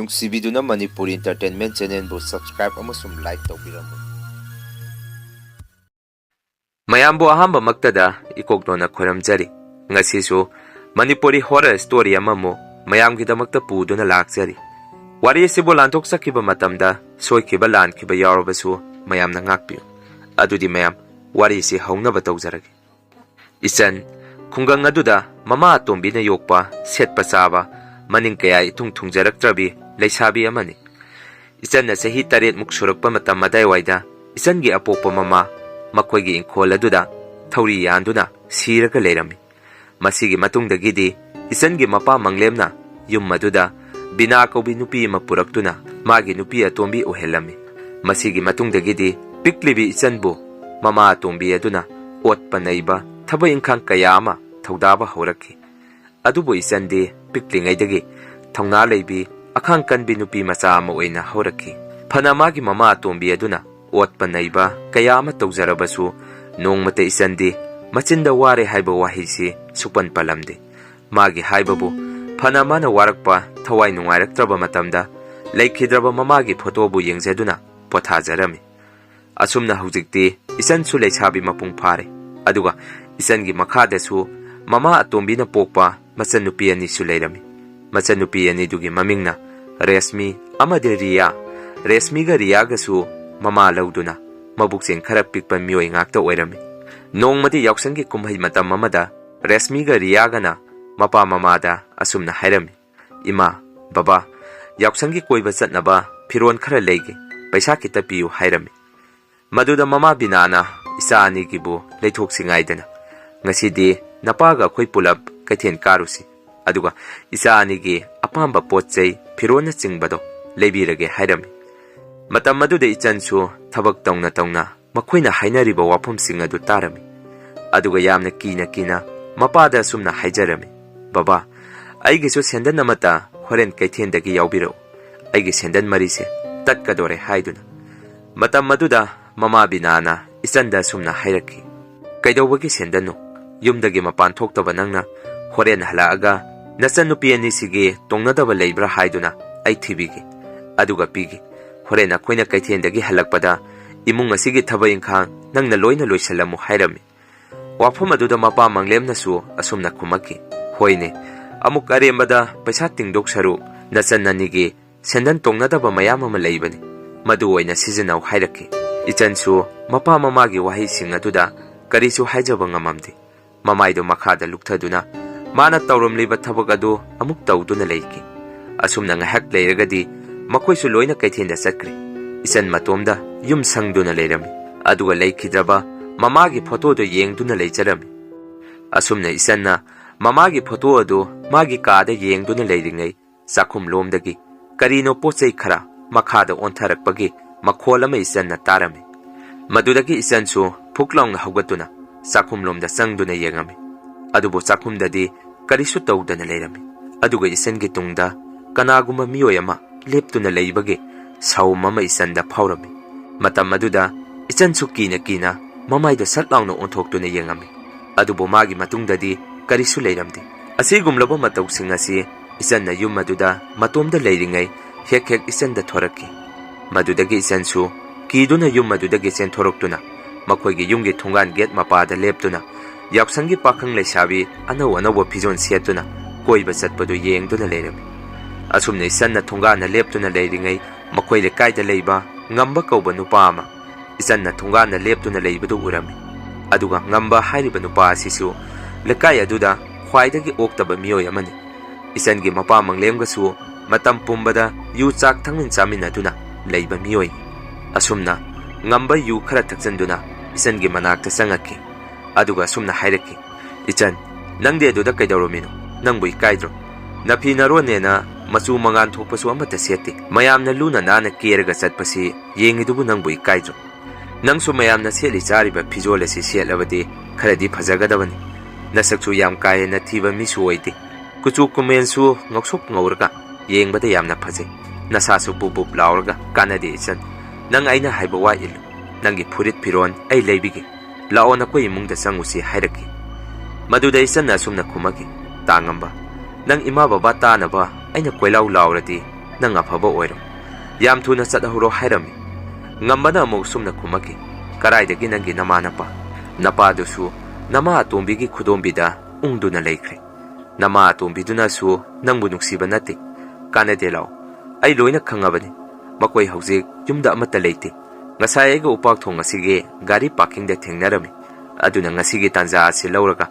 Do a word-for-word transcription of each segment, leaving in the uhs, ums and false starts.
ꯅꯨꯡꯁꯤꯕꯤꯗꯨꯅ Manipuri Entertainment Channelꯕꯨ subscribe ꯑꯃꯁꯨꯡ like ꯇꯧꯕꯤꯔꯝꯃꯨ꯫ ꯃꯌꯥꯝꯕꯨ ꯑꯍꯥꯟꯕꯃꯛꯇꯗ ꯏꯀꯣꯛꯂꯣꯟꯅ ꯈꯣꯏꯔꯝꯖꯔꯤ꯫ ꯉꯁꯤꯁꯨ ꯃꯅꯤꯄꯨꯔꯤ horror story ꯑꯃꯃꯨꯛ ꯃꯌꯥꯝꯒꯤꯗꯃꯛꯇ ꯄꯨꯗꯨꯅ ꯂꯥꯛꯆꯔꯤ꯫ ꯋꯥꯔꯤ ꯑꯁꯤꯕꯨ ꯂꯥꯟꯊꯣꯛꯆꯈꯤꯕ ꯃꯇꯝꯗ ꯁꯣꯏꯈꯤꯕ ꯂꯥꯟꯈꯤꯕ ꯌꯥꯎꯔꯕꯁꯨ ꯃꯌꯥꯝꯅ ꯉꯥꯛꯄꯤꯌꯨ꯫ ꯑꯗꯨꯗꯤ ꯃꯌꯥꯝ, ꯋꯥꯔꯤꯁꯤ ꯍꯧꯅꯕ ꯇꯧꯖꯔꯒꯦ꯫ ꯏꯆꯟ, ꯈꯨꯡꯒꯪ ꯑꯗꯨꯗ ꯃꯃꯥ ꯑꯇꯣꯝꯕꯤꯅ ꯌꯣꯛꯄ, ꯁꯦꯠꯄ ꯆꯥꯕ, ꯃꯅꯤꯡ ꯀꯌꯥ ꯏꯊꯨꯡ ꯊꯨꯡꯖꯔꯛꯇ꯭ꯔꯕꯤ ꯂꯩꯁꯥꯕꯤ ꯑꯃꯅꯤ꯫ ꯏꯆꯟꯅ ꯆꯍꯤ ꯇꯔꯦꯠꯃꯨꯛ ꯁꯨꯔꯛꯄ ꯃꯇꯝ ꯑꯗꯥꯏꯋꯥꯏꯗ ꯏꯆꯟꯒꯤ ꯑꯄꯣꯛꯄ ꯃꯃꯥ ꯃꯈꯣꯏꯒꯤ ꯏꯪꯈꯣꯜ ꯑꯗꯨꯗ ꯊꯧꯔꯤ ꯌꯥꯟꯗꯨꯅ ꯁꯤꯔꯒ ꯂꯩꯔꯝꯃꯤ꯫ ꯃꯁꯤꯒꯤ ꯃꯇꯨꯡꯗꯒꯤꯗꯤ ꯏꯆꯟꯒꯤ ꯃꯄꯥ ꯃꯪꯂꯦꯝꯅ ꯌꯨꯝ ꯑꯗꯨꯗ ꯕꯤꯅꯥ ꯀꯧꯕꯤ ꯅꯨꯄꯤ ꯑꯃ ꯄꯨꯔꯛꯇꯨꯅ ꯃꯥꯒꯤ ꯅꯨꯄꯤ ꯑꯇꯣꯝꯕꯤ ꯑꯣꯏꯍꯜꯂꯝꯃꯤ꯫ ꯃꯁꯤꯒꯤ ꯃꯇꯨꯡꯗꯒꯤꯗꯤ ꯄꯤꯛꯂꯤꯕꯤ ꯏꯆꯟꯕꯨ ꯃꯃꯥ ꯑꯇꯣꯝꯕꯤ ꯑꯗꯨꯅ ꯑꯣꯠꯄ ꯅꯩꯕ, ꯊꯕꯛ ꯏꯪꯈꯥꯡ ꯀꯌꯥ ꯑꯃ ꯊꯧꯗꯥꯕ ꯍꯧꯔꯛꯈꯤ꯫ ꯑꯗꯨꯕꯨ ꯏꯆꯟꯗꯤ ꯄꯤꯛꯂꯤꯉꯩꯗꯒꯤ ꯊꯧꯅꯥ ꯂꯩꯕꯤ, ꯑꯈꯥꯡ ꯀꯟꯕꯤ ꯅꯨꯄꯤ ꯃꯆꯥ ꯑꯃ ꯑꯣꯏꯅ ꯍꯧꯔꯛꯈꯤ꯫ ꯐꯅ ꯃꯥꯒꯤ ꯃꯃꯥ ꯑꯇꯣꯝꯕꯤ ꯑꯗꯨꯅ ꯑꯣꯠꯄ ꯅꯩꯕ ꯀꯌꯥ ꯑꯃ ꯇꯧꯖꯔꯕꯁꯨ, ꯅꯣꯡꯃꯇ ꯏꯆꯟꯗꯤ ꯃꯆꯤꯟꯗ "ꯋꯥꯔꯦ" ꯍꯥꯏꯕ ꯋꯥꯍꯩꯁꯤ ꯁꯨꯛꯄꯟ ꯄꯜꯂꯝꯗꯦ꯫ ꯃꯥꯒꯤ ꯍꯥꯏꯕꯕꯨ, ꯐꯅ ꯃꯥꯅ ꯋꯥꯔꯛꯄ, ꯊꯋꯥꯏ ꯅꯨꯡꯉꯥꯏꯔꯛꯇ꯭ꯔꯕ ꯃꯇꯝꯗ ꯂꯩꯈꯤꯗ꯭ꯔꯕ ꯃꯃꯥꯒꯤ ꯐꯣꯇꯣꯕꯨ ꯌꯦꯡꯖꯗꯨꯅ ꯄꯣꯊꯥꯖꯔꯝꯃꯤ꯫ ꯑꯁꯨꯝꯅ ꯍꯧꯖꯤꯛꯇꯤ ꯏꯆꯟꯁꯨ ꯂꯩꯁꯥꯕꯤ ꯃꯄꯨꯡ ꯐꯥꯔꯦ꯫ ꯑꯗꯨꯒ ꯏꯆꯟꯒꯤ ꯃꯈꯥꯗꯁꯨ ꯃꯃꯥ ꯑꯇꯣꯝꯕꯤꯅ ꯄꯣꯛꯄ ꯃꯆꯟꯅꯨꯄꯤ ꯑꯅꯤꯁꯨ ꯂꯩꯔꯝꯃꯤ꯫ ꯃꯆꯟꯅꯨꯄꯤ ꯑꯅꯤꯗꯨꯒꯤ ꯃꯃꯤꯡꯅ ꯔꯦꯁꯃꯤ ꯑꯃꯗꯤ ꯔꯤꯌꯥ꯫ ꯔꯦꯁꯃꯤꯒ ꯔꯤꯌꯥꯒꯁꯨ ꯃꯃꯥ ꯂꯧꯗꯨꯅ ꯃꯕꯨꯛꯆꯦꯜ ꯈꯔ ꯄꯤꯛꯄ ꯃꯤꯑꯣꯏ ꯉꯥꯛꯇ ꯑꯣꯏꯔꯝꯃꯤ꯫ ꯅꯣꯡꯃꯗꯤ ꯌꯥꯎꯁꯪꯒꯤ ꯀꯨꯝꯍꯩ ꯃꯇꯝ ꯑꯃꯗ ꯔꯦꯁꯃꯤꯒ ꯔꯤꯌꯥꯒꯅ ꯃꯄꯥ ꯃꯃꯥꯗ ꯑꯁꯨꯝꯅ ꯍꯥꯏꯔꯝꯃꯤ, "ꯏꯃꯥ, ꯕꯕꯥ, ꯌꯥꯎꯁꯪꯒꯤ ꯀꯣꯏꯕ ꯆꯠꯅꯕ ꯐꯤꯔꯣꯜ ꯈꯔ ꯂꯩꯒꯦ, ꯄꯩꯁꯥ ꯈꯤꯇ ꯄꯤꯌꯨ" ꯍꯥꯏꯔꯝꯃꯤ꯫ ꯃꯗꯨꯗ ꯃꯃꯥ ꯕꯤꯅꯥꯅ ꯏꯆꯥ ꯑꯅꯤꯒꯤꯕꯨ ꯂꯩꯊꯣꯛꯁꯤ ꯉꯥꯏꯗꯅ, "ꯉꯁꯤꯗꯤ ꯅꯄꯥꯒ ꯑꯩꯈꯣꯏ ꯄꯨꯂꯞ ꯀꯩꯊꯦꯜ ꯀꯥꯔꯨꯁꯤ, ꯑꯗꯨꯒ ꯏꯆꯥ ꯑꯅꯤꯒꯤ ꯑꯄꯥꯝꯕ ꯄꯣꯠ ꯆꯩ, ꯐꯤꯔꯣꯜꯅꯆꯤꯡꯕꯗꯣ ꯂꯩꯕꯤꯔꯒꯦ" ꯍꯥꯏꯔꯝꯃꯤ꯫ ꯃꯇꯝ ꯑꯗꯨꯗ ꯏꯆꯟꯁꯨ ꯊꯕꯛ ꯇꯧꯅ ꯇꯧꯅ ꯃꯈꯣꯏꯅ ꯍꯥꯏꯅꯔꯤꯕ ꯋꯥꯐꯝꯁꯤꯡ ꯑꯗꯨ ꯇꯥꯔꯝꯃꯤ꯫ ꯑꯗꯨꯒ ꯌꯥꯝꯅ ꯀꯤꯅ ꯀꯤꯅ ꯃꯄꯥꯗ ꯑꯁꯨꯝꯅ ꯍꯥꯏꯖꯔꯝꯃꯤ, "ꯕꯕꯥ, ꯑꯩꯒꯤꯁꯨ ꯁꯦꯟꯗꯟ ꯑꯃꯠꯇ ꯍꯣꯔꯦꯟ ꯀꯩꯊꯦꯜꯗꯒꯤ ꯌꯥꯎꯕꯤꯔꯛꯎ, ꯑꯩꯒꯤ ꯁꯦꯟꯗꯟ ꯃꯔꯤꯁꯦ ꯇꯠꯀꯗꯣꯔꯦ" ꯍꯥꯏꯗꯨꯅ꯫ ꯃꯇꯝ ꯑꯗꯨꯗ ꯃꯃꯥ ꯕꯤꯅꯥꯅ ꯏꯆꯟꯗ ꯑꯁꯨꯝꯅ ꯍꯥꯏꯔꯛꯈꯤ, "ꯀꯩꯗꯧꯕꯒꯤ ꯁꯦꯟꯗꯟꯅꯣ? ꯌꯨꯝꯗꯒꯤ ꯃꯄꯥꯟ ꯊꯣꯛꯇꯕ ꯅꯪꯅ ꯍꯣꯔꯦꯟ ꯍꯜꯂꯛꯑꯒ ꯅꯆꯟꯅꯨꯄꯤ ꯑꯅꯤꯁꯤꯒꯤ ꯇꯣꯡꯅꯗꯕ ꯂꯩꯕ꯭ꯔꯥ ꯍꯥꯏꯗꯨꯅ ꯑꯩ ꯊꯤꯕꯤꯒꯦ, ꯑꯗꯨꯒ ꯄꯤꯒꯦ꯫ ꯍꯣꯔꯦꯟ ꯑꯩꯈꯣꯏꯅ ꯀꯩꯊꯦꯜꯗꯒꯤ ꯍꯜꯂꯛꯄꯗ ꯏꯃꯨꯡ ꯑꯁꯤꯒꯤ ꯊꯕꯛ ꯏꯪꯈꯥꯡ ꯅꯪꯅ ꯂꯣꯏꯅ ꯂꯣꯏꯁꯤꯜꯂꯝꯃꯨ" ꯍꯥꯏꯔꯝꯃꯤ꯫ ꯋꯥꯐꯝ ꯑꯗꯨꯗ ꯃꯄꯥ ꯃꯪꯂꯦꯝꯅꯁꯨ ꯑꯁꯨꯝꯅ ꯈꯨꯝꯃꯛꯈꯤ, "ꯍꯣꯏꯅꯦ, ꯑꯃꯨꯛ ꯑꯔꯦꯝꯕꯗ ꯄꯩꯁꯥ ꯇꯤꯡꯗꯣꯛ ꯁꯔꯨꯛ ꯅꯆꯟ ꯑꯅꯤꯒꯤ ꯁꯦꯟꯗꯟ ꯇꯣꯡꯅꯗꯕ ꯃꯌꯥꯝ ꯑꯃ ꯂꯩꯕꯅꯤ, ꯃꯗꯨ ꯑꯣꯏꯅ ꯁꯤꯖꯤꯟꯅꯧ" ꯍꯥꯏꯔꯛꯈꯤ꯫ ꯏꯆꯟꯁꯨ ꯃꯄꯥ ꯃꯃꯥꯒꯤ ꯋꯥꯍꯩꯁꯤꯡ ꯑꯗꯨꯗ ꯀꯔꯤꯁꯨ ꯍꯥꯏꯖꯕ ꯉꯝꯃꯝꯗꯦ꯫ ꯃꯃꯥꯏꯗꯨ ꯃꯈꯥꯗ ꯂꯨꯞꯊꯗꯨꯅ ꯃꯥꯅ ꯇꯧꯔꯝꯂꯤꯕ ꯊꯕꯛ ꯑꯗꯨ ꯑꯃꯨꯛ ꯇꯧꯗꯨꯅ ꯂꯩꯈꯤ꯫ ꯑꯁꯨꯝꯅ ꯉꯥꯏꯍꯥꯛ ꯂꯩꯔꯒꯗꯤ ꯃꯈꯣꯏꯁꯨ ꯂꯣꯏꯅ ꯀꯩꯊꯦꯜꯗ ꯆꯠꯈ꯭ꯔꯦ꯫ ꯏꯆꯟ ꯃꯇꯣꯝꯗ ꯌꯨꯝ ꯁꯪꯗꯨꯅ ꯂꯩꯔꯝꯃꯤ, ꯑꯗꯨꯒ ꯂꯩꯈꯤꯗ꯭ꯔꯕ ꯃꯃꯥꯒꯤ ꯐꯣꯇꯣꯗꯨ ꯌꯦꯡꯗꯨꯅ ꯂꯩꯖꯔꯝꯃꯤ꯫ ꯑꯁꯨꯝꯅ ꯏꯆꯟꯅ ꯃꯃꯥꯒꯤ ꯐꯣꯇꯣ ꯑꯗꯨ ꯃꯥꯒꯤ ꯀꯥꯗ ꯌꯦꯡꯗꯨꯅ ꯂꯩꯔꯤꯉꯩ, ꯆꯥꯛꯈꯨꯝꯂꯣꯝꯗꯒꯤ ꯀꯔꯤꯅꯣ ꯄꯣꯠ ꯆꯩ ꯈꯔ ꯃꯈꯥꯗ ꯑꯣꯟꯊꯔꯛꯄꯒꯤ ꯃꯈꯣꯜ ꯑꯃ ꯏꯆꯟꯅ ꯇꯥꯔꯝꯃꯤ꯫ ꯃꯗꯨꯗꯒꯤ ꯏꯆꯟꯁꯨ ꯐꯨꯛ ꯂꯥꯎꯅ ꯍꯧꯒꯠꯇꯨꯅ ꯆꯥꯛꯈꯨꯝꯂꯣꯝꯗ ꯆꯪꯗꯨꯅ ꯌꯦꯡꯉꯝꯃꯤ꯫ ꯑꯗꯨꯕꯨ ꯆꯥꯛꯈꯨꯝꯗꯗꯤ ꯀꯔꯤꯁꯨ ꯇꯧꯗꯅ ꯂꯩꯔꯝꯃꯤ꯫ ꯑꯗꯨꯒ ꯏꯆꯟꯒꯤ ꯇꯨꯡꯗ ꯀꯅꯥꯒꯨꯝꯕ ꯃꯤꯑꯣꯏ ꯑꯃ ꯂꯦꯞꯇꯨꯅ ꯂꯩꯕꯒꯤ ꯁꯥꯎꯝ ꯑꯃ ꯏꯆꯟꯗ ꯐꯥꯎꯔꯝꯃꯤ꯫ ꯃꯇꯝ ꯑꯗꯨꯗ ꯏꯆꯟꯁꯨ ꯀꯤꯅ ꯀꯤꯅ ꯃꯃꯥꯏꯗ ꯁꯠ ꯂꯥꯎꯅ ꯑꯣꯟꯊꯣꯛꯇꯨꯅ ꯌꯦꯡꯉꯝꯃꯤ꯫ ꯑꯗꯨꯕꯨ ꯃꯥꯒꯤ ꯃꯇꯨꯡꯗꯗꯤ ꯀꯔꯤꯁꯨ ꯂꯩꯔꯝꯗꯦ꯫ ꯑꯁꯤꯒꯨꯝꯂꯕ ꯃꯇꯧꯁꯤꯡ ꯑꯁꯤ ꯏꯆꯟꯅ ꯌꯨꯝ ꯑꯗꯨꯗ ꯃꯇꯣꯝꯗ ꯂꯩꯔꯤꯉꯩ ꯍꯦꯛ ꯍꯦꯛ ꯏꯆꯟꯗ ꯊꯣꯔꯛꯈꯤ꯫ ꯃꯗꯨꯗꯒꯤ ꯏꯆꯟꯁꯨ ꯀꯤꯗꯨꯅ ꯌꯨꯝ ꯑꯗꯨꯗꯒꯤ ꯆꯦꯟꯊꯣꯔꯛꯇꯨꯅ ꯃꯈꯣꯏꯒꯤ ꯌꯨꯝꯒꯤ ꯊꯣꯡꯒꯥꯟ ꯒꯦꯠ ꯃꯄꯥꯗ ꯂꯦꯞꯇꯨꯅ ꯌꯥꯎꯁꯪꯒꯤ ꯄꯥꯈꯪ ꯂꯩꯁꯥꯕꯤ ꯑꯅꯧ ꯑꯅꯧꯕ ꯐꯤꯖꯣꯜ ꯁꯦꯠꯇꯨꯅ ꯀꯣꯏꯕ ꯆꯠꯄꯗꯨ ꯌꯦꯡꯗꯨꯅ ꯂꯩꯔꯝꯃꯤ꯫ ꯑꯁꯨꯝꯅ ꯏꯆꯟꯅ ꯊꯣꯡꯒꯥꯟꯗ ꯂꯦꯞꯇꯨꯅ ꯂꯩꯔꯤꯉꯩ ꯃꯈꯣꯏ ꯂꯩꯀꯥꯏꯗ ꯂꯩꯕ ꯉꯝꯕ ꯀꯧꯕ ꯅꯨꯄꯥ ꯑꯃ ꯏꯆꯟꯅ ꯊꯣꯡꯒꯥꯟꯗ ꯂꯦꯞꯇꯨꯅ ꯂꯩꯕꯗꯨ ꯎꯔꯝꯃꯤ꯫ ꯑꯗꯨꯒ ꯉꯝꯕ ꯍꯥꯏꯔꯤꯕ ꯅꯨꯄꯥ ꯑꯁꯤꯁꯨ ꯂꯩꯀꯥꯏ ꯑꯗꯨꯗ ꯈ꯭ꯋꯥꯏꯗꯒꯤ ꯑꯣꯛꯇꯕ ꯃꯤꯑꯣꯏ ꯑꯃꯅꯤ꯫ ꯏꯆꯟꯒꯤ ꯃꯄꯥ ꯃꯪꯂꯦꯝꯒꯁꯨ ꯃꯇꯝ ꯄꯨꯝꯕꯗ ꯌꯨ ꯆꯥꯛ ꯊꯛꯃꯤꯟ ꯆꯥꯃꯤꯟꯅꯗꯨꯅ ꯂꯩꯕ ꯃꯤꯑꯣꯏꯅꯤ꯫ ꯑꯁꯨꯝꯅ ꯉꯝꯕ ꯌꯨ ꯈꯔ ꯊꯛꯆꯟꯗꯨꯅ ꯏꯆꯟꯒꯤ ꯃꯅꯥꯛꯇ ꯆꯪꯉꯛꯈꯤ꯫ ꯑꯗꯨꯒ ꯑꯁꯨꯝꯅ ꯍꯥꯏꯔꯛꯈꯤ, "ꯏꯆꯟ, ꯅꯪꯗꯤ ꯑꯗꯨꯗ ꯀꯩꯗꯧꯔꯝꯃꯤꯅꯣ? ꯅꯪꯕꯨ ꯏꯀꯥꯏꯗ꯭ꯔꯣ? ꯅꯐꯤ ꯅꯔꯣꯟꯅꯦꯅ ꯃꯆꯨ ꯃꯉꯥꯟ ꯊꯣꯛꯄꯁꯨ ꯑꯃꯠꯇ ꯁꯦꯠꯇꯦ꯫ ꯃꯌꯥꯝꯅ ꯂꯨꯅ ꯅꯥꯟꯅ ꯀꯦꯔꯒ ꯆꯠꯄꯁꯤ ꯌꯦꯡꯉꯤꯗꯨꯕꯨ ꯅꯪꯕꯨ ꯏꯀꯥꯏꯗ꯭ꯔꯣ? ꯅꯪꯁꯨ ꯃꯌꯥꯝꯅ ꯁꯦꯠꯂꯤ ꯆꯥꯔꯤꯕ ꯐꯤꯖꯣꯜ ꯑꯁꯤ ꯁꯦꯠꯂꯕꯗꯤ ꯈꯔꯗꯤ ꯐꯖꯒꯗꯕꯅꯤ꯫ ꯅꯁꯛꯁꯨ ꯌꯥꯝ ꯀꯥ ꯍꯦꯟꯅ ꯊꯤꯕ ꯃꯤꯁꯨ ꯑꯣꯏꯗꯦ꯫ ꯀꯨꯆꯨ ꯀꯨꯃꯦꯟꯁꯨ ꯉꯧꯁꯣꯛ ꯉꯧꯔꯒ ꯌꯦꯡꯕꯗ ꯌꯥꯝꯅ ꯐꯖꯩ꯫ ꯅꯁꯥꯁꯨ ꯕꯨꯞ ꯕꯨꯞ ꯂꯥꯎꯔꯒ ꯀꯥꯟꯅꯗꯦ ꯏꯆꯟ꯫ ꯅꯪ ꯑꯩꯅ ꯍꯥꯏꯕ ꯋꯥ ꯏꯜꯂꯨ꯫ ꯅꯪꯒꯤ ꯐꯨꯔꯤꯠ ꯐꯤꯔꯣꯟ ꯑꯩ ꯂꯩꯕꯤꯒꯦ꯫ ꯂꯥꯛꯑꯣ, ꯅꯈꯣꯏ ꯏꯃꯨꯡꯗ ꯆꯪꯉꯨꯁꯤ" ꯍꯥꯏꯔꯛꯈꯤ꯫ ꯃꯗꯨꯗ ꯏꯆꯟꯅ ꯑꯁꯨꯝꯅ ꯈꯨꯝꯃꯛꯈꯤ, "ꯇꯥꯉꯝꯕ, ꯅꯪ ꯏꯃꯥ ꯕꯕꯥ ꯇꯥꯅꯕ ꯑꯩꯅ ꯀꯣꯏꯂꯥꯎ ꯂꯥꯎꯔꯗꯤ ꯅꯪ ꯑꯐꯕ ꯑꯣꯏꯔꯣ꯫ ꯌꯥꯝ ꯊꯨꯅ ꯆꯠꯍꯧꯔꯣ ꯍꯥꯏꯔꯝꯃꯤ꯫ ꯉꯝꯕꯅ ꯑꯃꯨꯛ ꯁꯨꯝꯅ ꯈꯨꯝꯃꯛꯈꯤ, "ꯀꯔꯥꯏꯗꯒꯤ ꯅꯪꯒꯤ ꯅꯃꯥ ꯅꯄꯥ? ꯅꯄꯥꯗꯨꯁꯨ ꯅꯃꯥ ꯑꯇꯣꯝꯕꯤꯒꯤ ꯈꯨꯗꯣꯝꯕꯤꯗ ꯎꯪꯗꯨꯅ ꯂꯩꯈ꯭ꯔꯦ꯫ ꯅꯃꯥ ꯑꯇꯣꯝꯕꯤꯗꯨꯅꯁꯨ ꯅꯪꯕꯨ ꯅꯨꯡꯁꯤꯕ ꯅꯠꯇꯦ꯫ ꯀꯥꯟꯅꯗꯦ, ꯂꯥꯛꯑꯣ꯫ ꯑꯩ ꯂꯣꯏꯅ ꯈꯪꯉꯕꯅꯤ꯫ ꯃꯈꯣꯏ ꯍꯧꯖꯤꯛ ꯌꯨꯝꯗ ꯑꯃꯠꯇ ꯂꯩꯇꯦ꯫ ꯉꯁꯥꯏ ꯑꯩꯒ ꯎꯄꯥꯛ ꯊꯣꯡ ꯑꯁꯤꯒꯤ ꯒꯥꯔꯤ ꯄꯥꯔꯀꯤꯡꯗ ꯊꯦꯡꯅꯔꯝꯃꯤ꯫ ꯑꯗꯨꯅ ꯉꯁꯤꯒꯤ ꯇꯥꯟꯖꯥ ꯑꯁꯤ ꯂꯧꯔꯒ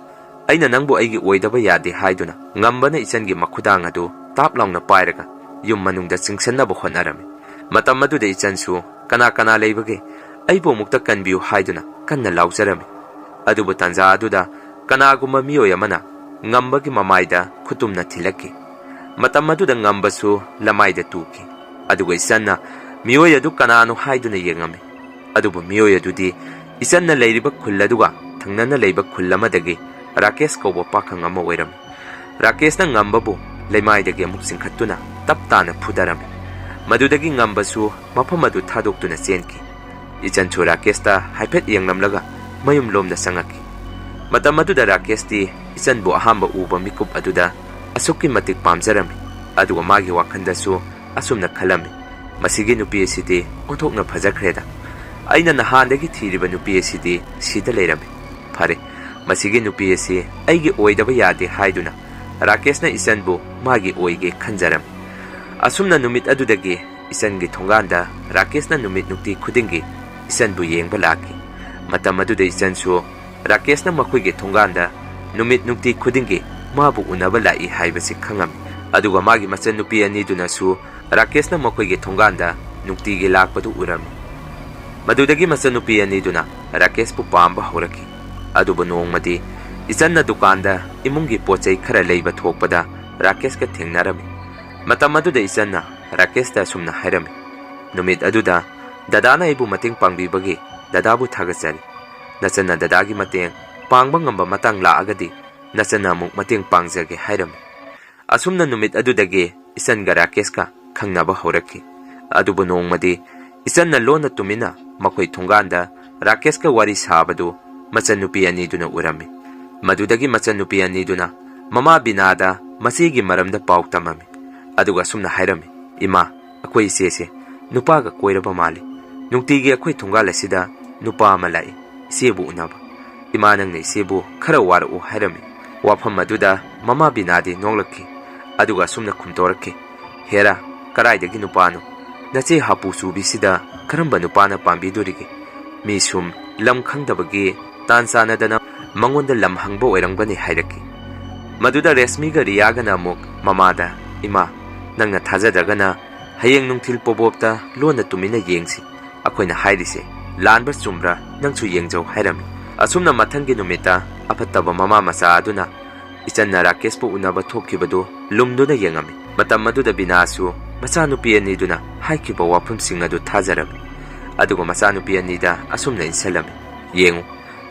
ꯑꯩꯅ ꯅꯪꯕꯨ ꯑꯩꯒꯤ ꯑꯣꯏꯗꯕ ꯌꯥꯗꯦ ꯍꯥꯏꯗꯨꯅ ꯉꯝꯕꯅ ꯏꯆꯟꯒꯤ ꯃꯈꯨꯗꯥꯡ ꯑꯗꯨ ꯇꯥꯞ ꯂꯥꯎꯅ ꯄꯥꯏꯔꯒ ꯌꯨꯝ ꯃꯅꯨꯡꯗ ꯆꯤꯡꯁꯤꯟꯅꯕ ꯍꯣꯠꯅꯔꯝꯃꯤ꯫ ꯃꯇꯝ ꯑꯗꯨꯗ ꯏꯆꯟꯁꯨ, "ꯀꯅꯥ ꯀꯅꯥ ꯂꯩꯕꯒꯦ? ꯑꯩꯕꯨ ꯑꯃꯨꯛꯇ ꯀꯟꯕꯤꯌꯨ" ꯍꯥꯏꯗꯨꯅ ꯀꯟꯅ ꯂꯥꯎꯖꯔꯝꯃꯤ꯫ ꯑꯗꯨꯕꯨ ꯇꯥꯟꯖꯥ ꯑꯗꯨꯗ ꯀꯅꯥꯒꯨꯝꯕ ꯃꯤꯑꯣꯏ ꯑꯃꯅ ꯉꯝꯕꯒꯤ ꯃꯃꯥꯏꯗ ꯈꯨꯇꯨꯝꯅ ꯊꯤꯜꯂꯛꯈꯤ꯫ ꯃꯇꯝ ꯑꯗꯨꯗ ꯉꯝꯕꯁꯨ ꯂꯃꯥꯏꯗ ꯇꯨꯈꯤ꯫ ꯑꯗꯨꯒ ꯏꯆꯟꯅ ꯃꯤꯑꯣꯏ ꯑꯗꯨ ꯀꯅꯥꯅꯣ ꯍꯥꯏꯗꯨꯅ ꯌꯦꯡꯉꯝꯃꯤ꯫ ꯑꯗꯨꯕꯨ ꯃꯤꯑꯣꯏ ꯑꯗꯨꯗꯤ ꯏꯆꯟꯅ ꯂꯩꯔꯤꯕ ꯈꯨꯜ ꯑꯗꯨꯒ ꯊꯪꯅꯅ ꯂꯩꯕ ꯈꯨꯜ ꯑꯃꯗꯒꯤ ꯔꯥꯀꯦꯁ ꯀꯧꯕ ꯄꯥꯈꯪ ꯑꯃ ꯑꯣꯏꯔꯝꯃꯤ꯫ ꯔꯥꯀꯦꯁꯅ ꯉꯝꯕꯕꯨ ꯂꯩꯃꯥꯏꯗꯒꯤ ꯑꯃꯨꯛ ꯆꯤꯡꯈꯠꯇꯨꯅ ꯇꯞ ꯇꯥꯅ ꯐꯨꯗꯔꯝꯃꯤ꯫ ꯃꯗꯨꯗꯒꯤ ꯉꯝꯕꯁꯨ ꯃꯐꯝ ꯑꯗꯨ ꯊꯥꯗꯣꯛꯇꯨꯅ ꯆꯦꯟꯈꯤ꯫ ꯏꯆꯟꯁꯨ ꯔꯥꯀꯦꯁꯇ ꯍꯥꯏꯐꯦꯠ ꯌꯦꯡꯂꯝꯂꯒ ꯃꯌꯨꯝꯂꯣꯝꯗ ꯆꯪꯉꯛꯈꯤ꯫ ꯃꯇꯝ ꯑꯗꯨꯗ ꯔꯥꯀꯦꯁꯇꯤ ꯏꯆꯟꯕꯨ ꯑꯍꯥꯟꯕ ꯎꯕ ꯃꯤꯀꯨꯞ ꯑꯗꯨꯗ ꯑꯁꯨꯛꯀꯤ ꯃꯇꯤꯛ ꯄꯥꯝꯖꯔꯝꯃꯤ꯫ ꯑꯗꯨꯒ ꯃꯥꯒꯤ ꯋꯥꯈꯜꯗꯁꯨ ꯑꯁꯨꯝꯅ ꯈꯜꯂꯝꯃꯤ, "ꯃꯁꯤꯒꯤ ꯅꯨꯄꯤ ꯑꯁꯤꯗꯤ ꯑꯣꯟꯊꯣꯛꯅ ꯐꯖꯈ꯭ꯔꯦꯗ꯫ ꯑꯩꯅ ꯅꯍꯥꯟꯗꯒꯤ ꯊꯤꯔꯤꯕ ꯅꯨꯄꯤ ꯑꯁꯤꯗꯤ ꯁꯤꯗ ꯂꯩꯔꯝꯃꯤ꯫ ꯐꯔꯦ, ꯃꯁꯤꯒꯤ ꯅꯨꯄꯤ ꯑꯁꯤ ꯑꯩꯒꯤ ꯑꯣꯏꯗꯕ ꯌꯥꯗꯦ" ꯍꯥꯏꯗꯨꯅ ꯔꯥꯀꯦꯁꯅ ꯏꯆꯟꯕꯨ ꯃꯥꯒꯤ ꯑꯣꯏꯒꯦ ꯈꯟꯖꯔꯝꯃꯤ꯫ ꯑꯁꯨꯝꯅ ꯅꯨꯃꯤꯠ ꯑꯗꯨꯗꯒꯤ ꯏꯆꯟꯒꯤ ꯊꯣꯡꯒꯥꯟꯗ ꯔꯥꯀꯦꯁꯅ ꯅꯨꯃꯤꯠ ꯅꯨꯡꯇꯤ ꯈꯨꯗꯤꯡꯒꯤ ꯏꯆꯟꯕꯨ ꯌꯦꯡꯕ ꯂꯥꯛꯈꯤ꯫ ꯃꯇꯝ ꯑꯗꯨꯗ ꯏꯆꯟꯁꯨ ꯔꯥꯀꯦꯁꯅ ꯃꯈꯣꯏꯒꯤ ꯊꯣꯡꯒꯥꯟꯗ ꯅꯨꯃꯤꯠ ꯅꯨꯡꯇꯤ ꯈꯨꯗꯤꯡꯒꯤ ꯃꯥꯕꯨ ꯎꯅꯕ ꯂꯥꯛꯏ ꯍꯥꯏꯕꯁꯤ ꯈꯪꯉꯝꯃꯤ꯫ ꯑꯗꯨꯒ ꯃꯥꯒꯤ ꯃꯆꯟꯅꯨꯄꯤ ꯑꯅꯤꯗꯨꯅꯁꯨ ꯔꯥꯀꯦꯁꯅ ꯃꯈꯣꯏꯒꯤ ꯊꯣꯡꯒꯥꯟꯗ ꯅꯨꯡꯇꯤꯒꯤ ꯂꯥꯛꯄꯗꯨ ꯎꯔꯝꯃꯤ꯫ ꯃꯗꯨꯗꯒꯤ ꯃꯆꯟꯅꯨꯄꯤ ꯑꯅꯤꯗꯨꯅ ꯔꯥꯀꯦꯁꯄꯨ ꯄꯥꯝꯕ ꯍꯧꯔꯛꯈꯤ꯫ ꯑꯗꯨꯕꯨ ꯅꯣꯡꯃꯗꯤ ꯏꯆꯟꯅ ꯗꯨꯀꯥꯟꯗ ꯏꯃꯨꯡꯒꯤ ꯄꯣꯠ ꯆꯩ ꯈꯔ ꯂꯩꯕ ꯊꯣꯛꯄꯗ ꯔꯥꯀꯦꯁꯀ ꯊꯦꯡꯅꯔꯝꯃꯤ꯫ ꯃꯇꯝ ꯑꯗꯨꯗ ꯏꯆꯟꯅ ꯔꯥꯀꯦꯁꯇ ꯑꯁꯨꯝꯅ ꯍꯥꯏꯔꯝꯃꯤ, "ꯅꯨꯃꯤꯠ ꯑꯗꯨꯗ ꯗꯗꯥꯅ ꯑꯩꯕꯨ ꯃꯇꯦꯡ ꯄꯥꯡꯕꯤꯕꯒꯤ ꯗꯗꯥꯕꯨ ꯊꯥꯒꯠꯆꯔꯤ꯫ ꯅꯆꯟꯅ ꯗꯗꯥꯒꯤ ꯃꯇꯦꯡ ꯄꯥꯡꯕ ꯉꯝꯕ ꯃꯇꯥꯡ ꯂꯥꯛꯑꯒꯗꯤ ꯅꯆꯟꯅ ꯑꯃꯨꯛ ꯃꯇꯦꯡ ꯄꯥꯡꯖꯒꯦ" ꯍꯥꯏꯔꯝꯃꯤ꯫ ꯑꯁꯨꯝꯅ ꯅꯨꯃꯤꯠ ꯑꯗꯨꯗꯒꯤ ꯏꯆꯟꯒ ꯔꯥꯀꯦꯁꯀ ꯈꯪꯅꯕ ꯍꯧꯔꯛꯈꯤ꯫ ꯑꯗꯨꯕꯨ ꯅꯣꯡꯃꯗꯤ ꯏꯆꯟꯅ ꯂꯣꯟꯅ ꯇꯨꯃꯤꯟꯅ ꯃꯈꯣꯏ ꯊꯣꯡꯒꯥꯟꯗ ꯔꯥꯀꯦꯁꯀ ꯋꯥꯔꯤ ꯁꯥꯕꯗꯨ ꯃꯆꯟꯅꯨꯄꯤ ꯑꯅꯤꯗꯨꯅ ꯎꯔꯝꯃꯤ꯫ ꯃꯗꯨꯗꯒꯤ ꯃꯆꯟꯅꯨꯄꯤ ꯑꯅꯤꯗꯨꯅ ꯃꯃꯥ ꯕꯤꯅꯥꯗ ꯃꯆꯦꯒꯤ ꯃꯔꯝꯗ ꯄꯥꯎ ꯇꯝꯃꯝꯃꯤ꯫ ꯑꯗꯨꯒ ꯑꯁꯨꯝꯅ ꯍꯥꯏꯔꯝꯃꯤ, "ꯏꯃꯥ, ꯑꯩꯈꯣꯏ ꯏꯆꯦꯁꯦ ꯅꯨꯄꯥꯒ ꯀꯣꯏꯔꯕ ꯃꯥꯜꯂꯤ꯫ ꯅꯨꯡꯇꯤꯒꯤ ꯑꯩꯈꯣꯏ ꯊꯣꯡꯒꯥꯜ ꯑꯁꯤꯗ ꯅꯨꯄꯥ ꯑꯃ ꯂꯥꯛꯏ ꯏꯆꯦꯕꯨ ꯎꯅꯕ꯫ ꯏꯃꯥ, ꯅꯪꯅ ꯏꯆꯦꯕꯨ ꯈꯔ ꯋꯥꯔꯛꯎ" ꯍꯥꯏꯔꯝꯃꯤ꯫ ꯋꯥꯐꯝ ꯑꯗꯨꯗ ꯃꯃꯥ ꯕꯤꯅꯥꯗꯤ ꯅꯣꯛꯂꯛꯈꯤ꯫ ꯑꯗꯨꯒ ꯑꯁꯨꯝꯅ ꯈꯨꯝꯇꯣꯔꯛꯈꯤ, "ꯍꯦꯔꯥ, ꯀꯔꯥꯏꯗꯒꯤ ꯅꯨꯄꯥꯅꯣ? ꯅꯆꯦ ꯍꯥꯄꯨ ꯆꯨꯕꯤꯁꯤꯗ ꯀꯔꯝꯕ ꯅꯨꯄꯥꯅ ꯄꯥꯝꯕꯤꯗꯣꯔꯤꯒꯦ? ꯃꯤ ꯁꯨꯝ ꯂꯝ ꯈꯪꯗꯕꯒꯤ ꯇꯥꯟ ꯆꯥꯟꯅꯗꯅ ꯃꯉꯣꯟꯗ ꯂꯝ ꯍꯪꯕ ꯑꯣꯏꯔꯝꯒꯅꯤ" ꯍꯥꯏꯔꯛꯈꯤ꯫ ꯃꯗꯨꯗ ꯔꯦꯁꯃꯤꯒ ꯔꯤꯌꯥꯒꯅ ꯑꯃꯨꯛ ꯃꯃꯥꯗ, "ꯏꯃꯥ, ꯅꯪꯅ ꯊꯥꯖꯗ꯭ꯔꯒꯅ ꯍꯌꯦꯡ ꯅꯨꯡꯊꯤꯜ ꯄꯣꯕꯣꯞꯇ ꯂꯣꯟꯅ ꯇꯨꯃꯤꯟꯅ ꯌꯦꯡꯁꯤ꯫ ꯑꯩꯈꯣꯏꯅ ꯍꯥꯏꯔꯤꯁꯦ ꯂꯥꯟꯕ꯭ꯔꯥ ꯆꯨꯝꯕ꯭ꯔꯥ ꯅꯪꯁꯨ ꯌꯦꯡꯖꯧ" ꯍꯥꯏꯔꯝꯃꯤ꯫ ꯑꯁꯨꯝꯅ ꯃꯊꯪꯒꯤ ꯅꯨꯃꯤꯠꯇ ꯑꯐꯠꯇꯕ ꯃꯃꯥ ꯃꯆꯥ ꯑꯗꯨꯅ ꯏꯆꯟꯅ ꯔꯥꯀꯦꯁꯄꯨ ꯎꯅꯕ ꯊꯣꯛꯈꯤꯕꯗꯨ ꯂꯨꯝꯗꯨꯅ ꯌꯦꯡꯉꯝꯃꯤ꯫ ꯃꯇꯝ ꯑꯗꯨꯗ ꯕꯤꯅꯥꯁꯨ ꯃꯆꯥꯅꯨꯄꯤ ꯑꯅꯤꯗꯨꯅ ꯍꯥꯏꯈꯤꯕ ꯋꯥꯐꯝꯁꯤꯡ ꯑꯗꯨ ꯊꯥꯖꯔꯝꯃꯤ꯫ ꯑꯗꯨꯒ ꯃꯆꯥꯅꯨꯄꯤ ꯑꯅꯤꯗ ꯑꯁꯨꯝꯅ ꯏꯟꯁꯤꯜꯂꯝꯃꯤ, "ꯌꯦꯡꯉꯨ,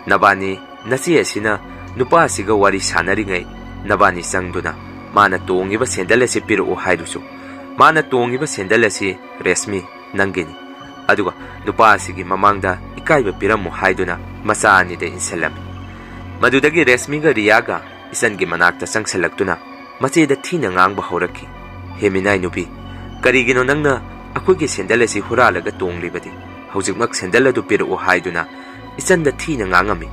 ꯅꯕꯥꯅꯤ ꯅꯆꯦ ꯑꯁꯤꯅ ꯅꯨꯄꯥ ꯑꯁꯤꯒ ꯋꯥꯔꯤ ꯁꯥꯟꯅꯔꯤꯉꯩ ꯅꯕꯥꯅꯤ ꯆꯪꯗꯨꯅ ꯃꯥꯅ ꯇꯣꯡꯉꯤꯕ ꯁꯦꯟꯗꯜ ꯑꯁꯤ ꯄꯤꯔꯛꯎ ꯍꯥꯏꯗꯨꯁꯨ, ꯃꯥꯅ ꯇꯣꯡꯉꯤꯕ ꯁꯦꯟꯗꯜ ꯑꯁꯤ ꯔꯦꯁꯃꯤ ꯅꯪꯒꯤꯅꯤ꯫ ꯑꯗꯨꯒ ꯅꯨꯄꯥ ꯑꯁꯤꯒꯤ ꯃꯃꯥꯡꯗ ꯏꯀꯥꯏꯕ ꯄꯤꯔꯝꯃꯨ" ꯍꯥꯏꯗꯨꯅ ꯃꯆꯥ ꯑꯅꯤꯗ ꯏꯟꯁꯤꯜꯂꯝꯃꯤ꯫ ꯃꯗꯨꯗꯒꯤ ꯔꯦꯁꯃꯤꯒ ꯔꯤꯌꯥꯒ ꯏꯆꯟꯒꯤ ꯃꯅꯥꯛꯇ ꯆꯪꯁꯤꯜꯂꯛꯇꯨꯅ ꯃꯆꯦꯗ ꯊꯤꯅ ꯉꯥꯡꯕ ꯍꯧꯔꯛꯈꯤ, "ꯍꯦ ꯃꯤꯅꯥꯏ ꯅꯨꯄꯤ, ꯀꯔꯤꯒꯤꯅꯣ ꯅꯪꯅ ꯑꯩꯈꯣꯏꯒꯤ ꯁꯦꯟꯗꯜ ꯑꯁꯤ ꯍꯨꯔꯥꯜꯂꯒ ꯇꯣꯡꯂꯤꯕꯗꯤ? ꯍꯧꯖꯤꯛꯃꯛ ꯁꯦꯟꯗꯜ ꯑꯗꯨ ꯄꯤꯔꯛꯎ" ꯍꯥꯏꯗꯨꯅ ꯏꯆꯟꯗ ꯊꯤꯅ ꯉꯥꯡꯉꯝꯃꯤ꯫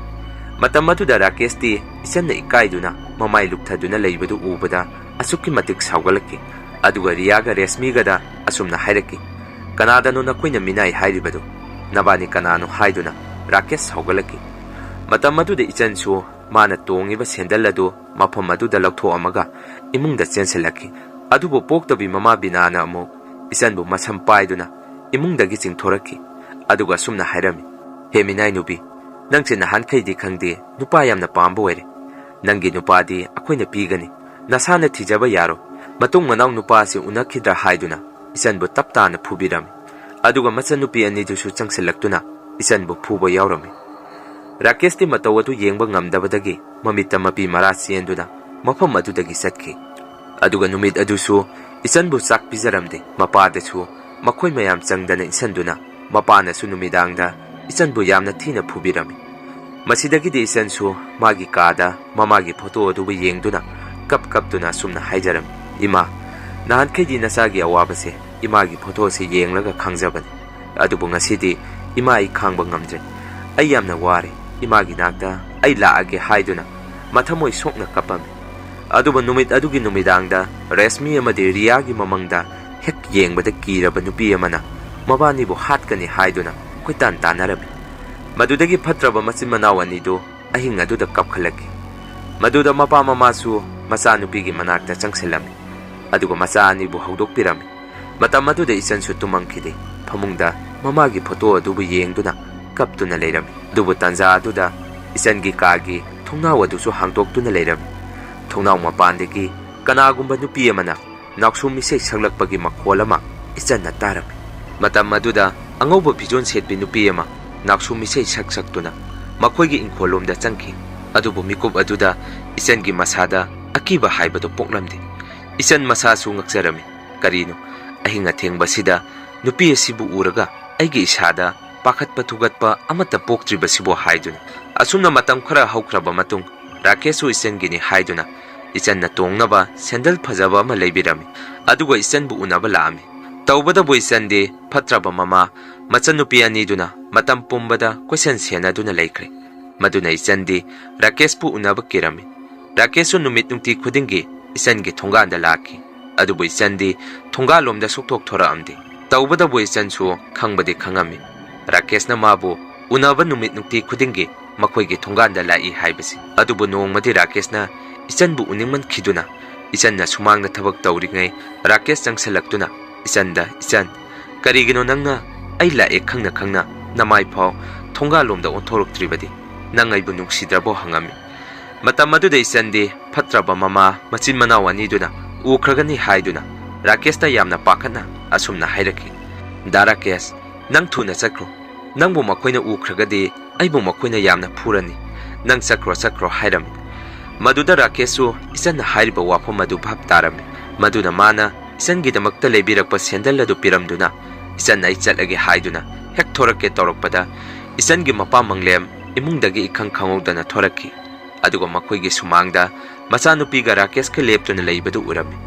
ꯃꯇꯝ ꯑꯗꯨꯗ ꯔꯥꯀꯦꯁꯇꯤ ꯏꯆꯟꯅ ꯏꯀꯥꯏꯗꯨꯅ ꯃꯃꯥꯏ ꯂꯨꯞꯊꯗꯨꯅ ꯂꯩꯕꯗꯨ ꯎꯕꯗ ꯑꯁꯨꯛꯀꯤ ꯃꯇꯤꯛ ꯁꯥꯎꯒꯠꯂꯛꯈꯤ꯫ ꯑꯗꯨꯒ ꯔꯤꯌꯥꯒ ꯔꯦꯁꯃꯤꯒꯗ ꯑꯁꯨꯝꯅ ꯍꯥꯏꯔꯛꯈꯤ, "ꯀꯅꯥꯗꯅꯣ ꯅꯈꯣꯏꯅ ꯃꯤꯅꯥꯏ ꯍꯥꯏꯔꯤꯕꯗꯨ? ꯅꯕꯥꯅꯤ ꯀꯅꯥꯅꯣ?" ꯍꯥꯏꯗꯨꯅ ꯔꯥꯀꯦꯁ ꯁꯥꯎꯒꯠꯂꯛꯈꯤ꯫ ꯃꯇꯝ ꯑꯗꯨꯗ ꯏꯆꯟꯁꯨ ꯃꯥꯅ ꯇꯣꯡꯉꯤꯕ ꯁꯦꯟꯗꯜ ꯑꯗꯨ ꯃꯐꯝ ꯑꯗꯨꯗ ꯂꯧꯊꯣꯛꯑꯝꯃꯒ ꯏꯃꯨꯡꯗ ꯆꯦꯟꯁꯤꯜꯂꯛꯈꯤ꯫ ꯑꯗꯨꯕꯨ ꯄꯣꯛꯇꯕꯤ ꯃꯃꯥ ꯕꯤꯅꯥꯅ ꯑꯃꯨꯛ ꯏꯆꯟꯕꯨ ꯃꯁꯝ ꯄꯥꯏꯗꯨꯅ ꯏꯃꯨꯡꯗꯒꯤ ꯆꯤꯡꯊꯣꯔꯛꯈꯤ꯫ ꯑꯗꯨꯒ ꯑꯁꯨꯝꯅ ꯍꯥꯏꯔꯝꯃꯤ, "ꯍꯦ ꯃꯤꯅꯥꯏ ꯅꯨꯄꯤ, ꯅꯪꯁꯦ ꯅꯍꯥꯟꯈꯩꯗꯤ ꯈꯪꯗꯦ, ꯅꯨꯄꯥ ꯌꯥꯝꯅ ꯄꯥꯝꯕ ꯑꯣꯏꯔꯦ꯫ ꯅꯪꯒꯤ ꯅꯨꯄꯥꯗꯤ ꯑꯩꯈꯣꯏꯅ ꯄꯤꯒꯅꯤ, ꯅꯁꯥꯅ ꯊꯤꯖꯕ ꯌꯥꯔꯣꯏ꯫ ꯃꯇꯨꯡ ꯃꯅꯥꯎ ꯅꯨꯄꯥ ꯑꯁꯤ ꯎꯅꯈꯤꯗ꯭ꯔꯥ?" ꯍꯥꯏꯗꯨꯅ ꯏꯆꯟꯕꯨ ꯇꯞ ꯇꯥꯅ ꯐꯨꯕꯤꯔꯝꯃꯤ꯫ ꯑꯗꯨꯒ ꯃꯆꯟꯅꯨꯄꯤ ꯑꯅꯤꯗꯨꯁꯨ ꯆꯪꯁꯤꯜꯂꯛꯇꯨꯅ ꯏꯆꯟꯕꯨ ꯐꯨꯕ ꯌꯥꯎꯔꯝꯃꯤ꯫ ꯔꯥꯀꯦꯁꯇꯤ ꯃꯇꯧ ꯑꯗꯨ ꯌꯦꯡꯕ ꯉꯝꯗꯕꯗꯒꯤ ꯃꯃꯤꯠꯇ ꯃꯄꯤ ꯃꯔꯥ ꯆꯦꯟꯗꯨꯅ ꯃꯐꯝ ꯑꯗꯨꯗꯒꯤ ꯆꯠꯈꯤ꯫ ꯑꯗꯨꯒ ꯅꯨꯃꯤꯠ ꯑꯗꯨꯁꯨ ꯏꯆꯟꯕꯨ ꯆꯥꯛ ꯄꯤꯖꯔꯝꯗꯦ꯫ ꯃꯄꯥꯗꯁꯨ ꯃꯈꯣꯏ ꯃꯌꯥꯝ ꯆꯪꯗꯅ ꯏꯟꯁꯤꯟꯗꯨꯅ ꯃꯄꯥꯅꯁꯨ ꯅꯨꯃꯤꯗꯥꯡꯗ ꯏꯆꯟꯕꯨ ꯌꯥꯝꯅ ꯊꯤꯅ ꯐꯨꯕꯤꯔꯝꯃꯤ꯫ ꯃꯁꯤꯗꯒꯤꯗꯤ ꯏꯆꯟꯁꯨ ꯃꯥꯒꯤ ꯀꯥꯗ ꯃꯃꯥꯒꯤ ꯐꯣꯇꯣ ꯑꯗꯨꯕꯨ ꯌꯦꯡꯗꯨꯅ ꯀꯞ ꯀꯞꯇꯨꯅ ꯑꯁꯨꯝꯅ ꯍꯥꯏꯖꯔꯝꯃꯤ, "ꯏꯃꯥ, ꯅꯍꯥꯟꯈꯩꯗꯤ ꯅꯆꯥꯒꯤ ꯑꯋꯥꯕꯁꯦ ꯏꯃꯥꯒꯤ ꯐꯣꯇꯣꯁꯦ ꯌꯦꯡꯂꯒ ꯈꯪꯖꯕꯅꯤ꯫ ꯑꯗꯨꯕꯨ ꯉꯁꯤꯗꯤ ꯏꯃꯥ, ꯑꯩ ꯈꯥꯡꯕ ꯉꯝꯗ꯭ꯔꯦ꯫ ꯑꯩ ꯌꯥꯝꯅ ꯋꯥꯔꯦ꯫ ꯏꯃꯥꯒꯤ ꯅꯥꯛꯇ ꯑꯩ ꯂꯥꯛꯑꯒꯦ" ꯍꯥꯏꯗꯨꯅ ꯃꯊꯃꯣꯏ ꯁꯣꯛꯅ ꯀꯞꯄꯝꯃꯤ꯫ ꯑꯗꯨꯕꯨ ꯅꯨꯃꯤꯠ ꯑꯗꯨꯒꯤ ꯅꯨꯃꯤꯗꯥꯡꯗ ꯔꯦꯁꯃꯤ ꯑꯃꯗꯤ ꯔꯤꯌꯥꯒꯤ ꯃꯃꯪꯗ ꯍꯦꯛ ꯌꯦꯡꯕꯗ ꯀꯤꯔꯕ ꯅꯨꯄꯤ ꯑꯃꯅ ꯃꯕꯥꯅꯤꯕꯨ ꯍꯥꯠꯀꯅꯤ ꯍꯥꯏꯗꯨꯅ ꯀꯣꯏꯇꯥꯟ ꯇꯥꯟꯅꯔꯝꯃꯤ꯫ ꯃꯗꯨꯗꯒꯤ ꯐꯠꯇ꯭ꯔꯕ ꯃꯆꯤꯟ ꯃꯅꯥꯎ ꯑꯅꯤꯗꯨ ꯑꯍꯤꯡ ꯑꯗꯨꯗ ꯀꯞꯈꯠꯂꯛꯈꯤ꯫ ꯃꯗꯨꯗ ꯃꯄꯥ ꯃꯃꯥꯁꯨ ꯃꯆꯥꯅꯨꯄꯤꯒꯤ ꯃꯅꯥꯛꯇ ꯆꯪꯁꯤꯜꯂꯝꯃꯤ꯫ ꯑꯗꯨꯒ ꯃꯆꯥ ꯑꯅꯤꯕꯨ ꯍꯧꯗꯣꯛꯄꯤꯔꯝꯃꯤ꯫ ꯃꯇꯝ ꯑꯗꯨꯗ ꯏꯆꯟꯁꯨ ꯇꯨꯝꯃꯝꯈꯤꯗꯦ꯫ ꯐꯃꯨꯡꯗ ꯃꯃꯥꯒꯤ ꯐꯣꯇꯣ ꯑꯗꯨꯕꯨ ꯌꯦꯡꯗꯨꯅ ꯀꯞꯇꯨꯅ ꯂꯩꯔꯝꯃꯤ꯫ ꯑꯗꯨꯕꯨ ꯇꯥꯟꯖꯥ ꯑꯗꯨꯗ ꯏꯆꯟꯒꯤ ꯀꯥꯒꯤ ꯊꯣꯡꯅꯥꯎ ꯑꯗꯨꯁꯨ ꯍꯥꯡꯗꯣꯛꯇꯨꯅ ꯂꯩꯔꯝꯃꯤ꯫ ꯊꯣꯡꯅꯥꯎ ꯃꯄꯥꯟꯗꯒꯤ ꯀꯅꯥꯒꯨꯝꯕ ꯅꯨꯄꯤ ꯑꯃꯅ ꯅꯥꯎꯁꯨꯝ ꯏꯁꯩ ꯁꯛꯂꯛꯄꯒꯤ ꯃꯈꯣꯜ ꯑꯃ ꯏꯆꯟꯅ ꯇꯥꯔꯝꯃꯤ꯫ ꯃꯇꯝ ꯑꯗꯨꯗ ꯑꯉꯧꯕ ꯐꯤꯖꯣꯜ ꯁꯦꯠꯄꯤ ꯅꯨꯄꯤ ꯑꯃ ꯅꯥꯎꯁꯨꯝ ꯏꯁꯩ ꯁꯛ ꯁꯛꯇꯨꯅ ꯃꯈꯣꯏꯒꯤ ꯏꯪꯈꯣꯜꯂꯣꯝꯗ ꯆꯪꯈꯤ꯫ ꯑꯗꯨꯕꯨ ꯃꯤꯀꯨꯞ ꯑꯗꯨꯗ ꯏꯆꯟꯒꯤ ꯃꯁꯥꯗ ꯑꯀꯤꯕ ꯍꯥꯏꯕꯗꯨ ꯄꯣꯛꯂꯝꯗꯦ꯫ ꯏꯆꯟ ꯃꯁꯥꯁꯨ ꯉꯛꯆꯔꯝꯃꯤ꯫ "ꯀꯔꯤꯅꯣ, ꯑꯍꯤꯡ ꯑꯊꯦꯡꯕꯁꯤꯗ ꯅꯨꯄꯤ ꯑꯁꯤꯕꯨ ꯎꯔꯒ ꯑꯩꯒꯤ ꯏꯁꯥꯗ ꯄꯥꯈꯠꯄ ꯊꯨꯒꯠꯄ ꯑꯃꯠꯇ ꯄꯣꯛꯇ꯭ꯔꯤꯕꯁꯤꯕꯣ?" ꯍꯥꯏꯗꯨꯅ꯫ ꯑꯁꯨꯝꯅ ꯃꯇꯝ ꯈꯔ ꯍꯧꯈ꯭ꯔꯕ ꯃꯇꯨꯡ, ꯔꯥꯀꯦꯁꯁꯨ ꯏꯆꯟꯒꯤꯅꯤ ꯍꯥꯏꯗꯨꯅ ꯏꯆꯟꯅ ꯇꯣꯡꯅꯕ ꯁꯦꯟꯗꯜ ꯐꯖꯕ ꯑꯃ ꯂꯩꯕꯤꯔꯝꯃꯤ꯫ ꯑꯗꯨꯒ ꯏꯆꯟꯕꯨ ꯎꯅꯕ ꯂꯥꯛꯑꯝꯃꯤ꯫ ꯇꯧꯕꯇꯕꯨ ꯏꯆꯟꯗꯤ ꯐꯠꯇ꯭ꯔꯕ ꯃꯃꯥ ꯃꯆꯟꯅꯨꯄꯤ ꯑꯅꯤꯗꯨꯅ ꯃꯇꯝ ꯄꯨꯝꯕꯗ ꯀꯣꯏꯁꯦꯟ ꯁꯦꯟꯅꯗꯨꯅ ꯂꯩꯈ꯭ꯔꯦ꯫ ꯃꯗꯨꯅ ꯏꯆꯟꯗꯤ ꯔꯥꯀꯦꯁꯄꯨ ꯎꯅꯕ ꯀꯤꯔꯝꯃꯤ꯫ ꯔꯥꯀꯦꯁꯁꯨ ꯅꯨꯃꯤꯠ ꯅꯨꯡꯇꯤ ꯈꯨꯗꯤꯡꯒꯤ ꯏꯆꯟꯒꯤ ꯊꯣꯡꯒꯥꯟꯗ ꯂꯥꯛꯈꯤ꯫ ꯑꯗꯨꯕꯨ ꯏꯆꯟꯗꯤ ꯊꯣꯡꯒꯥꯜꯂꯣꯝꯗ ꯁꯨꯛꯊꯣꯛ ꯊꯣꯔꯛꯑꯝꯗꯦ꯫ ꯇꯧꯕꯇꯕꯨ ꯏꯆꯟꯁꯨ ꯈꯪꯕꯗꯤ ꯈꯪꯉꯝꯃꯤ, ꯔꯥꯀꯦꯁꯅ ꯃꯥꯕꯨ ꯎꯅꯕ ꯅꯨꯃꯤꯠ ꯅꯨꯡꯇꯤ ꯈꯨꯗꯤꯡꯒꯤ ꯃꯈꯣꯏꯒꯤ ꯊꯣꯡꯒꯥꯟꯗ ꯂꯥꯛꯏ ꯍꯥꯏꯕꯁꯤ꯫ ꯑꯗꯨꯕꯨ ꯅꯣꯡꯃꯗꯤ ꯔꯥꯀꯦꯁꯅ ꯏꯆꯟꯕꯨ ꯎꯅꯤꯡꯃꯟꯈꯤꯗꯨꯅ ꯏꯆꯟꯅ ꯁꯨꯃꯥꯡꯗ ꯊꯕꯛ ꯇꯧꯔꯤꯉꯩ ꯔꯥꯀꯦꯁ ꯆꯪꯁꯤꯜꯂꯛꯇꯨꯅ ꯏꯆꯟꯗ, "ꯏꯆꯟ, ꯀꯔꯤꯒꯤꯅꯣ ꯅꯪꯅ ꯑꯩ ꯂꯥꯛꯑꯦ ꯈꯪꯅ ꯈꯪꯅ ꯅꯃꯥꯏ ꯐꯥꯎ ꯊꯣꯡꯒꯥꯜꯂꯣꯝꯗ ꯑꯣꯟꯊꯣꯔꯛꯇ꯭ꯔꯤꯕꯗꯤ? ꯅꯪ ꯑꯩꯕꯨ ꯅꯨꯡꯁꯤꯗ꯭ꯔꯕꯣ?" ꯍꯪꯉꯝꯃꯤ꯫ ꯃꯇꯝ ꯑꯗꯨꯗ ꯏꯆꯟꯗꯤ ꯐꯠꯇ꯭ꯔꯕ ꯃꯃꯥ ꯃꯆꯤꯟ ꯃꯅꯥꯎ ꯑꯅꯤꯗꯨꯅ ꯎꯈ꯭ꯔꯒꯅꯤ ꯍꯥꯏꯗꯨꯅ ꯔꯥꯀꯦꯁꯇ ꯌꯥꯝꯅ ꯄꯥꯈꯠꯅ ꯑꯁꯨꯝꯅ ꯍꯥꯏꯔꯛꯈꯤ, "ꯗꯥ ꯔꯥꯀꯦꯁ, ꯅꯪ ꯊꯨꯅ ꯆꯠꯈ꯭ꯔꯣ꯫ ꯅꯪꯕꯨ ꯃꯈꯣꯏꯅ ꯎꯈ꯭ꯔꯒꯗꯤ ꯑꯩꯕꯨ ꯃꯈꯣꯏꯅ ꯌꯥꯝꯅ ꯐꯨꯔꯅꯤ꯫ ꯅꯪ ꯆꯠꯈ꯭ꯔꯣ, ꯆꯠꯈ꯭ꯔꯣ" ꯍꯥꯏꯔꯝꯃꯤ꯫ ꯃꯗꯨꯗ ꯔꯥꯀꯦꯁꯁꯨ ꯏꯆꯟꯅ ꯍꯥꯏꯔꯤꯕ ꯋꯥꯐꯝ ꯑꯗꯨ ꯚꯥꯞ ꯇꯥꯔꯝꯃꯤ꯫ ꯃꯗꯨꯅ ꯃꯥꯅ ꯏꯆꯟꯒꯤꯗꯃꯛꯇ ꯂꯩꯕꯤꯔꯛꯄ ꯁꯦꯟꯗꯜ ꯑꯗꯨ ꯄꯤꯔꯝꯗꯨꯅ, "ꯏꯆꯟ, ꯑꯩ ꯆꯠꯂꯒꯦ" ꯍꯥꯏꯗꯨꯅ ꯍꯦꯛ ꯊꯣꯔꯛꯀꯦ ꯇꯧꯔꯛꯄꯗ, ꯏꯆꯟꯒꯤ ꯃꯄꯥ ꯃꯪꯂꯦꯝ ꯏꯃꯨꯡꯗꯒꯤ ꯏꯈꯪ ꯈꯪꯍꯧꯗꯅ ꯊꯣꯔꯛꯈꯤ꯫ ꯑꯗꯨꯒ ꯃꯈꯣꯏꯒꯤ ꯁꯨꯃꯥꯡꯗ ꯃꯆꯥꯅꯨꯄꯤꯒ ꯔꯥꯀꯦꯁꯀ ꯂꯦꯞꯇꯨꯅ ꯂꯩꯕꯗꯨ ꯎꯔꯝꯃꯤ꯫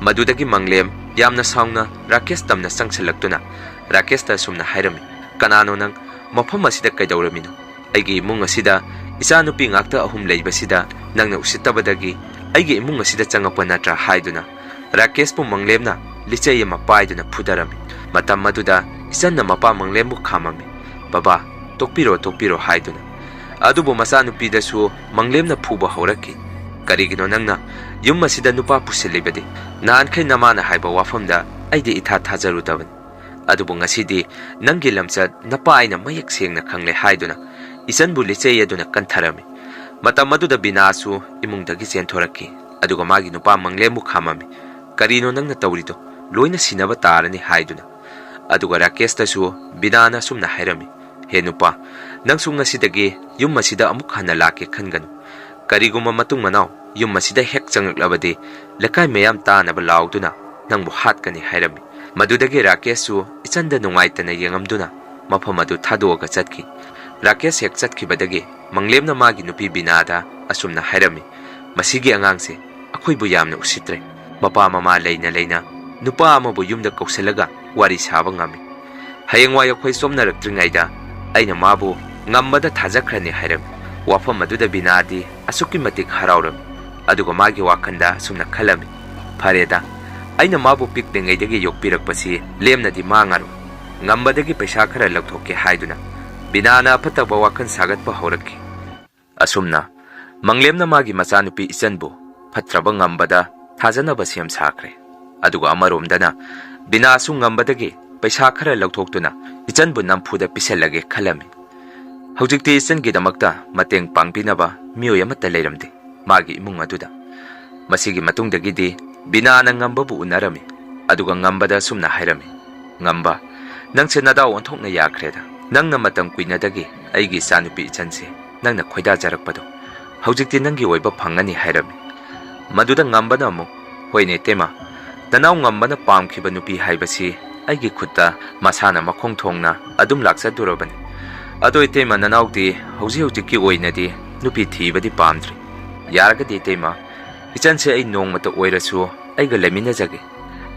ꯃꯗꯨꯗꯒꯤ ꯃꯪꯂꯦꯝ ꯌꯥꯝꯅ ꯁꯥꯎꯅ ꯔꯥꯀꯦꯁ ꯇꯝꯅ ꯆꯪꯁꯤꯜꯂꯛꯇꯨꯅ ꯔꯥꯀꯦꯁꯇ ꯑꯁꯨꯝꯅ ꯍꯥꯏꯔꯝꯃꯤ, "ꯀꯅꯥꯅꯣ ꯅꯪ? ꯃꯐꯝ ꯑꯁꯤꯗ ꯀꯩꯗꯧꯔꯝꯃꯤꯅꯣ? ꯑꯩꯒꯤ ꯏꯃꯨꯡ ꯑꯁꯤꯗ ꯏꯆꯥꯅꯨꯄꯤ ꯉꯥꯛꯇ ꯑꯍꯨꯝ ꯂꯩꯕꯁꯤꯗ ꯅꯪꯅ ꯎꯁꯤꯠꯇꯕꯗꯒꯤ ꯑꯩꯒꯤ ꯏꯃꯨꯡ ꯑꯁꯤꯗ ꯆꯪꯉꯛꯄ ꯅꯠꯇ꯭ꯔꯥ?" ꯍꯥꯏꯗꯨꯅ ꯔꯥꯀꯦꯁꯄꯨ ꯃꯪꯂꯦꯝꯅ ꯂꯤꯆꯩ ꯑꯃ ꯄꯥꯏꯗꯨꯅ ꯐꯨꯗꯔꯝꯃꯤ꯫ ꯃꯇꯝ ꯑꯗꯨꯗ ꯏꯆꯟꯅ ꯃꯄꯥ ꯃꯪꯂꯦꯝꯕꯨ ꯈꯥꯝꯃꯝꯃꯤ, "ꯕꯕꯥ, ꯇꯣꯛꯄꯤꯔꯣ, ꯇꯣꯛꯄꯤꯔꯣ" ꯍꯥꯏꯗꯨꯅ꯫ ꯑꯗꯨꯕꯨ ꯃꯆꯥꯅꯨꯄꯤꯗꯁꯨ ꯃꯪꯂꯦꯝꯅ ꯐꯨꯕ ꯍꯧꯔꯛꯈꯤ꯫ "ꯀꯔꯤꯒꯤꯅꯣ ꯅꯪꯅ ꯌꯨꯝ ꯑꯁꯤꯗ ꯅꯨꯄꯥ ꯄꯨꯁꯤꯜꯂꯤꯕꯗꯤ? ꯅꯍꯥꯟꯈꯩ ꯅꯃꯥꯅ ꯍꯥꯏꯕ ꯋꯥꯐꯝꯗ ꯑꯩꯗꯤ ꯏꯊꯥ ꯊꯥꯖꯔꯨꯗꯕꯅꯤ꯫ ꯑꯗꯨꯕꯨ ꯉꯁꯤꯗꯤ ꯅꯪꯒꯤ ꯂꯝꯆꯠ ꯅꯄꯥ ꯑꯩꯅ ꯃꯌꯦꯛ ꯁꯦꯡꯅ ꯈꯪꯂꯦ" ꯍꯥꯏꯗꯨꯅ ꯏꯆꯟꯕꯨ ꯂꯤꯆꯩ ꯑꯗꯨꯅ ꯀꯟꯊꯔꯝꯃꯤ꯫ ꯃꯇꯝ ꯑꯗꯨꯗ ꯕꯤꯅꯥꯁꯨ ꯏꯃꯨꯡꯗꯒꯤ ꯆꯦꯟꯊꯣꯔꯛꯈꯤ꯫ ꯑꯗꯨꯒ ꯃꯥꯒꯤ ꯅꯨꯄꯥ ꯃꯪꯂꯦꯝꯕꯨ ꯈꯥꯝꯃꯝꯃꯤ꯫ "ꯀꯔꯤꯅꯣ ꯅꯪꯅ ꯇꯧꯔꯤꯗꯣ? ꯂꯣꯏꯅ ꯁꯤꯅꯕ ꯇꯥꯔꯅꯤ" ꯍꯥꯏꯗꯨꯅ꯫ ꯑꯗꯨꯒ ꯔꯥꯀꯦꯁꯇꯁꯨ ꯕꯤꯅꯥꯅ ꯑꯁꯨꯝꯅ ꯍꯥꯏꯔꯝꯃꯤ, "ꯍꯦ ꯅꯨꯄꯥ, ꯅꯪꯁꯨ ꯉꯁꯤꯗꯒꯤ ꯌꯨꯝ ꯑꯁꯤꯗ ꯑꯃꯨꯛ ꯍꯟꯅ ꯂꯥꯛꯀꯦ ꯈꯟꯒꯅꯨ꯫ ꯀꯔꯤꯒꯨꯝꯕ ꯃꯇꯨꯡ ꯃꯅꯥꯎ ꯌꯨꯝ ꯑꯁꯤꯗ ꯍꯦꯛ ꯆꯪꯂꯛꯂꯕꯗꯤ ꯂꯩꯀꯥꯏ ꯃꯌꯥꯝ ꯇꯥꯅꯕ ꯂꯥꯎꯗꯨꯅ ꯅꯪꯕꯨ ꯍꯥꯠꯀꯅꯤ" ꯍꯥꯏꯔꯝꯃꯤ꯫ ꯃꯗꯨꯗꯒꯤ ꯔꯥꯀꯦꯁꯁꯨ ꯏꯆꯟꯗ ꯅꯨꯡꯉꯥꯏꯇꯅ ꯌꯦꯡꯉꯝꯗꯨꯅ ꯃꯐꯝ ꯑꯗꯨ ꯊꯥꯗꯣꯛꯑꯒ ꯆꯠꯈꯤ꯫ ꯔꯥꯀꯦꯁ ꯍꯦꯛ ꯆꯠꯈꯤꯕꯗꯒꯤ ꯃꯪꯂꯦꯝꯅ ꯃꯥꯒꯤ ꯅꯨꯄꯤ ꯕꯤꯅꯥꯗ ꯑꯁꯨꯝꯅ ꯍꯥꯏꯔꯝꯃꯤ, "ꯃꯁꯤꯒꯤ ꯑꯉꯥꯡꯁꯦ ꯑꯩꯈꯣꯏꯕꯨ ꯌꯥꯝꯅ ꯎꯁꯤꯠꯇ꯭ꯔꯦ꯫ ꯃꯄꯥ ꯃꯃꯥ ꯂꯩꯅ ꯂꯩꯅ ꯅꯨꯄꯥ ꯑꯃꯕꯨ ꯌꯨꯝꯗ ꯀꯧꯁꯤꯜꯂꯒ ꯋꯥꯔꯤ ꯁꯥꯕ ꯉꯝꯃꯤ꯫ ꯍꯌꯦꯡꯋꯥꯏ ꯑꯩꯈꯣꯏ ꯁꯣꯝꯅꯔꯛꯇ꯭ꯔꯤꯉꯩꯗ ꯑꯩꯅ ꯃꯥꯕꯨ ꯉꯝꯕꯗ ꯊꯥꯖꯈ꯭ꯔꯅꯤ" ꯍꯥꯏꯔꯝꯃꯤ꯫ ꯋꯥꯐꯝ ꯑꯗꯨꯗ ꯕꯤꯅꯥꯗꯤ ꯑꯁꯨꯛꯀꯤ ꯃꯇꯤꯛ ꯍꯔꯥꯎꯔꯝꯃꯤ꯫ ꯑꯗꯨꯒ ꯃꯥꯒꯤ ꯋꯥꯈꯜꯗ ꯑꯁꯨꯝꯅ ꯈꯜꯂꯝꯃꯤ, "ꯐꯔꯦꯗ, ꯑꯩꯅ ꯃꯥꯕꯨ ꯄꯤꯛꯂꯤꯉꯩꯗꯒꯤ ꯌꯣꯛꯄꯤꯔꯛꯄꯁꯤ ꯂꯦꯝꯅꯗꯤ ꯃꯥꯡꯉꯔꯣꯏ꯫ ꯉꯝꯕꯗꯒꯤ ꯄꯩꯁꯥ ꯈꯔ ꯂꯧꯊꯣꯛꯀꯦ" ꯍꯥꯏꯗꯨꯅ ꯕꯤꯅꯥꯅ ꯑꯐꯠꯇꯕ ꯋꯥꯈꯜ ꯁꯥꯒꯠꯄ ꯍꯧꯔꯛꯈꯤ꯫ ꯑꯁꯨꯝꯅ ꯃꯪꯂꯦꯝꯅ ꯃꯥꯒꯤ ꯃꯆꯥꯅꯨꯄꯤ ꯏꯆꯟꯕꯨ ꯐꯠꯇ꯭ꯔꯕ ꯉꯝꯕꯗ ꯊꯥꯖꯅꯕ ꯁꯦꯝ ꯁꯥꯈ꯭ꯔꯦ꯫ ꯑꯗꯨꯒ ꯑꯃꯔꯣꯝꯗꯅ ꯕꯤꯅꯥꯁꯨ ꯉꯝꯕꯗꯒꯤ ꯄꯩꯁꯥ ꯈꯔ ꯂꯧꯊꯣꯛꯇꯨꯅ ꯏꯆꯟꯕꯨ ꯅꯝꯐꯨꯗ ꯄꯤꯁꯜꯂꯒꯦ ꯈꯜꯂꯝꯃꯤ꯫ ꯍꯧꯖꯤꯛꯇꯤ ꯏꯆꯟꯒꯤꯗꯃꯛꯇ ꯃꯇꯦꯡ ꯄꯥꯡꯕꯤꯅꯕ ꯃꯤꯑꯣꯏ ꯑꯃꯠꯇ ꯂꯩꯔꯝꯗꯦ ꯃꯥꯒꯤ ꯏꯃꯨꯡ ꯑꯗꯨꯗ꯫ ꯃꯁꯤꯒꯤ ꯃꯇꯨꯡꯗꯒꯤꯗꯤ ꯕꯤꯅꯥꯅ ꯉꯝꯕꯕꯨ ꯎꯅꯔꯝꯃꯤ꯫ ꯑꯗꯨꯒ ꯉꯝꯕꯗ ꯑꯁꯨꯝꯅ ꯍꯥꯏꯔꯝꯃꯤ, "ꯉꯝꯕ, ꯅꯪꯁꯦ ꯅꯗꯥꯎ ꯑꯣꯟꯊꯣꯛꯅ ꯌꯥꯈ꯭ꯔꯦꯗ꯫ ꯅꯪꯅ ꯃꯇꯝ ꯀꯨꯏꯅꯗꯒꯤ ꯑꯩꯒꯤ ꯏꯆꯥꯅꯨꯄꯤ ꯏꯆꯟꯁꯦ ꯅꯪꯅ ꯈꯣꯏꯗꯥꯖꯔꯛꯄꯗꯣ ꯍꯧꯖꯤꯛꯇꯤ ꯅꯪꯒꯤ ꯑꯣꯏꯕ ꯐꯪꯉꯅꯤ" ꯍꯥꯏꯔꯝꯃꯤ꯫ ꯃꯗꯨꯗ ꯉꯝꯕꯅ ꯑꯃꯨꯛ, "ꯍꯣꯏꯅꯦ ꯏꯇꯩꯃ, ꯅꯅꯥꯎ ꯉꯝꯕꯅ ꯄꯥꯝꯈꯤꯕ ꯅꯨꯄꯤ ꯍꯥꯏꯕꯁꯤ ꯑꯩꯒꯤ ꯈꯨꯠꯇ ꯃꯁꯥꯅ ꯃꯈꯣꯡ ꯊꯣꯡꯅ ꯑꯗꯨꯝ ꯂꯥꯛꯆꯗꯣꯔꯕꯅꯤ꯫ ꯑꯗꯣ ꯏꯇꯩꯃ, ꯅꯅꯥꯎꯗꯤ ꯍꯧꯖꯤꯛ ꯍꯧꯖꯤꯛꯀꯤ ꯑꯣꯏꯅꯗꯤ ꯅꯨꯄꯤ ꯊꯤꯕꯗꯤ ꯄꯥꯝꯗ꯭ꯔꯤ꯫ ꯌꯥꯔꯒꯗꯤ ꯏꯇꯩꯃ, ꯏꯆꯟꯁꯦ ꯑꯩ ꯅꯣꯡꯃꯇ ꯑꯣꯏꯔꯁꯨ ꯑꯩꯒ ꯂꯩꯃꯤꯟꯅꯖꯒꯦ꯫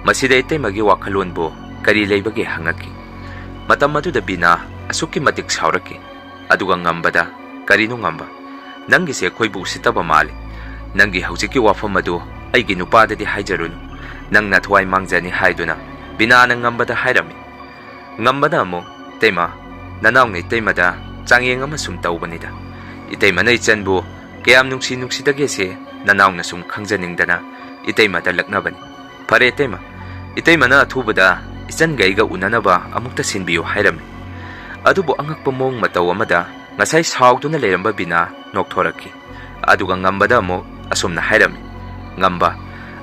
ꯃꯁꯤꯗ ꯏꯇꯩꯃꯒꯤ ꯋꯥꯈꯜꯂꯣꯟꯕꯨ ꯀꯔꯤ ꯂꯩꯕꯒꯦ ꯍꯪꯉꯛꯈꯤ꯫ ꯃꯇꯝ ꯑꯗꯨꯗ ꯕꯤꯅꯥ ꯑꯁꯨꯛꯀꯤ ꯃꯇꯤꯛ ꯁꯥꯎꯔꯛꯈꯤ꯫ ꯑꯗꯨꯒ ꯉꯝꯕꯗ, "ꯀꯔꯤꯅꯣ ꯉꯝꯕ? ꯅꯪꯒꯤꯁꯦ ꯑꯩꯈꯣꯏꯕꯨ ꯎꯁꯤꯠꯇꯕ ꯃꯥꯜꯂꯤ꯫ ꯅꯪꯒꯤ ꯍꯧꯖꯤꯛꯀꯤ ꯋꯥꯐꯝ ꯑꯗꯨ ꯑꯩꯒꯤ ꯅꯨꯄꯥꯗꯗꯤ ꯍꯥꯏꯖꯔꯨꯅꯨ꯫ ꯅꯪ ꯅꯊ꯭ꯋꯥꯏ ꯃꯥꯡꯖꯅꯤ" ꯍꯥꯏꯗꯨꯅ ꯕꯤꯅꯥꯅ ꯉꯝꯕꯗ ꯍꯥꯏꯔꯝꯃꯤ꯫ ꯉꯝꯕꯅ ꯑꯃꯨꯛ, "ꯏꯇꯩꯃ, ꯅꯅꯥꯎꯅ ꯏꯇꯩꯃꯗ ꯆꯥꯡꯌꯦꯡ ꯑꯃ ꯁꯨꯝ ꯇꯧꯕꯅꯤꯗ꯫ ꯏꯇꯩꯃꯅ ꯏꯆꯟꯕꯨ ꯀꯌꯥꯝ ꯅꯨꯡꯁꯤ ꯅꯨꯡꯁꯤꯗꯒꯦꯁꯦ ꯅꯅꯥꯎꯅ ꯁꯨꯝ ꯈꯪꯖꯅꯤꯡꯗꯅ ꯏꯇꯩꯃꯗ ꯂꯛꯅꯕꯅꯤ꯫ ꯐꯔꯦ ꯏꯇꯩꯃ, ꯏꯇꯩꯃꯅ ꯑꯊꯨꯕꯗ ꯏꯆꯟꯒ ꯑꯩꯒ ꯎꯅꯅꯕ ꯑꯃꯨꯛꯇ ꯁꯤꯟꯕꯤꯌꯨ" ꯍꯥꯏꯔꯝꯃꯤ꯫ ꯑꯗꯨꯕꯨ ꯑꯉꯛꯄ ꯃꯑꯣꯡ ꯃꯇꯧ ꯑꯃꯗ ꯉꯁꯥꯏ ꯁꯥꯎꯗꯨꯅ ꯂꯩꯔꯝꯕ ꯕꯤꯅꯥ ꯅꯣꯛꯊꯣꯔꯛꯈꯤ꯫ ꯑꯗꯨꯒ ꯉꯝꯕꯗ ꯑꯃꯨꯛ ꯑꯁꯨꯝꯅ ꯍꯥꯏꯔꯝꯃꯤ, "ꯉꯝꯕ,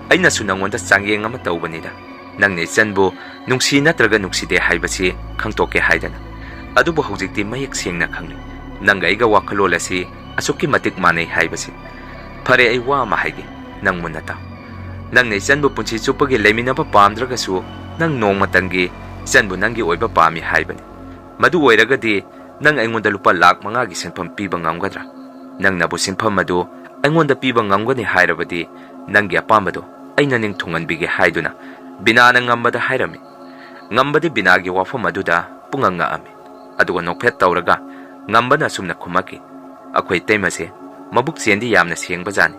ꯑꯩꯅꯁꯨ ꯅꯪꯉꯣꯟꯗ ꯆꯥꯡꯌꯦꯡ ꯑꯃ ꯇꯧꯕꯅꯤꯗ꯫ ꯅꯪꯅ ꯏꯆꯟꯕꯨ ꯅꯨꯡꯁꯤ ꯅꯠꯇ꯭ꯔꯒ ꯅꯨꯡꯁꯤꯗꯦ ꯍꯥꯏꯕꯁꯤ ꯈꯪꯇꯣꯛꯀꯦ ꯍꯥꯏꯗꯅ꯫ ꯑꯗꯨꯕꯨ ꯍꯧꯖꯤꯛꯇꯤ ꯃꯌꯦꯛ ꯁꯦꯡꯅ ꯈꯪꯂꯦ, ꯅꯪꯒ ꯑꯩꯒ ꯋꯥꯈꯜꯂꯣꯟ ꯑꯁꯤ ꯑꯁꯨꯛꯀꯤ ꯃꯇꯤꯛ ꯃꯥꯟꯅꯩ ꯍꯥꯏꯕꯁꯤ꯫ ꯐꯔꯦ, ꯑꯩ ꯋꯥ ꯑꯃ ꯍꯥꯏꯒꯦ, ꯅꯪ ꯃꯨꯟꯅ ꯇꯥꯎ꯫ ꯅꯪꯅ ꯏꯆꯟꯕꯨ ꯄꯨꯟꯁꯤ ꯆꯨꯞꯄꯒꯤ ꯂꯩꯃꯤꯟꯅꯕ ꯄꯥꯝꯗ꯭ꯔꯒꯁꯨ, ꯅꯪ ꯅꯣꯡꯃꯇꯪꯒꯤ ꯏꯆꯟꯕꯨ ꯅꯪꯒꯤ ꯑꯣꯏꯕ ꯄꯥꯝꯃꯤ ꯍꯥꯏꯕꯅꯤ꯫ ꯃꯗꯨ ꯑꯣꯏꯔꯒꯗꯤ ꯅꯪ ꯑꯩꯉꯣꯟꯗ ꯂꯨꯄꯥ ꯂꯥꯈ ꯃꯉꯥꯒꯤ ꯁꯦꯟꯐꯝ ꯄꯤꯕ ꯉꯝꯒꯗ꯭ꯔꯥ? ꯅꯪꯅꯕꯨ ꯁꯦꯟꯐꯝ ꯑꯗꯨ ꯑꯩꯉꯣꯟꯗ ꯄꯤꯕ ꯉꯝꯒꯅꯤ ꯍꯥꯏꯔꯕꯗꯤ, ꯅꯪꯒꯤ ꯑꯄꯥꯝꯕꯗꯨ ꯑꯩꯅ ꯅꯤꯡ ꯊꯨꯡꯍꯟꯕꯤꯒꯦ" ꯍꯥꯏꯗꯨꯅ ꯕꯤꯅꯥꯅ ꯉꯝꯕꯗ ꯍꯥꯏꯔꯝꯃꯤ꯫ ꯉꯝꯕꯗꯤ ꯕꯤꯅꯥꯒꯤ ꯋꯥꯐꯝ ꯑꯗꯨꯗ ꯄꯨꯡꯉꯛ ꯉꯛꯑꯝꯃꯤ꯫ ꯑꯗꯨꯒ ꯅꯣꯛꯐꯦꯠ ꯇꯧꯔꯒ ꯉꯝꯕꯅ ꯑꯁꯨꯝꯅ ꯈꯨꯝꯃꯛꯈꯤ, "ꯑꯩꯈꯣꯏ ꯏꯇꯩꯃꯁꯦ ꯃꯕꯨꯛ ꯆꯦꯟꯗꯤ ꯌꯥꯝꯅ ꯁꯦꯡꯕꯖꯥꯠꯅꯤ꯫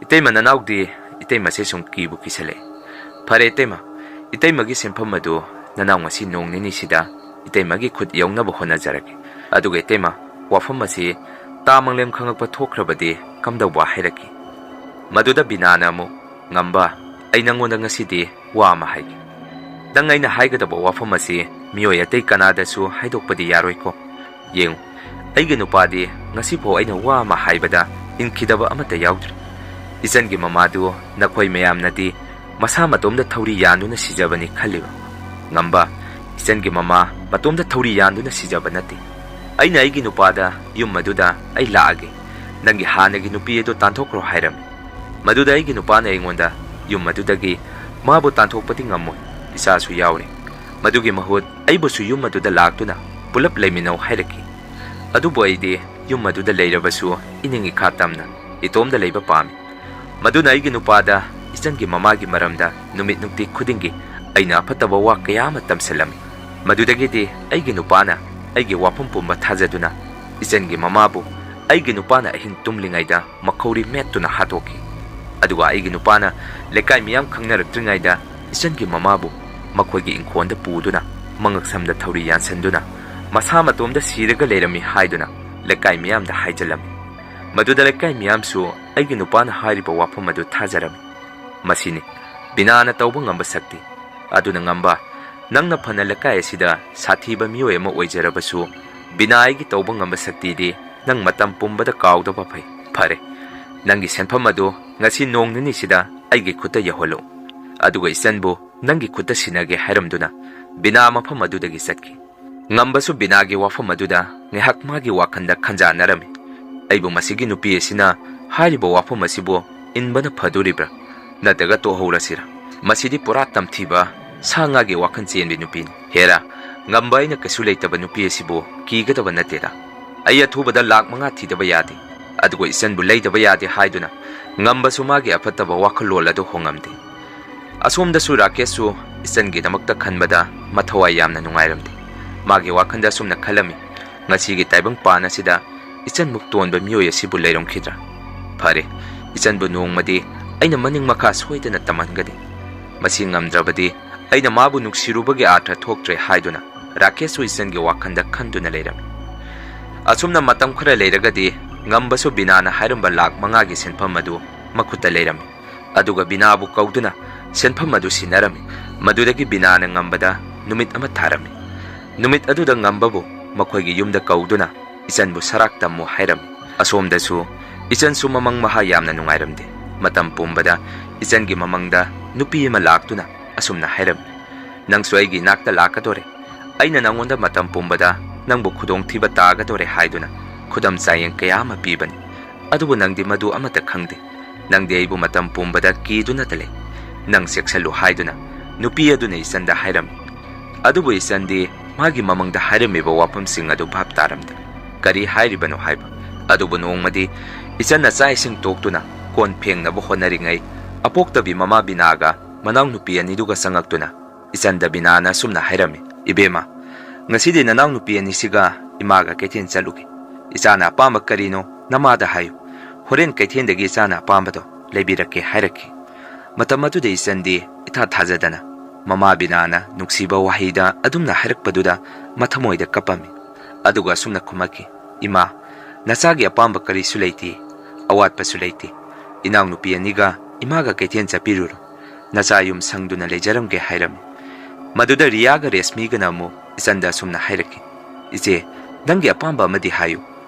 ꯏꯇꯩꯃ ꯅꯅꯥꯎꯗꯤ ꯏꯇꯩꯃꯁꯦ ꯁꯨꯝ ꯀꯤꯕꯨ ꯀꯤꯁꯜꯂꯛꯑꯦ꯫ ꯐꯔꯦ ꯏꯇꯩꯃ, ꯏꯇꯩꯃꯒꯤ ꯁꯦꯟꯐꯝ ꯑꯗꯨ ꯅꯅꯥꯎ ꯉꯁꯤ ꯅꯣꯡ ꯅꯤꯅꯤꯁꯤꯗ ꯏꯇꯩꯃꯒꯤ ꯈꯨꯠ ꯌꯧꯅꯕ ꯍꯣꯠꯅꯖꯔꯒꯦ꯫ ꯑꯗꯨꯒ ꯏꯇꯩꯃ, ꯋꯥꯐꯝ ꯑꯁꯤ ꯇꯥ ꯃꯪꯂꯦꯝ ꯈꯪꯉꯛꯄ ꯊꯣꯛꯈ꯭ꯔꯕꯗꯤ ꯀꯝꯗꯧꯕ?" ꯍꯥꯏꯔꯛꯈꯤ꯫ ꯃꯗꯨꯗ ꯕꯤꯅꯥꯅ ꯑꯃꯨꯛ, "ꯉꯝꯕ, ꯑꯩ ꯅꯪꯉꯣꯟꯗ ꯉꯁꯤꯗꯤ ꯋꯥ ꯑꯃ ꯍꯥꯏꯒꯦ꯫ ꯅꯪ ꯑꯩꯅ ꯍꯥꯏꯒꯗꯕ ꯋꯥꯐꯝ ꯑꯁꯤ ꯃꯤꯑꯣꯏ ꯑꯇꯩ ꯀꯅꯥꯗꯁꯨ ꯍꯥꯏꯗꯣꯛꯄꯗꯤ ꯌꯥꯔꯣꯏꯀꯣ꯫ ꯌꯦꯡꯉꯨ, ꯑꯩꯒꯤ ꯅꯨꯄꯥꯗꯤ ꯉꯁꯤꯐꯥꯎ ꯑꯩꯅ ꯋꯥ ꯑꯃ ꯍꯥꯏꯕꯗ ꯏꯟꯈꯤꯗꯕ ꯑꯃꯠꯇ ꯌꯥꯎꯗ꯭ꯔꯤ꯫ ꯏꯆꯟꯒꯤ ꯃꯃꯥꯗꯨ ꯅꯈꯣꯏ ꯃꯌꯥꯝꯅꯗꯤ ꯃꯁꯥ ꯃꯇꯣꯝꯗ ꯊꯧꯔꯤ ꯌꯥꯟꯗꯨꯅ ꯁꯤꯖꯕꯅꯤ ꯈꯜꯂꯤꯕ? ꯉꯝꯕ, ꯏꯆꯟꯒꯤ ꯃꯃꯥ ꯃꯇꯣꯝꯗ ꯊꯧꯔꯤ ꯌꯥꯟꯗꯨꯅ ꯁꯤꯖꯕ ꯅꯠꯇꯦ꯫ ꯑꯩꯅ ꯑꯩꯒꯤ ꯅꯨꯄꯥꯗ ꯌꯨꯝ ꯑꯗꯨꯗ ꯑꯩ ꯂꯥꯛꯑꯒꯦ, ꯅꯪꯒꯤ ꯍꯥꯟꯅꯒꯤ ꯅꯨꯄꯤ ꯑꯗꯨ ꯇꯥꯟꯊꯣꯛꯈ꯭ꯔꯣ ꯍꯥꯏꯔꯝꯃꯤ꯫ ꯃꯗꯨꯗ ꯑꯩꯒꯤ ꯅꯨꯄꯥꯅ ꯑꯩꯉꯣꯟꯗ ꯌꯨꯝ ꯑꯗꯨꯗꯒꯤ ꯃꯥꯕꯨ ꯇꯥꯟꯊꯣꯛꯄꯗꯤ ꯉꯝꯃꯣꯏ, ꯏꯆꯥꯁꯨ ꯌꯥꯎꯔꯦ꯫ ꯃꯗꯨꯒꯤ ꯃꯍꯨꯠ ꯑꯩꯕꯨꯁꯨ ꯌꯨꯝ ꯑꯗꯨꯗ ꯂꯥꯛꯇꯨꯅ ꯄꯨꯂꯞ ꯂꯩꯃꯤꯟꯅꯧ ꯍꯥꯏꯔꯛꯈꯤ꯫ ꯑꯗꯨꯕꯨ ꯑꯩꯗꯤ ꯌꯨꯝ ꯑꯗꯨꯗ ꯂꯩꯔꯕꯁꯨ ꯏꯅꯤꯡ ꯏꯈꯥ ꯇꯝꯅ ꯏꯇꯣꯝꯗ ꯂꯩꯕ ꯄꯥꯝꯃꯤ꯫ ꯃꯗꯨꯅ ꯑꯩꯒꯤ ꯅꯨꯄꯥꯗ ꯏꯆꯟꯒꯤ ꯃꯃꯥꯒꯤ ꯃꯔꯝꯗ ꯅꯨꯃꯤꯠ ꯅꯨꯡꯇꯤ ꯈꯨꯗꯤꯡꯒꯤ ꯑꯩꯅ ꯑꯐꯠꯇꯕ ꯋꯥ ꯀꯌꯥ ꯑꯃ ꯇꯝꯁꯤꯜꯂꯝꯃꯤ꯫ ꯃꯗꯨꯗꯒꯤꯗꯤ ꯑꯩꯒꯤ ꯅꯨꯄꯥꯅ ꯑꯩꯒꯤ ꯋꯥꯐꯝ ꯄꯨꯝꯕ ꯊꯥꯖꯗꯨꯅ ꯏꯆꯟꯒꯤ ꯃꯃꯥꯕꯨ ꯑꯩꯒꯤ ꯅꯨꯄꯥꯅ ꯑꯍꯤꯡ ꯇꯨꯝꯂꯤꯉꯩꯗ ꯃꯈꯧꯔꯤ ꯃꯦꯠꯇꯨꯅ ꯍꯥꯠꯇꯣꯛꯈꯤ꯫ ꯑꯗꯨꯒ ꯑꯩꯒꯤ ꯅꯨꯄꯥꯅ ꯂꯩꯀꯥꯏ ꯃꯤꯌꯥꯝ ꯈꯪꯅꯔꯛꯇ꯭ꯔꯤꯉꯩꯗ ꯏꯆꯟꯒꯤ ꯃꯃꯥꯕꯨ ꯃꯈꯣꯏꯒꯤ ꯏꯪꯈꯣꯜꯗ ꯄꯨꯗꯨꯅ ꯃꯉꯛꯁꯝꯗ ꯊꯧꯔꯤ ꯌꯥꯟꯁꯤꯟꯗꯨꯅ ꯃꯁꯥ ꯃꯇꯣꯝꯗ ꯁꯤꯔꯒ ꯂꯩꯔꯝꯃꯤ ꯍꯥꯏꯗꯨꯅ ꯂꯩꯀꯥꯏ ꯃꯤꯌꯥꯝꯗ ꯍꯥꯏꯖꯤꯜꯂꯝꯃꯤ꯫ ꯃꯗꯨꯗ ꯂꯩꯀꯥꯏ ꯃꯤꯌꯥꯝꯁꯨ ꯑꯩꯒꯤ ꯅꯨꯄꯥꯅ ꯍꯥꯏꯔꯤꯕ ꯋꯥꯐꯝ ꯑꯗꯨ ꯊꯥꯖꯔꯝꯃꯤ꯫ ꯃꯁꯤꯅꯤ ꯕꯤꯅꯥꯅ ꯇꯧꯕ ꯉꯝꯕ ꯁꯛꯇꯤ꯫ ꯑꯗꯨꯅ ꯉꯝꯕ, ꯅꯪꯅ ꯐꯅ ꯂꯩꯀꯥꯏ ꯑꯁꯤꯗ ꯁꯥꯊꯤꯕ ꯃꯤꯑꯣꯏ ꯑꯃ ꯑꯣꯏꯖꯔꯕꯁꯨ, ꯕꯤꯅꯥ ꯑꯩꯒꯤ ꯇꯧꯕ ꯉꯝꯕ ꯁꯛꯇꯤꯗꯤ ꯅꯪ ꯃꯇꯝ ꯄꯨꯝꯕꯗ ꯀꯥꯎꯗꯕ ꯐꯩ꯫ ꯐꯔꯦ, ꯅꯪꯒꯤ ꯁꯦꯟꯐꯝ ꯑꯗꯨ ꯉꯁꯤ ꯅꯣꯡ ꯅꯤꯅꯤꯁꯤꯗ ꯑꯩꯒꯤ ꯈꯨꯠꯇ ꯌꯧꯍꯜꯂꯨ, ꯑꯗꯨꯒ ꯏꯆꯟꯕꯨ ꯅꯪꯒꯤ ꯈꯨꯠꯇ ꯁꯤꯟꯅꯒꯦ ꯍꯥꯏꯔꯝꯗꯨꯅ ꯕꯤꯅꯥ ꯃꯐꯝ ꯑꯗꯨꯗꯒꯤ ꯆꯠꯈꯤ꯫ ꯉꯝꯕꯁꯨ ꯕꯤꯅꯥꯒꯤ ꯋꯥꯐꯝ ꯑꯗꯨꯗ ꯉꯥꯏꯍꯥꯛ ꯃꯥꯒꯤ ꯋꯥꯈꯜꯗ ꯈꯟꯖꯥꯟꯅꯔꯝꯃꯤ꯫ "ꯑꯩꯕꯨ ꯃꯁꯤꯒꯤ ꯅꯨꯄꯤ ꯑꯁꯤꯅ ꯍꯥꯏꯔꯤꯕ ꯋꯥꯐꯝ ꯑꯁꯤꯕꯨ ꯏꯟꯕꯅ ꯐꯗꯣꯔꯤꯕ꯭ꯔꯥ, ꯅꯠꯇ꯭ꯔꯒ ꯇꯣꯛꯍꯧꯔꯁꯤꯔꯥ? ꯃꯁꯤꯗꯤ ꯄꯨꯔꯥ ꯇꯝꯊꯤꯕ, ꯁꯥ ꯉꯥꯒꯤ ꯋꯥꯈꯜ ꯆꯦꯟꯕꯤ ꯅꯨꯄꯤꯅꯤ꯫ ꯍꯦꯔꯥ, ꯉꯝꯕ ꯑꯩꯅ ꯀꯩꯁꯨ ꯂꯩꯇꯕ ꯅꯨꯄꯤ ꯑꯁꯤꯕꯨ ꯀꯤꯒꯗꯕ ꯅꯠꯇꯦꯗ꯫ ꯑꯩ ꯑꯊꯨꯕꯗ ꯂꯥꯛ ꯃꯉꯥ ꯊꯤꯗꯕ ꯌꯥꯗꯦ, ꯑꯗꯨꯒ ꯏꯆꯟꯕꯨ ꯂꯩꯗꯕ ꯌꯥꯗꯦ" ꯍꯥꯏꯗꯨꯅ ꯉꯝꯕꯁꯨ ꯃꯥꯒꯤ ꯑꯐꯠꯇꯕ ꯋꯥꯈꯜꯂꯣꯟ ꯑꯗꯨ ꯍꯣꯡꯉꯝꯗꯦ꯫ ꯑꯁꯣꯝꯗꯁꯨ ꯔꯥꯀꯦꯁꯁꯨ ꯏꯆꯟꯒꯤꯗꯃꯛꯇ ꯈꯟꯕꯗ ꯃꯊꯋꯥꯏ ꯌꯥꯝꯅ ꯅꯨꯡꯉꯥꯏꯔꯝꯗꯦ꯫ ꯃꯥꯒꯤ ꯋꯥꯈꯜꯗ ꯑꯁꯨꯝꯅ ꯈꯜꯂꯝꯃꯤ, "ꯉꯁꯤꯒꯤ ꯇꯥꯏꯕꯪ ꯄꯥꯟ ꯑꯁꯤꯗ ꯏꯆꯟꯃꯨꯛ ꯇꯣꯟꯕ ꯃꯤꯑꯣꯏ ꯑꯁꯤꯕꯨ ꯂꯩꯔꯝꯈꯤꯗ꯭ꯔꯥ? ꯐꯔꯦ, ꯏꯆꯟꯕꯨ ꯅꯣꯡꯃꯗꯤ ꯑꯩꯅ ꯃꯅꯤꯡ ꯃꯈꯥ ꯁꯣꯏꯗꯅ ꯇꯝꯍꯟꯒꯅꯤ꯫ ꯃꯁꯤ ꯉꯝꯗ꯭ꯔꯕꯗꯤ ꯑꯩꯅ ꯃꯥꯕꯨ ꯅꯨꯡꯁꯤꯔꯨꯕꯒꯤ ꯑꯥꯔꯊ ꯊꯣꯛꯇ꯭ꯔꯦ" ꯍꯥꯏꯗꯨꯅ ꯔꯥꯀꯦꯁꯁꯨ ꯏꯆꯟꯒꯤ ꯋꯥꯈꯜꯗ ꯈꯟꯗꯨꯅ ꯂꯩꯔꯝꯃꯤ꯫ ꯑꯁꯨꯝꯅ ꯃꯇꯝ ꯈꯔ ꯂꯩꯔꯒꯗꯤ ꯉꯝꯕꯁꯨ ꯕꯤꯅꯥꯅ ꯍꯥꯏꯔꯝꯕ ꯂꯥꯛ ꯃꯉꯥꯒꯤ ꯁꯦꯟꯐꯝ ꯑꯗꯨ ꯃꯈꯨꯠꯇ ꯂꯩꯔꯝꯃꯤ꯫ ꯑꯗꯨꯒ ꯕꯤꯅꯥꯕꯨ ꯀꯧꯗꯨꯅ ꯁꯦꯟꯐꯝ ꯑꯗꯨ ꯁꯤꯟꯅꯔꯝꯃꯤ꯫ ꯃꯗꯨꯗꯒꯤ ꯕꯤꯅꯥꯅ ꯉꯝꯕꯗ ꯅꯨꯃꯤꯠ ꯑꯃ ꯊꯥꯔꯝꯃꯤ꯫ ꯅꯨꯃꯤꯠ ꯑꯗꯨꯗ ꯉꯝꯕꯕꯨ ꯃꯈꯣꯏꯒꯤ ꯌꯨꯝꯗ ꯀꯧꯗꯨꯅ ꯏꯆꯟꯕꯨ ꯁꯔꯥꯛ ꯇꯝꯃꯨ ꯍꯥꯏꯔꯝꯃꯤ꯫ ꯑꯁꯣꯝꯗꯁꯨ ꯏꯆꯟꯁꯨ ꯃꯃꯪ ꯃꯍꯥ ꯌꯥꯝꯅ ꯅꯨꯡꯉꯥꯏꯔꯝꯗꯦ꯫ ꯃꯇꯝ ꯄꯨꯝꯕꯗ ꯏꯆꯟꯒꯤ ꯃꯃꯪꯗ ꯅꯨꯄꯤ ꯑꯃ ꯂꯥꯛꯇꯨꯅ ꯑꯁꯨꯝꯅ ꯍꯥꯏꯔꯝꯃꯤ, "ꯅꯪꯁꯨ ꯑꯩꯒꯤ ꯏꯅꯥꯛꯇ ꯂꯥꯛꯀꯗꯣꯔꯦ꯫ ꯑꯩꯅ ꯅꯪꯉꯣꯟꯗ ꯃꯇꯝ ꯄꯨꯝꯕꯗ ꯅꯪꯕꯨ ꯈꯨꯗꯣꯡꯊꯤꯕ ꯇꯥꯒꯗꯣꯔꯦ" ꯍꯥꯏꯗꯨꯅ ꯈꯨꯗꯝ ꯆꯥꯡꯌꯦꯡ ꯀꯌꯥ ꯑꯃ ꯄꯤꯕꯅꯤ꯫ ꯑꯗꯨꯕꯨ ꯅꯪꯗꯤ ꯃꯗꯨ ꯑꯃꯠꯇ ꯈꯪꯗꯦ꯫ ꯅꯪꯗꯤ ꯑꯩꯕꯨ ꯃꯇꯝ ꯄꯨꯝꯕꯗ ꯀꯤꯗꯨꯅꯇ ꯂꯩ꯫ ꯅꯪ ꯆꯦꯛꯁꯤꯜꯂꯨ ꯍꯥꯏꯗꯨꯅ ꯅꯨꯄꯤ ꯑꯗꯨꯅ ꯏꯆꯟꯗ ꯍꯥꯏꯔꯝꯃꯤ꯫ ꯑꯗꯨꯕꯨ ꯏꯆꯟꯗꯤ ꯃꯥꯒꯤ ꯃꯃꯪꯗ ꯍꯥꯏꯔꯝꯃꯤꯕ ꯋꯥꯐꯝꯁꯤꯡ ꯑꯗꯨ ꯚꯥꯞ ꯇꯥꯔꯝꯗꯦ꯫ ꯀꯔꯤ ꯍꯥꯏꯔꯤꯕꯅꯣ ꯍꯥꯏꯕ꯫ ꯑꯗꯨꯕꯨ ꯅꯣꯡꯃꯗꯤ ꯏꯆꯟꯅ ꯆꯥꯛ ꯏꯁꯤꯡ ꯇꯣꯛꯇꯨꯅ ꯀꯣꯟ ꯐꯦꯡꯅꯕ ꯍꯣꯠꯅꯔꯤꯉꯩ ꯑꯄꯣꯛꯇꯕꯤ ꯃꯃꯥ ꯕꯤꯅꯥꯒ ꯃꯅꯥꯎꯅꯨꯄꯤ ꯑꯅꯤꯗꯨꯒ ꯆꯪꯉꯛꯇꯨꯅ ꯏꯆꯟꯗ ꯕꯤꯅꯥꯅ ꯑꯁꯨꯝꯅ ꯍꯥꯏꯔꯝꯃꯤ, "ꯏꯕꯦꯝꯃ, ꯉꯁꯤꯗꯤ ꯅꯅꯥꯎꯅꯨꯄꯤ ꯑꯅꯤꯁꯤꯒ ꯏꯃꯥꯒ ꯀꯩꯊꯦꯜ ꯆꯠꯂꯨꯒꯦ꯫ ꯏꯆꯥꯅ ꯑꯄꯥꯝꯕ ꯀꯔꯤꯅꯣ ꯅꯃꯥꯗ ꯍꯥꯏꯌꯨ꯫ ꯍꯣꯔꯦꯟ ꯀꯩꯊꯦꯜꯗꯒꯤ ꯏꯆꯥꯅ ꯑꯄꯥꯝꯕꯗꯣ ꯂꯩꯕꯤꯔꯛꯀꯦ" ꯍꯥꯏꯔꯛꯈꯤ꯫ ꯃꯇꯝ ꯑꯗꯨꯗ ꯏꯆꯟꯗꯤ ꯏꯊꯥ ꯊꯥꯖꯗꯅ ꯃꯃꯥ ꯕꯤꯅꯥꯅ ꯅꯨꯡꯁꯤꯕ ꯋꯥꯍꯩꯗ ꯑꯗꯨꯝꯅ ꯍꯥꯏꯔꯛꯄꯗꯨꯗ ꯃꯊꯃꯣꯏꯗ ꯀꯞꯄꯝꯃꯤ꯫ ꯑꯗꯨꯒ ꯑꯁꯨꯝꯅ ꯈꯨꯝꯃꯛꯈꯤ, "ꯏꯃꯥ, ꯅꯆꯥꯒꯤ ꯑꯄꯥꯝꯕ ꯀꯔꯤꯁꯨ ꯂꯩꯇꯦ, ꯑꯋꯥꯠꯄꯁꯨ ꯂꯩꯇꯦ꯫ ꯏꯅꯥꯎꯅꯨꯄꯤ ꯑꯅꯤꯒ ꯏꯃꯥꯒ ꯀꯩꯊꯦꯜ ꯆꯠꯄꯤꯔꯨꯔꯣ꯫ ꯅꯆꯥ ꯌꯨꯝ ꯁꯪꯗꯨꯅ ꯂꯩꯖꯔꯝꯒꯦ" ꯍꯥꯏꯔꯝꯃꯤ꯫ ꯃꯗꯨꯗ ꯔꯤꯌꯥꯒ ꯔꯦꯁꯃꯤꯒꯅ ꯑꯃꯨꯛ ꯏꯆꯟꯗ ꯑꯁꯨꯝꯅ ꯍꯥꯏꯔꯛꯈꯤ, "ꯏꯆꯦ, ꯅꯪꯒꯤ ꯑꯄꯥꯝꯕ ꯑꯃꯗꯤ ꯍꯥꯏꯌꯨ꯫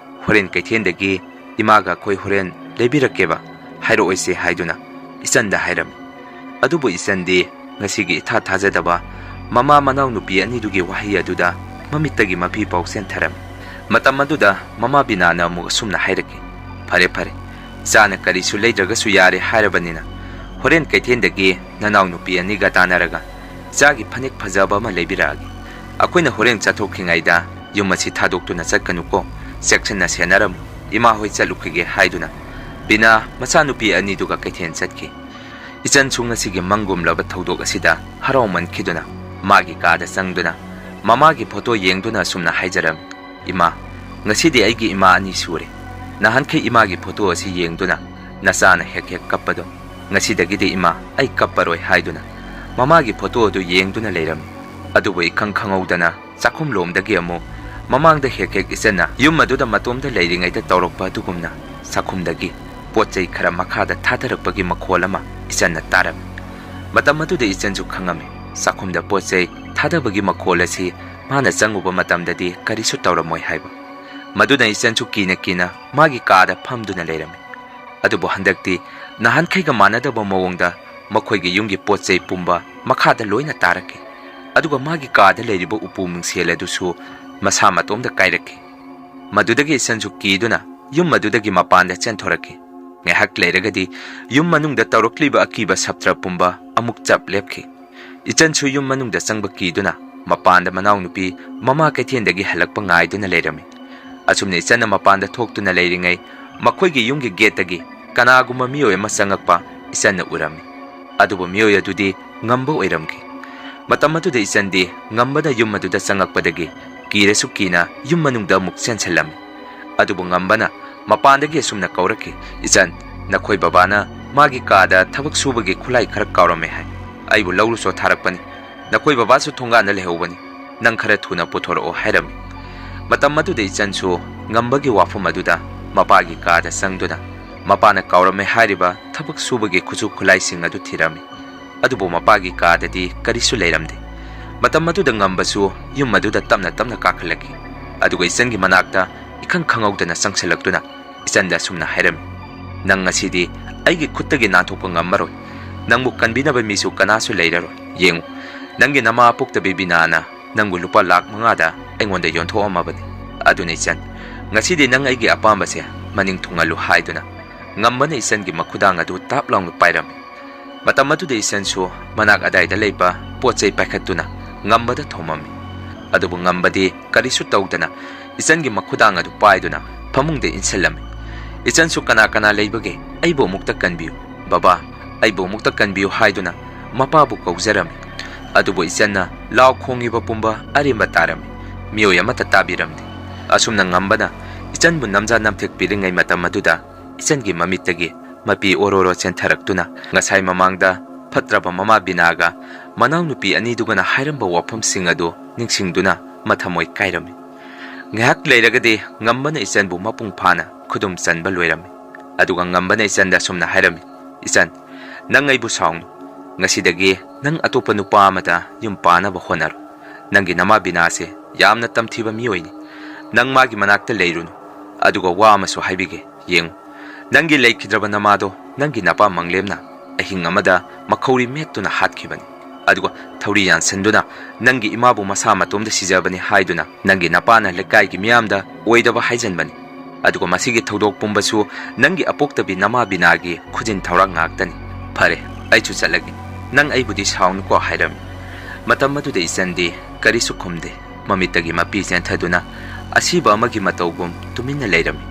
ꯍꯣꯔꯦꯟ ꯀꯩꯊꯦꯜꯗꯒꯤ ꯏꯃꯥꯒ ꯑꯩꯈꯣꯏ ꯍꯣꯔꯦꯟ ꯂꯩꯕꯤꯔꯛꯀꯦꯕ, ꯍꯥꯏꯔꯛꯑꯣꯏꯁꯦ" ꯍꯥꯏꯗꯨꯅ ꯏꯆꯟꯗ ꯍꯥꯏꯔꯝꯃꯤ꯫ ꯑꯗꯨꯕꯨ ꯏꯆꯟꯗꯤ ꯉꯁꯤꯒꯤ ꯏꯊꯥ ꯊꯥꯖꯗꯕ ꯃꯃꯥ ꯃꯅꯥꯎꯅꯨꯄꯤ ꯑꯅꯤꯗꯨꯒꯤ ꯋꯥꯍꯩ ꯑꯗꯨꯗ ꯃꯃꯤꯠꯇꯒꯤ ꯃꯄꯤ ꯄꯥꯎ ꯆꯦꯟꯊꯔꯝꯃꯤ꯫ ꯃꯇꯝ ꯑꯗꯨꯗ ꯃꯃꯥ ꯕꯤꯅꯥꯅ ꯑꯃꯨꯛ ꯑꯁꯨꯝꯅ ꯍꯥꯏꯔꯛꯈꯤ, "ꯐꯔꯦ, ꯐꯔꯦ, ꯏꯆꯥꯅ ꯀꯔꯤꯁꯨ ꯂꯩꯗ꯭ꯔꯒꯁꯨ ꯌꯥꯔꯦ ꯍꯥꯏꯔꯕꯅꯤꯅ, ꯍꯣꯔꯦꯟ ꯀꯩꯊꯦꯜꯗꯒꯤ ꯅꯅꯥꯎꯅꯨꯄꯤ ꯑꯅꯤꯒ ꯇꯥꯟꯅꯔꯒ ꯏꯆꯥꯒꯤ ꯐꯅꯦꯛ ꯐꯖꯕ ꯑꯃ ꯂꯩꯕꯤꯔꯛꯑꯒꯦ꯫ ꯑꯩꯈꯣꯏꯅ ꯍꯣꯔꯦꯟ ꯆꯠꯊꯣꯛꯈꯤꯉꯩꯗ ꯌꯨꯝ ꯑꯁꯤ ꯊꯥꯗꯣꯛꯇꯨꯅ ꯆꯠꯀꯅꯨꯀꯣ, ꯆꯦꯛꯁꯤꯟꯅ ꯁꯦꯟꯅꯔꯝꯃꯨ, ꯏꯃꯥ ꯍꯣꯏ ꯆꯠꯂꯨꯈꯤꯒꯦ" ꯍꯥꯏꯗꯨꯅ ꯕꯤꯅꯥ ꯃꯆꯥꯅꯨꯄꯤ ꯑꯅꯤꯗꯨꯒ ꯀꯩꯊꯦꯜ ꯆꯠꯈꯤ꯫ ꯏꯆꯟꯁꯨ ꯉꯁꯤꯒꯤ ꯃꯪꯒꯨꯝꯂꯕ ꯊꯧꯗꯣꯛ ꯑꯁꯤꯗ ꯍꯔꯥꯎꯃꯟꯈꯤꯗꯨꯅ ꯃꯥꯒꯤ ꯀꯥꯗ ꯆꯪꯗꯨꯅ ꯃꯃꯥꯒꯤ ꯐꯣꯇꯣ ꯌꯦꯡꯗꯨꯅ ꯑꯁꯨꯝꯅ ꯍꯥꯏꯖꯔꯝꯃꯤ, "ꯏꯃꯥ, ꯉꯁꯤꯗꯤ ꯑꯩꯒꯤ ꯏꯃꯥ ꯑꯅꯤ ꯁꯨꯔꯦ꯫ ꯅꯍꯥꯟꯈꯩ ꯏꯃꯥꯒꯤ ꯐꯣꯇꯣ ꯑꯁꯤ ꯌꯦꯡꯗꯨꯅ ꯅꯆꯥꯅ ꯍꯦꯛ ꯍꯦꯛ ꯀꯞꯄꯗꯣ, ꯉꯁꯤꯗꯒꯤꯗꯤ ꯏꯃꯥ, ꯑꯩ ꯀꯞꯄꯔꯣꯏ" ꯍꯥꯏꯗꯨꯅ ꯃꯃꯥꯒꯤ ꯐꯣꯇꯣ ꯑꯗꯨ ꯌꯦꯡꯗꯨꯅ ꯂꯩꯔꯝꯃꯤ꯫ ꯑꯗꯨꯕꯨ ꯏꯈꯪ ꯈꯪꯍꯧꯗꯅ ꯆꯥꯛꯈꯨꯝꯂꯣꯝꯗꯒꯤ ꯑꯃꯨꯛ ꯃꯃꯥꯡꯗ ꯍꯦꯛ ꯍꯦꯛ ꯏꯆꯟꯅ ꯌꯨꯝ ꯑꯗꯨꯗ ꯃꯇꯣꯝꯗ ꯂꯩꯔꯤꯉꯩꯗ ꯇꯧꯔꯛꯄ ꯑꯗꯨꯒꯨꯝꯅ ꯆꯥꯛꯈꯨꯝꯗꯒꯤ ꯄꯣꯠ ꯆꯩ ꯈꯔ ꯃꯈꯥꯗ ꯊꯥꯗꯔꯛꯄꯒꯤ ꯃꯈꯣꯜ ꯑꯃ ꯏꯆꯟꯅ ꯇꯥꯔꯝꯃꯤ꯫ ꯃꯇꯝ ꯑꯗꯨꯗ ꯏꯆꯟꯁꯨ ꯈꯪꯉꯝꯃꯤ, ꯆꯥꯛꯈꯨꯝꯗ ꯄꯣꯠ ꯆꯩ ꯊꯥꯗꯕꯒꯤ ꯃꯈꯣꯜ ꯑꯁꯤ ꯃꯥꯅ ꯆꯪꯉꯨꯕ ꯃꯇꯝꯗꯗꯤ ꯀꯔꯤꯁꯨ ꯇꯧꯔꯝꯃꯣꯏ ꯍꯥꯏꯕ꯫ ꯃꯗꯨꯅ ꯏꯆꯟꯁꯨ ꯀꯤꯅ ꯀꯤꯅ ꯃꯥꯒꯤ ꯀꯥꯗ ꯐꯝꯗꯨꯅ ꯂꯩꯔꯝꯃꯤ꯫ ꯑꯗꯨꯕꯨ ꯍꯟꯗꯛꯇꯤ ꯅꯍꯥꯟꯈꯩꯒ ꯃꯥꯟꯅꯗꯕ ꯃꯑꯣꯡꯗ ꯃꯈꯣꯏꯒꯤ ꯌꯨꯝꯒꯤ ꯄꯣꯠ ꯆꯩ ꯄꯨꯝꯕ ꯃꯈꯥꯗ ꯂꯣꯏꯅ ꯇꯥꯔꯛꯈꯤ꯫ ꯑꯗꯨꯒ ꯃꯥꯒꯤ ꯀꯥꯗ ꯂꯩꯔꯤꯕ ꯎꯄꯨ ꯃꯤꯡꯁꯦꯜ ꯑꯗꯨꯁꯨ ꯃꯁꯥ ꯃꯇꯣꯝꯗ ꯀꯥꯏꯔꯛꯈꯤ꯫ ꯃꯗꯨꯗꯒꯤ ꯏꯆꯟꯁꯨ ꯀꯤꯗꯨꯅ ꯌꯨꯝ ꯑꯗꯨꯗꯒꯤ ꯃꯄꯥꯟꯗ ꯆꯦꯟꯊꯣꯔꯛꯈꯤ꯫ ꯉꯥꯏꯍꯥꯛ ꯂꯩꯔꯒꯗꯤ ꯌꯨꯝ ꯃꯅꯨꯡꯗ ꯇꯧꯔꯛꯂꯤꯕ ꯑꯀꯤꯕ ꯁꯞꯇ꯭ꯔ ꯄꯨꯝꯕ ꯑꯃꯨꯛ ꯆꯞ ꯂꯦꯞꯈꯤ꯫ ꯏꯆꯟꯁꯨ ꯌꯨꯝ ꯃꯅꯨꯡꯗ ꯆꯪꯕ ꯀꯤꯗꯨꯅ ꯃꯄꯥꯟꯗ ꯃꯅꯥꯎꯅꯨꯄꯤ ꯃꯃꯥ ꯀꯩꯊꯦꯜꯗꯒꯤ ꯍꯜꯂꯛꯄ ꯉꯥꯏꯗꯨꯅ ꯂꯩꯔꯝꯃꯤ꯫ ꯑꯁꯨꯝꯅ ꯏꯆꯟꯅ ꯃꯄꯥꯟꯗ ꯊꯣꯛꯇꯨꯅ ꯂꯩꯔꯤꯉꯩ ꯃꯈꯣꯏꯒꯤ ꯌꯨꯝꯒꯤ ꯒꯦꯠꯇꯒꯤ ꯀꯅꯥꯒꯨꯝꯕ ꯃꯤꯑꯣꯏ ꯑꯃ ꯆꯪꯉꯛꯄ ꯏꯆꯟꯅ ꯎꯔꯝꯃꯤ꯫ ꯑꯗꯨꯕꯨ ꯃꯤꯑꯣꯏ ꯑꯗꯨꯗꯤ ꯉꯝꯕ ꯑꯣꯏꯔꯝꯈꯤ꯫ ꯃꯇꯝ ꯑꯗꯨꯗ ꯏꯆꯟꯗꯤ ꯉꯝꯕꯅ ꯌꯨꯝ ꯑꯗꯨꯗ ꯆꯪꯉꯛꯄꯗꯒꯤ ꯀꯤꯔꯁꯨ ꯀꯤꯅ ꯌꯨꯝ ꯃꯅꯨꯡꯗ ꯑꯃꯨꯛ ꯆꯦꯟꯁꯤꯜꯂꯝꯃꯤ꯫ ꯑꯗꯨꯕꯨ ꯉꯝꯕꯅ ꯃꯄꯥꯟꯗꯒꯤ ꯑꯁꯨꯝꯅ ꯀꯧꯔꯛꯈꯤ, "ꯏꯆꯟ, ꯅꯈꯣꯏ ꯕꯕꯥꯅ ꯃꯥꯒꯤ ꯀꯥꯗ ꯊꯕꯛ ꯁꯨꯕꯒꯤ ꯈꯨꯠꯂꯥꯏ ꯈꯔ ꯀꯥꯎꯔꯝꯃꯦ ꯍꯥꯏ꯫ ꯑꯩꯕꯨ ꯂꯧꯔꯨꯆꯣ ꯊꯥꯔꯛꯄꯅꯤ꯫ ꯅꯈꯣꯏ ꯕꯕꯥꯁꯨ ꯊꯣꯡꯒꯥꯟꯗ ꯂꯩꯍꯧꯕꯅꯤ꯫ ꯅꯪ ꯈꯔ ꯊꯨꯅ ꯄꯨꯊꯣꯔꯛꯑꯣ" ꯍꯥꯏꯔꯝꯃꯤ꯫ ꯃꯇꯝ ꯑꯗꯨꯗ ꯏꯆꯟꯁꯨ ꯉꯝꯕꯒꯤ ꯋꯥꯐꯝ ꯑꯗꯨꯗ ꯃꯄꯥꯒꯤ ꯀꯥꯗ ꯆꯪꯗꯨꯅ ꯃꯄꯥꯅ ꯀꯥꯎꯔꯝꯃꯦ ꯍꯥꯏꯔꯤꯕ ꯊꯕꯛ ꯁꯨꯕꯒꯤ ꯈꯨꯠꯁꯨ ꯈꯨꯠꯂꯥꯏꯁꯤꯡ ꯑꯗꯨ ꯊꯤꯔꯝꯃꯤ꯫ ꯑꯗꯨꯕꯨ ꯃꯄꯥꯒꯤ ꯀꯥꯗꯗꯤ ꯀꯔꯤꯁꯨ ꯂꯩꯔꯝꯗꯦ꯫ ꯃꯇꯝ ꯑꯗꯨꯗ ꯉꯝꯕꯁꯨ ꯌꯨꯝ ꯑꯗꯨꯗ ꯇꯞꯅ ꯇꯞꯅ ꯀꯥꯈꯠꯂꯛꯈꯤ꯫ ꯑꯗꯨꯒ ꯏꯆꯟꯒꯤ ꯃꯅꯥꯛꯇ ꯏꯈꯪ ꯈꯪꯍꯧꯗꯅ ꯆꯪꯁꯤꯜꯂꯛꯇꯨꯅ ꯏꯆꯟꯗ ꯑꯁꯨꯝꯅ ꯍꯥꯏꯔꯝꯃꯤ, "ꯅꯪ ꯉꯁꯤꯗꯤ ꯑꯩꯒꯤ ꯈꯨꯠꯇꯒꯤ ꯅꯥꯟꯊꯣꯛꯄ ꯉꯝꯃꯔꯣꯏ꯫ ꯅꯪꯕꯨ ꯀꯟꯕꯤꯅꯕ ꯃꯤꯁꯨ ꯀꯅꯥꯁꯨ ꯂꯩꯔꯔꯣꯏ꯫ ꯌꯦꯡꯉꯨ, ꯅꯪꯒꯤ ꯅꯃꯥ ꯄꯣꯛꯇꯕꯤ ꯕꯤꯅꯥꯅ ꯅꯪꯕꯨ ꯂꯨꯄꯥ ꯂꯥꯈ ꯃꯉꯥꯗ ꯑꯩꯉꯣꯟꯗ ꯌꯣꯟꯊꯣꯛꯑꯝꯃꯕꯅꯤ꯫ ꯑꯗꯨꯅ ꯏꯆꯟ, ꯉꯁꯤꯗꯤ ꯅꯪ ꯑꯩꯒꯤ ꯑꯄꯥꯝꯕꯁꯦ ꯃꯅꯤꯡ ꯊꯨꯡꯍꯜꯂꯨ" ꯍꯥꯏꯗꯨꯅ ꯉꯝꯕꯅ ꯏꯆꯟꯒꯤ ꯃꯈꯨꯗꯥꯡ ꯑꯗꯨ ꯇꯥꯞ ꯂꯥꯎꯅ ꯄꯥꯏꯔꯝꯃꯤ꯫ ꯃꯇꯝ ꯑꯗꯨꯗ ꯏꯆꯟꯁꯨ ꯃꯅꯥꯛ ꯑꯗꯥꯏꯗ ꯂꯩꯕ ꯄꯣꯠ ꯆꯩ ꯄꯥꯏꯈꯠꯇꯨꯅ ꯉꯝꯕꯗ ꯊꯣꯝꯃꯝꯃꯤ꯫ ꯑꯗꯨꯕꯨ ꯉꯝꯕꯗꯤ ꯀꯔꯤꯁꯨ ꯇꯧꯗꯅ ꯏꯆꯟꯒꯤ ꯃꯈꯨꯗꯥꯡ ꯑꯗꯨ ꯄꯥꯏꯗꯨꯅ ꯐꯃꯨꯡꯗ ꯏꯟꯁꯤꯜꯂꯝꯃꯤ꯫ ꯏꯆꯟꯁꯨ "ꯀꯅꯥ ꯀꯅꯥ ꯂꯩꯕꯒꯦ? ꯑꯩꯕꯨ ꯑꯃꯨꯛꯇ ꯀꯟꯕꯤꯌꯨ꯫ ꯕꯕꯥ, ꯑꯩꯕꯨ ꯑꯃꯨꯛꯇ ꯀꯟꯕꯤꯌꯨ" ꯍꯥꯏꯗꯨꯅ ꯃꯄꯥꯕꯨ ꯀꯧꯖꯔꯝꯃꯤ꯫ ꯑꯗꯨꯕꯨ ꯏꯆꯟꯅ ꯂꯥꯎ ꯈꯣꯡꯉꯤꯕ ꯄꯨꯝꯕ ꯑꯔꯦꯝꯕ ꯇꯥꯔꯝꯃꯤ꯫ ꯃꯤꯑꯣꯏ ꯑꯃꯠꯇ ꯇꯥꯕꯤꯔꯝꯗꯦ꯫ ꯑꯁꯨꯝꯅ ꯉꯝꯕꯅ ꯏꯆꯟꯕꯨ ꯅꯝꯖꯥ ꯅꯝꯊꯦꯛꯄꯤꯔꯤꯉꯩ ꯃꯇꯝ ꯑꯗꯨꯗ ꯏꯆꯟꯒꯤ ꯃꯃꯤꯠꯇꯒꯤ ꯃꯄꯤ ꯑꯣꯔꯣꯔꯣ ꯆꯦꯟꯊꯔꯛꯇꯨꯅ ꯉꯁꯥꯏ ꯃꯃꯥꯡꯗ ꯐꯠꯇ꯭ꯔꯕ ꯃꯃꯥ ꯕꯤꯅꯥꯒ ꯃꯅꯥꯎꯅꯨꯄꯤ ꯑꯅꯤꯗꯨꯒꯅ ꯍꯥꯏꯔꯝꯕ ꯋꯥꯐꯝꯁꯤꯡ ꯑꯗꯨ ꯅꯤꯡꯁꯤꯡꯗꯨꯅ ꯃꯊꯃꯣꯏ ꯀꯥꯏꯔꯝꯃꯤ꯫ ꯉꯥꯏꯍꯥꯛ ꯂꯩꯔꯒꯗꯤ ꯉꯝꯕꯅ ꯏꯆꯟꯕꯨ ꯃꯄꯨꯡ ꯐꯥꯅ ꯈꯨꯗꯨꯝ ꯆꯟꯕ ꯂꯣꯏꯔꯝꯃꯤ꯫ ꯑꯗꯨꯒ ꯉꯝꯕꯅ ꯏꯆꯟꯗ ꯑꯁꯨꯝꯅ ꯍꯥꯏꯔꯝꯃꯤ, "ꯏꯆꯟ, ꯅꯪ ꯑꯩꯕꯨ ꯁꯥꯎꯅꯨ꯫ ꯉꯁꯤꯗꯒꯤ ꯅꯪ ꯑꯇꯣꯞꯄ ꯅꯨꯄꯥ ꯑꯃꯗ ꯌꯨꯝ ꯄꯥꯅꯕ ꯍꯣꯠꯅꯔꯣ꯫ ꯅꯪꯒꯤ ꯅꯃꯥ ꯕꯤꯅꯥꯁꯦ ꯌꯥꯝꯅ ꯇꯝꯊꯤꯕ ꯃꯤꯑꯣꯏꯅꯤ꯫ ꯅꯪ ꯃꯥꯒꯤ ꯃꯅꯥꯛꯇ ꯂꯩꯔꯨꯅꯨ꯫ ꯑꯗꯨꯒ ꯋꯥ ꯑꯃꯁꯨ ꯍꯥꯏꯕꯤꯒꯦ, ꯌꯦꯡꯉꯨ, ꯅꯪꯒꯤ ꯂꯩꯈꯤꯗ꯭ꯔꯕ ꯅꯃꯥꯗꯣ ꯅꯪꯒꯤ ꯅꯄꯥ ꯃꯪꯂꯦꯝꯅ ꯑꯍꯤꯡ ꯑꯃꯗ ꯃꯈꯧꯔꯤ ꯃꯦꯠꯇꯨꯅ ꯍꯥꯠꯈꯤꯕꯅꯤ꯫ ꯑꯗꯨꯒ ꯊꯧꯔꯤ ꯌꯥꯟꯁꯤꯟꯗꯨꯅ ꯅꯪꯒꯤ ꯏꯃꯥꯕꯨ ꯃꯁꯥ ꯃꯇꯣꯝꯗ ꯁꯤꯖꯕꯅꯤ ꯍꯥꯏꯗꯨꯅ ꯅꯪꯒꯤ ꯅꯄꯥꯅ ꯂꯩꯀꯥꯏꯒꯤ ꯃꯤꯌꯥꯝꯗ ꯑꯣꯏꯗꯕ ꯍꯥꯏꯖꯟꯕꯅꯤ꯫ ꯑꯗꯨꯒ ꯃꯁꯤꯒꯤ ꯊꯧꯗꯣꯛ ꯄꯨꯝꯕꯁꯨ ꯅꯪꯒꯤ ꯑꯄꯣꯛꯇꯕꯤ ꯅꯃꯥ ꯕꯤꯅꯥꯒꯤ ꯈꯨꯖꯤꯟ ꯊꯧꯔꯥꯡ ꯉꯥꯛꯇꯅꯤ꯫ ꯐꯔꯦ, ꯑꯩꯁꯨ ꯆꯠꯂꯒꯦ꯫ ꯅꯪ ꯑꯩꯕꯨꯗꯤ ꯁꯥꯎꯅꯨꯀꯣ" ꯍꯥꯏꯔꯝꯃꯤ꯫ ꯃꯇꯝ ꯑꯗꯨꯗ ꯏꯆꯟꯗꯤ ꯀꯔꯤꯁꯨ ꯈꯨꯝꯗꯦ꯫ ꯃꯃꯤꯠꯇꯒꯤ ꯃꯄꯤ ꯆꯦꯟꯊꯗꯨꯅ ꯑꯁꯤꯕ ꯑꯃꯒꯤ ꯃꯇꯧꯒꯨꯝ ꯇꯨꯃꯤꯟꯅ ꯂꯩꯔꯝꯃꯤ꯫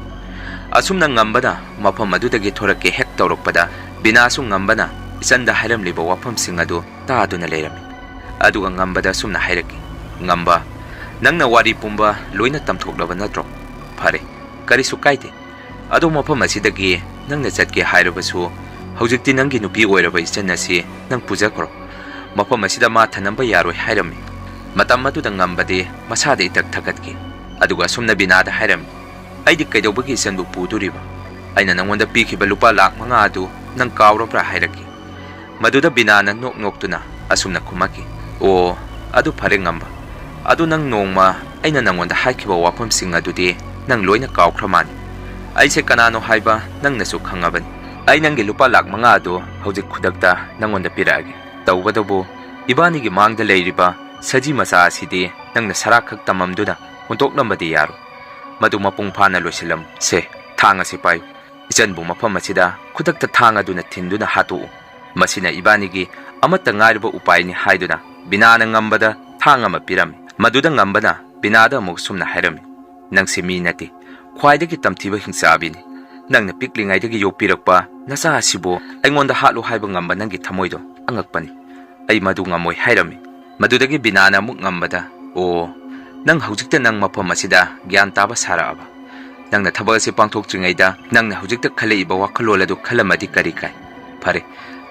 ꯑꯁꯨꯝꯅ ꯉꯝꯕꯅ ꯃꯐꯝ ꯑꯗꯨꯗꯒꯤ ꯊꯣꯔꯛꯀꯦ ꯍꯦꯛ ꯇꯧꯔꯛꯄꯗ ꯕꯤꯅꯥꯁꯨ ꯉꯝꯕꯅ ꯏꯆꯟꯗ ꯍꯥꯏꯔꯝꯂꯤꯕ ꯋꯥꯐꯝꯁꯤꯡ ꯑꯗꯨ ꯇꯥꯗꯨꯅ ꯂꯩꯔꯝꯃꯤ꯫ ꯑꯗꯨꯒ ꯉꯝꯕꯗ ꯑꯁꯨꯝꯅ ꯍꯥꯏꯔꯛꯈꯤ, "ꯉꯝꯕ, ꯅꯪꯅ ꯋꯥꯔꯤ ꯄꯨꯝꯕ ꯂꯣꯏꯅ ꯇꯝꯊꯣꯛꯂꯕ ꯅꯠꯇ꯭ꯔꯣ? ꯐꯔꯦ, ꯀꯔꯤꯁꯨ ꯀꯥꯏꯗꯦ꯫ ꯑꯗꯣ ꯃꯐꯝ ꯑꯁꯤꯗꯒꯤ ꯅꯪꯅ ꯆꯠꯀꯦ ꯍꯥꯏꯔꯕꯁꯨ, ꯍꯧꯖꯤꯛꯇꯤ ꯅꯪꯒꯤ ꯅꯨꯄꯤ ꯑꯣꯏꯔꯕ ꯏꯆꯟ ꯑꯁꯤ ꯅꯪ ꯄꯨꯖꯈ꯭ꯔꯣ꯫ ꯃꯐꯝ ꯑꯁꯤꯗ ꯃꯥ ꯊꯅꯝꯕ ꯌꯥꯔꯣꯏ" ꯍꯥꯏꯔꯝꯃꯤ꯫ ꯃꯇꯝ ꯑꯗꯨꯗ ꯉꯝꯕꯗꯤ ꯃꯁꯥꯗ ꯏꯊꯛ ꯊꯛꯀꯠꯈꯤ꯫ ꯑꯗꯨꯒ ꯑꯁꯨꯝꯅ ꯕꯤꯅꯥꯗ ꯍꯥꯏꯔꯝꯃꯤ, "ꯑꯩꯗꯤ ꯀꯩꯗꯧꯕꯒꯤ ꯏꯆꯟꯕꯨ ꯄꯨꯗꯣꯔꯤꯕ? ꯑꯩꯅ ꯅꯪꯉꯣꯟꯗ ꯄꯤꯈꯤꯕ ꯂꯨꯄꯥ ꯂꯥꯈ ꯃꯉꯥ ꯑꯗꯨ ꯅꯪ ꯀꯥꯎꯔꯕ꯭ꯔꯥ?" ꯍꯥꯏꯔꯛꯈꯤ꯫ ꯃꯗꯨꯗ ꯕꯤꯅꯥꯅ ꯅꯣꯛ ꯅꯣꯛꯇꯨꯅ ꯑꯁꯨꯝꯅ ꯈꯨꯝꯃꯛꯈꯤ, "ꯑꯣ, ꯑꯗꯨ ꯐꯔꯦ ꯉꯝꯕ꯫ ꯑꯗꯨ ꯅꯪ ꯅꯣꯡꯃ ꯑꯩꯅ ꯅꯪꯉꯣꯟꯗ ꯍꯥꯏꯈꯤꯕ ꯋꯥꯐꯝꯁꯤꯡ ꯑꯗꯨꯗꯤ ꯅꯪ ꯂꯣꯏꯅ ꯀꯥꯎꯈ꯭ꯔ ꯃꯥꯜꯂꯤ꯫ ꯑꯩꯁꯦ ꯀꯅꯥꯅꯣ ꯍꯥꯏꯕ ꯅꯪꯅꯁꯨ ꯈꯪꯉꯕꯅꯤ꯫ ꯑꯩ ꯅꯪꯒꯤ ꯂꯨꯄꯥ ꯂꯥꯈ ꯃꯉꯥ ꯑꯗꯨ ꯍꯧꯖꯤꯛ ꯈꯨꯗꯛꯇ ꯅꯪꯉꯣꯟꯗ ꯄꯤꯔꯛꯑꯒꯦ꯫ ꯇꯧꯕꯇꯕꯨ ꯏꯕꯥꯅꯤꯒꯤ ꯃꯥꯡꯗ ꯂꯩꯔꯤꯕ ꯁꯖꯤ ꯃꯆꯥ ꯑꯁꯤꯗꯤ ꯅꯪꯅ ꯁꯔꯥꯛꯈꯛ ꯇꯝꯃꯝꯗꯨꯅ ꯍꯨꯟꯗꯣꯛꯂꯝꯕꯗꯤ ꯌꯥꯔꯣꯏ꯫ ꯃꯗꯨ ꯃꯄꯨꯡ ꯐꯥꯅ ꯂꯣꯏꯁꯤꯜꯂꯝꯃꯨ꯫ ꯁꯦ, ꯊꯥꯡ ꯑꯁꯤ ꯄꯥꯏꯌꯨ꯫ ꯏꯆꯟꯕꯨ ꯃꯐꯝ ꯑꯁꯤꯗ ꯈꯨꯗꯛꯇ ꯊꯥꯡ ꯑꯗꯨꯅ ꯊꯤꯟꯗꯨꯅ ꯍꯥꯠꯇꯣꯛꯎ꯫ ꯃꯁꯤꯅ ꯏꯕꯥꯅꯤꯒꯤ ꯑꯃꯠꯇ ꯉꯥꯏꯔꯕ ꯎꯄꯥꯏꯅꯤ" ꯍꯥꯏꯗꯨꯅ ꯕꯤꯅꯥꯅ ꯉꯝꯕꯗ ꯊꯥꯡ ꯑꯃ ꯄꯤꯔꯝꯃꯤ꯫ ꯃꯗꯨꯗ ꯉꯝꯕꯅ ꯕꯤꯅꯥꯗ ꯑꯃꯨꯛ ꯁꯨꯝꯅ ꯍꯥꯏꯔꯝꯃꯤ, "ꯅꯪꯁꯤ ꯃꯤ ꯅꯠꯇꯦ, ꯈ꯭ꯋꯥꯏꯗꯒꯤ ꯇꯝꯊꯤꯕ ꯍꯤꯡꯆꯥꯕꯤꯅꯤ꯫ ꯅꯪꯅ ꯄꯤꯛꯂꯤꯉꯩꯗꯒꯤ ꯌꯣꯛꯄꯤꯔꯛꯄ ꯅꯆꯥ ꯑꯁꯤꯕꯨ ꯑꯩꯉꯣꯟꯗ ꯍꯥꯠꯂꯨ ꯍꯥꯏꯕ ꯉꯝꯕ ꯅꯪꯒꯤ ꯊꯃꯣꯏꯗꯣ ꯑꯉꯛꯄꯅꯤ꯫ ꯑꯩ ꯃꯗꯨ ꯉꯝꯃꯣꯏ" ꯍꯥꯏꯔꯝꯃꯤ꯫ ꯃꯗꯨꯗꯒꯤ ꯕꯤꯅꯥꯅ ꯑꯃꯨꯛ ꯉꯝꯕꯗ, "ꯑꯣ, ꯅꯪ ꯍꯧꯖꯤꯛꯇ ꯅꯪ ꯃꯐꯝ ꯑꯁꯤꯗ ꯒ꯭ꯌꯥꯟ ꯇꯥꯕ ꯁꯥꯔꯛꯑꯕ? ꯅꯪꯅ ꯊꯕꯛ ꯑꯁꯤ ꯄꯥꯡꯊꯣꯛꯇ꯭ꯔꯤꯉꯩꯗ ꯅꯪꯅ ꯍꯧꯖꯤꯛꯇ ꯈꯜꯂꯛꯏꯕ ꯋꯥꯈꯜꯂꯣꯟ ꯑꯗꯨ ꯈꯜꯂꯝꯃꯗꯤ ꯀꯔꯤ ꯀꯥꯏ? ꯐꯔꯦ,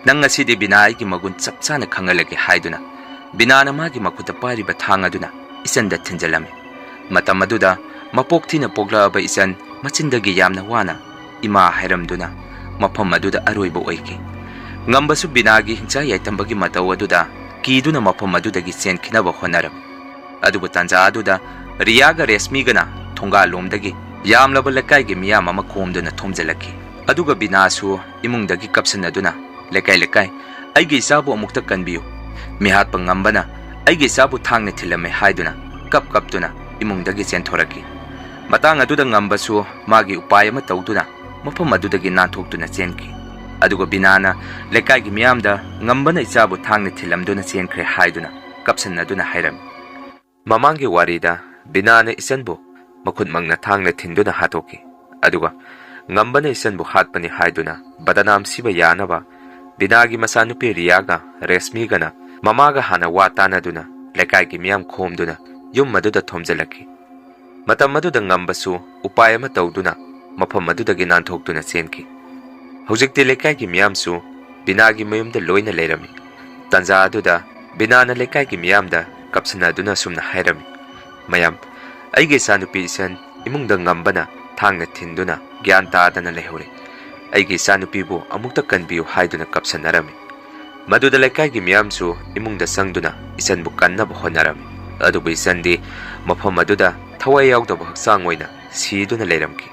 ꯅꯪ ꯉꯁꯤꯗꯤ ꯕꯤꯅꯥ ꯑꯩꯒꯤ ꯃꯒꯨꯟ ꯆꯞ ꯆꯥꯅ ꯈꯪꯍꯜꯂꯒꯦ" ꯍꯥꯏꯗꯨꯅ ꯕꯤꯅꯥꯅ ꯃꯥꯒꯤ ꯃꯈꯨꯠꯇ ꯄꯥꯏꯔꯤꯕ ꯊꯥꯡ ꯑꯗꯨꯅ ꯏꯆꯟꯗ ꯊꯤꯟꯖꯜꯂꯝꯃꯤ꯫ ꯃꯇꯝ ꯑꯗꯨꯗ ꯃꯄꯣꯛ ꯊꯤꯅ ꯄꯣꯛꯂꯛꯑꯕ ꯏꯆꯟ ꯃꯆꯤꯟꯗꯒꯤ ꯌꯥꯝꯅ ꯋꯥꯅ "ꯏꯃꯥ" ꯍꯥꯏꯔꯝꯗꯨꯅ ꯃꯐꯝ ꯑꯗꯨꯗ ꯑꯔꯣꯏꯕ ꯑꯣꯏꯈꯤ꯫ ꯉꯝꯕꯁꯨ ꯕꯤꯅꯥꯒꯤ ꯍꯤꯡꯆꯥ ꯌꯥꯏꯇꯝꯕꯒꯤ ꯃꯇꯧ ꯑꯗꯨꯗ ꯀꯤꯗꯨꯅ ꯃꯐꯝ ꯑꯗꯨꯗꯒꯤ ꯆꯦꯟꯈꯤꯅꯕ ꯍꯣꯠꯅꯔꯝꯃꯤ꯫ ꯑꯗꯨꯕꯨ ꯇꯥꯟꯖꯥ ꯑꯗꯨꯗ ꯔꯤꯌꯥꯒ ꯔꯦꯁꯃꯤꯒꯅ ꯊꯣꯡꯒꯥꯜꯂꯣꯝꯗꯒꯤ ꯌꯥꯝꯂꯕ ꯂꯩꯀꯥꯏꯒꯤ ꯃꯤꯌꯥꯝ ꯑꯃ ꯈꯣꯝꯗꯨꯅ ꯊꯣꯝꯖꯤꯜꯂꯛꯈꯤ꯫ ꯑꯗꯨꯒ ꯕꯤꯅꯥꯁꯨ ꯏꯃꯨꯡꯗꯒꯤ ꯀꯞꯁꯟꯅꯗꯨꯅ, "ꯂꯩꯀꯥꯏ, ꯂꯩꯀꯥꯏ, ꯑꯩꯒꯤ ꯏꯆꯥꯕꯨ ꯑꯃꯨꯛꯇ ꯀꯟꯕꯤꯌꯨ꯫ ꯃꯤꯍꯥꯠꯄ ꯉꯝꯕꯅ ꯑꯩꯒꯤ ꯏꯆꯥꯕꯨ ꯊꯥꯡꯅ ꯊꯤꯜꯂꯝꯃꯦ" ꯍꯥꯏꯗꯨꯅ ꯀꯞ ꯀꯞꯇꯨꯅ ꯏꯃꯨꯡꯗꯒꯤ ꯆꯦꯟꯊꯣꯔꯛꯈꯤ꯫ ꯃꯇꯥꯡ ꯑꯗꯨꯗ ꯉꯝꯕꯁꯨ ꯃꯥꯒꯤ ꯎꯄꯥꯏ ꯑꯃ ꯇꯧꯗꯨꯅ ꯃꯐꯝ ꯑꯗꯨꯗꯒꯤ ꯅꯥꯟꯊꯣꯛꯇꯨꯅ ꯆꯦꯟꯈꯤ꯫ ꯑꯗꯨꯒ ꯕꯤꯅꯥꯅ ꯂꯩꯀꯥꯏꯒꯤ ꯃꯤꯌꯥꯝꯗ ꯉꯝꯕꯅ ꯏꯆꯥꯕꯨ ꯊꯥꯡꯅ ꯊꯤꯜꯂꯝꯗꯨꯅ ꯆꯦꯟꯈ꯭ꯔꯦ ꯍꯥꯏꯗꯨꯅ ꯀꯞꯁꯟꯅꯗꯨꯅ ꯍꯥꯏꯔꯝꯃꯤ꯫ ꯃꯃꯥꯡꯒꯤ ꯋꯥꯔꯤꯗ ꯕꯤꯅꯥꯅ ꯏꯆꯟꯕꯨ ꯃꯈꯨꯠꯃꯛꯅ ꯊꯥꯡꯅ ꯊꯤꯟꯗꯨꯅ ꯍꯥꯠꯇꯣꯛꯈꯤ꯫ ꯑꯗꯨꯒ ꯉꯝꯕꯅ ꯏꯆꯟꯕꯨ ꯍꯥꯠꯄꯅꯤ ꯍꯥꯏꯗꯨꯅ ꯕꯗꯅꯥꯝ ꯁꯤꯕ ꯌꯥꯅꯕ ꯕꯤꯅꯥꯒꯤ ꯃꯆꯥꯅꯨꯄꯤ ꯔꯤꯌꯥꯒ ꯔꯦꯁꯃꯤꯒꯅ ꯃꯃꯥꯒ ꯍꯥꯟꯅ ꯋꯥ ꯇꯥꯅꯗꯨꯅ ꯂꯩꯀꯥꯏꯒꯤ ꯃꯤꯌꯥꯝ ꯈꯣꯝꯗꯨꯅ ꯌꯨꯝ ꯑꯗꯨꯗ ꯊꯣꯝꯖꯤꯜꯂꯛꯈꯤ꯫ ꯃꯇꯝ ꯑꯗꯨꯗ ꯉꯝꯕꯁꯨ ꯎꯄꯥꯏ ꯑꯃ ꯇꯧꯗꯨꯅ ꯃꯐꯝ ꯑꯗꯨꯗꯒꯤ ꯅꯥꯟꯊꯣꯛꯇꯨꯅ ꯆꯦꯟꯈꯤ꯫ ꯍꯧꯖꯤꯛꯇꯤ ꯂꯩꯀꯥꯏꯒꯤ ꯃꯤꯌꯥꯝꯁꯨ ꯕꯤꯅꯥꯒꯤ ꯃꯌꯨꯝꯗ ꯂꯣꯏꯅ ꯂꯩꯔꯝꯃꯤ꯫ ꯇꯥꯟꯖꯥ ꯑꯗꯨꯗ ꯕꯤꯅꯥꯅ ꯂꯩꯀꯥꯏꯒꯤ ꯃꯤꯌꯥꯝꯗ ꯀꯞꯁꯟꯅꯗꯨꯅ ꯑꯁꯨꯝꯅ ꯍꯥꯏꯔꯝꯃꯤ, "ꯃꯌꯥꯝ, ꯑꯩꯒꯤ ꯏꯆꯥꯅꯨꯄꯤ ꯏꯆꯟ ꯏꯃꯨꯡꯗ ꯉꯝꯕꯅ ꯊꯥꯡꯅ ꯊꯤꯟꯗꯨꯅ ꯒ꯭ꯌꯥꯟ ꯇꯥꯗꯅ ꯂꯩꯍꯧꯔꯦ꯫ ꯑꯩꯒꯤ ꯏꯆꯥꯅꯨꯄꯤꯕꯨ ꯑꯃꯨꯛꯇ ꯀꯟꯕꯤꯌꯨ" ꯍꯥꯏꯗꯨꯅ ꯀꯞꯁꯟꯅꯔꯝꯃꯤ꯫ ꯃꯗꯨꯗ ꯂꯩꯀꯥꯏꯒꯤ ꯃꯤꯌꯥꯝꯁꯨ ꯏꯃꯨꯡꯗ ꯆꯪꯗꯨꯅ ꯏꯆꯟꯕꯨ ꯀꯟꯅꯕ ꯍꯣꯠꯅꯔꯝꯃꯤ꯫ ꯑꯗꯨꯕꯨ ꯏꯆꯟꯗꯤ ꯃꯐꯝ ꯑꯗꯨꯗ ꯊꯋꯥꯏ ꯌꯥꯎꯗꯕ ꯍꯛꯆꯥꯡ ꯑꯣꯏꯅ ꯁꯤꯗꯨꯅ ꯂꯩꯔꯝꯈꯤ꯫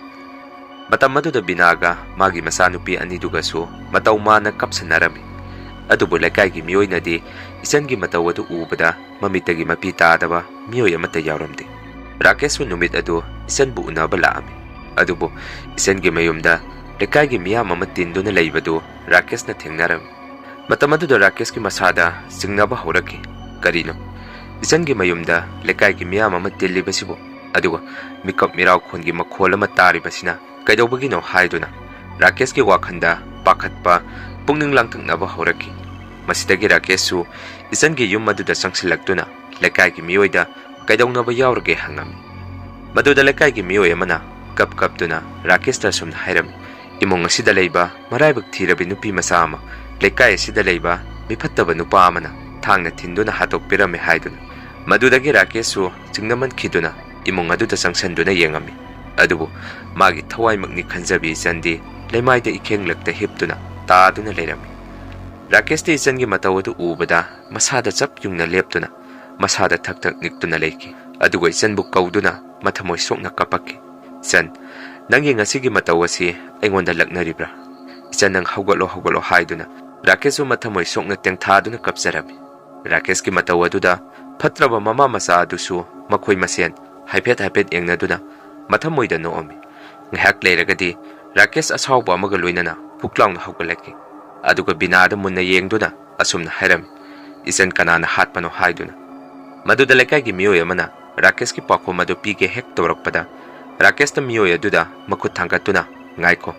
ꯃꯇꯝ ꯑꯗꯨꯗ ꯕꯤꯅꯥꯒ ꯃꯥꯒꯤ ꯃꯆꯥꯅꯨꯄꯤ ꯑꯅꯤꯗꯨꯒꯁꯨ ꯃꯇꯧ ꯃꯥꯟꯅ ꯀꯞꯁꯟꯅꯔꯝꯃꯤ꯫ ꯑꯗꯨꯕꯨ ꯂꯩꯀꯥꯏꯒꯤ ꯃꯤꯑꯣꯏꯅꯗꯤ ꯏꯆꯟꯒꯤ ꯃꯇꯧ ꯑꯗꯨ ꯎꯕꯗ ꯃꯃꯤꯠꯇꯒꯤ ꯃꯄꯤ ꯇꯥꯗꯕ ꯃꯤꯑꯣꯏ ꯑꯃꯠꯇ ꯌꯥꯎꯔꯝꯗꯦ꯫ ꯔꯥꯀꯦꯁꯁꯨ ꯅꯨꯃꯤꯠ ꯑꯗꯨ ꯏꯆꯟꯕꯨ ꯎꯅꯕ ꯂꯥꯛꯑꯝꯃꯤ꯫ ꯑꯗꯨꯕꯨ ꯏꯆꯟꯒꯤ ꯃꯌꯨꯝꯗ ꯂꯩꯀꯥꯏꯒꯤ ꯃꯤꯌꯥꯝ ꯑꯃ ꯇꯤꯟꯗꯨꯅ ꯂꯩꯕꯗꯨ ꯔꯥꯀꯦꯁꯅ ꯊꯦꯡꯅꯔꯝꯃꯤ꯫ ꯃꯇꯝ ꯑꯗꯨꯗ ꯔꯥꯀꯦꯁꯀꯤ ꯃꯁꯥꯗ ꯆꯤꯡꯅꯕ ꯍꯧꯔꯛꯈꯤ꯫ ꯀꯔꯤꯅꯣ? ꯏꯆꯟꯒꯤ ꯃꯌꯨꯝꯗ ꯂꯩꯀꯥꯏꯒꯤ ꯃꯤꯌꯥꯝ ꯑꯃ ꯇꯤꯜꯂꯤꯕꯁꯤꯕꯨ, ꯑꯗꯨꯒ ꯃꯤꯀꯞ ꯃꯤꯔꯥꯎꯈꯣꯟꯒꯤ ꯃꯈꯣꯜ ꯑꯃ ꯇꯥꯔꯤꯕꯁꯤꯅ ꯀꯩꯗꯧꯕꯒꯤꯅꯣ ꯍꯥꯏꯗꯨꯅ ꯔꯥꯀꯦꯁꯀꯤ ꯋꯥꯈꯜꯗ ꯄꯥꯈꯠꯄ, ꯄꯨꯛꯅꯤꯡ ꯂꯥꯡꯇꯛꯅꯕ ꯍꯧꯔꯛꯈꯤ꯫ ꯃꯁꯤꯗꯒꯤ ꯔꯥꯀꯦꯁꯁꯨ ꯏꯆꯟꯒꯤ ꯌꯨꯝ ꯑꯗꯨꯗ ꯆꯪꯁꯤꯜꯂꯛꯇꯨꯅ ꯂꯩꯀꯥꯏꯒꯤ ꯃꯤꯑꯣꯏꯗ ꯀꯩꯗꯧꯅꯕ ꯌꯥꯎꯔꯒꯦ ꯍꯪꯉꯝꯃꯤ꯫ ꯃꯗꯨꯗ ꯂꯩꯀꯥꯏꯒꯤ ꯃꯤꯑꯣꯏ ꯑꯃꯅ ꯀꯞ ꯀꯞꯇꯨꯅ ꯔꯥꯀꯦꯁꯇ ꯑꯁꯨꯝꯅ ꯍꯥꯏꯔꯝꯃꯤ, "ꯏꯃꯨꯡ ꯑꯁꯤꯗ ꯂꯩꯕ ꯃꯔꯥꯏꯕꯛ ꯊꯤꯔꯕꯤ ꯅꯨꯄꯤ ꯃꯆꯥ ꯑꯃ ꯂꯩꯀꯥꯏ ꯑꯁꯤꯗ ꯂꯩꯕ ꯃꯤꯐꯠꯇꯕ ꯅꯨꯄꯥ ꯑꯃꯅ ꯊꯥꯡꯅ ꯊꯤꯟꯗꯨꯅ ꯍꯥꯠꯇꯣꯛꯄꯤꯔꯝꯃꯦ" ꯍꯥꯏꯗꯨꯅ꯫ ꯃꯗꯨꯗꯒꯤ ꯔꯥꯀꯦꯁꯁꯨ ꯆꯤꯡꯅꯃꯟꯈꯤꯗꯨꯅ ꯏꯃꯨꯡ ꯑꯗꯨꯗ ꯆꯪꯁꯤꯟꯗꯨꯅ ꯌꯦꯡꯉꯝꯃꯤ꯫ ꯑꯗꯨꯕꯨ ꯃꯥꯒꯤ ꯊꯋꯥꯏꯃꯛꯅꯤ ꯈꯟꯖꯕꯤ ꯏꯆꯟꯗꯤ ꯂꯩꯃꯥꯏꯗ ꯏꯈꯦꯡꯂꯛꯇ ꯍꯤꯞꯇꯨꯅ ꯇꯥꯗꯨꯅ ꯂꯩꯔꯝꯃꯤ꯫ ꯔꯥꯀꯦꯁꯇꯤ ꯏꯆꯟꯒꯤ ꯃꯇꯧ ꯑꯗꯨ ꯎꯕꯗ ꯃꯁꯥꯗ ꯆꯞ ꯌꯨꯡꯅ ꯂꯦꯞꯇꯨꯅ ꯃꯁꯥꯗ ꯊꯛ ꯊꯛ ꯅꯤꯛꯇꯨꯅ ꯂꯩꯈꯤ꯫ ꯑꯗꯨꯒ ꯏꯆꯟꯕꯨ ꯀꯧꯗꯨꯅ ꯃꯊꯃꯣꯏ ꯁꯣꯛꯅ ꯀꯞꯄꯛꯈꯤ꯫ "ꯏꯆꯟ, ꯅꯪꯒꯤ ꯉꯁꯤꯒꯤ ꯃꯇꯧ ꯑꯁꯤ ꯑꯩꯉꯣꯟꯗ ꯂꯛꯅꯔꯤꯕ꯭ꯔꯥ? ꯏꯆꯟ, ꯅꯪ ꯍꯧꯒꯠꯂꯣ, ꯍꯧꯒꯠꯂꯣ" ꯍꯥꯏꯗꯨꯅ ꯔꯥꯀꯦꯁꯁꯨ ꯃꯊꯃꯣꯏ ꯁꯣꯛꯅ ꯇꯦꯡꯊꯥꯗꯨꯅ ꯀꯞꯆꯔꯝꯃꯤ꯫ ꯔꯥꯀꯦꯁꯀꯤ ꯃꯇꯧ ꯑꯗꯨꯗ ꯐꯠꯇ꯭ꯔꯕ ꯃꯃꯥ ꯃꯆꯥ ꯑꯗꯨꯁꯨ ꯃꯈꯣꯏ ꯃꯁꯦꯟ ꯍꯥꯏꯐꯦꯠ ꯍꯥꯏꯐꯦꯠ ꯌꯦꯡꯅꯗꯨꯅ ꯃꯊꯃꯣꯏꯗ ꯅꯣꯛꯑꯝꯃꯤ꯫ ꯉꯥꯏꯍꯥꯛ ꯂꯩꯔꯒꯗꯤ ꯔꯥꯀꯦꯁ ꯑꯁꯥꯎꯕ ꯑꯃꯒ ꯂꯣꯏꯅꯅ ꯐꯨꯛ ꯂꯥꯎꯅ ꯍꯧꯒꯠꯂꯛꯈꯤ꯫ ꯑꯗꯨꯒ ꯕꯤꯅꯥꯗ ꯃꯨꯟꯅ ꯌꯦꯡꯗꯨꯅ ꯑꯁꯨꯝꯅ ꯍꯥꯏꯔꯝꯃꯤ, "ꯏꯆꯟ ꯀꯅꯥꯅ ꯍꯥꯠꯄꯅꯣ?" ꯍꯥꯏꯗꯨꯅ꯫ ꯃꯗꯨꯗ ꯂꯩꯀꯥꯏꯒꯤ ꯃꯤꯑꯣꯏ ꯑꯃꯅ ꯔꯥꯀꯦꯁꯀꯤ ꯄꯥꯎꯈꯨꯝ ꯑꯗꯨ ꯄꯤꯒꯦ ꯍꯦꯛ ꯇꯧꯔꯛꯄꯗ, ꯔꯥꯀꯦꯁꯅ ꯃꯤꯑꯣꯏ ꯑꯗꯨꯗ ꯃꯈꯨꯠ ꯊꯥꯡꯒꯠꯇꯨꯅ "ꯉꯥꯏꯈꯣ,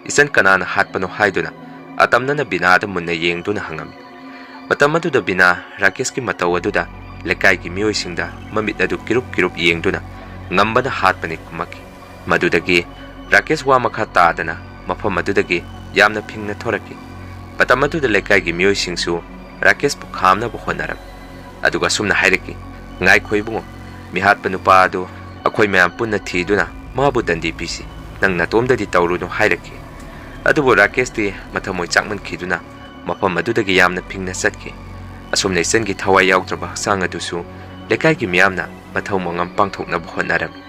ꯏꯆꯟ ꯀꯅꯥꯅ ꯍꯥꯠꯄꯅꯣ?" ꯍꯥꯏꯗꯨꯅ ꯑꯇꯝꯅꯅ ꯕꯤꯅꯥꯗ ꯃꯨꯟꯅ ꯌꯦꯡꯗꯨꯅ ꯍꯪꯉꯝꯃꯤ꯫ ꯃꯇꯝ ꯑꯗꯨꯗ ꯕꯤꯅꯥ ꯔꯥꯀꯦꯁꯀꯤ ꯃꯇꯧ ꯑꯗꯨꯗ ꯂꯩꯀꯥꯏꯒꯤ ꯃꯤꯑꯣꯏꯁꯤꯡꯗ ꯃꯃꯤꯠ ꯑꯗꯨ ꯀꯤꯔꯨꯞ ꯀꯤꯔꯨꯞ ꯌꯦꯡꯗꯨꯅ "ꯉꯝꯕꯅ ꯍꯥꯠꯄꯅꯤ" ꯈꯨꯝꯃꯛꯈꯤ꯫ ꯃꯗꯨꯗꯒꯤ ꯔꯥꯀꯦꯁ ꯋꯥ ꯃꯈꯥ ꯇꯥꯗꯅ ꯃꯐꯝ ꯑꯗꯨꯗꯒꯤ ꯌꯥꯝꯅ ꯐꯤꯡꯅ ꯊꯣꯔꯛꯈꯤ꯫ ꯃꯇꯝ ꯑꯗꯨꯗ ꯂꯩꯀꯥꯏꯒꯤ ꯃꯤꯑꯣꯏꯁꯤꯡꯁꯨ ꯔꯥꯀꯦꯁꯄꯨ ꯈꯥꯝꯅꯕ ꯍꯣꯠꯅꯔꯝꯃꯤ꯫ ꯑꯗꯨꯒ ꯑꯁꯨꯝꯅ ꯍꯥꯏꯔꯛꯈꯤ, "ꯉꯥꯏꯈꯣ ꯏꯕꯨꯡꯉꯣ, ꯃꯤꯍꯥꯠꯄ ꯅꯨꯄꯥ ꯑꯗꯨ ꯑꯩꯈꯣꯏ ꯃꯌꯥꯝ ꯄꯨꯟꯅ ꯊꯤꯗꯨꯅ ꯃꯥꯕꯨ ꯗꯟꯗꯤ ꯄꯤꯁꯤ꯫ ꯅꯪ ꯅꯇꯣꯝꯗꯗꯤ ꯇꯧꯔꯨꯅꯨ" ꯍꯥꯏꯔꯛꯈꯤ꯫ ꯑꯗꯨꯕꯨ ꯔꯥꯀꯦꯁꯇꯤ ꯃꯊꯃꯣꯏ ꯆꯥꯛꯃꯟꯈꯤꯗꯨꯅ ꯃꯐꯝ ꯑꯗꯨꯗꯒꯤ ꯌꯥꯝꯅ ꯐꯤꯡꯅ ꯆꯠꯈꯤ꯫ ꯑꯁꯨꯝꯅ ꯏꯆꯟꯒꯤ ꯊꯋꯥꯏ ꯌꯥꯎꯗ꯭ꯔꯕ ꯍꯛꯆꯥꯡ ꯑꯗꯨꯁꯨ ꯂꯩꯀꯥꯏꯒꯤ ꯃꯤꯌꯥꯝꯅ ꯃꯊꯧ ꯃꯉꯝ ꯄꯥꯡꯊꯣꯛꯅꯕ ꯍꯣꯠꯅꯔꯝꯃꯤ꯫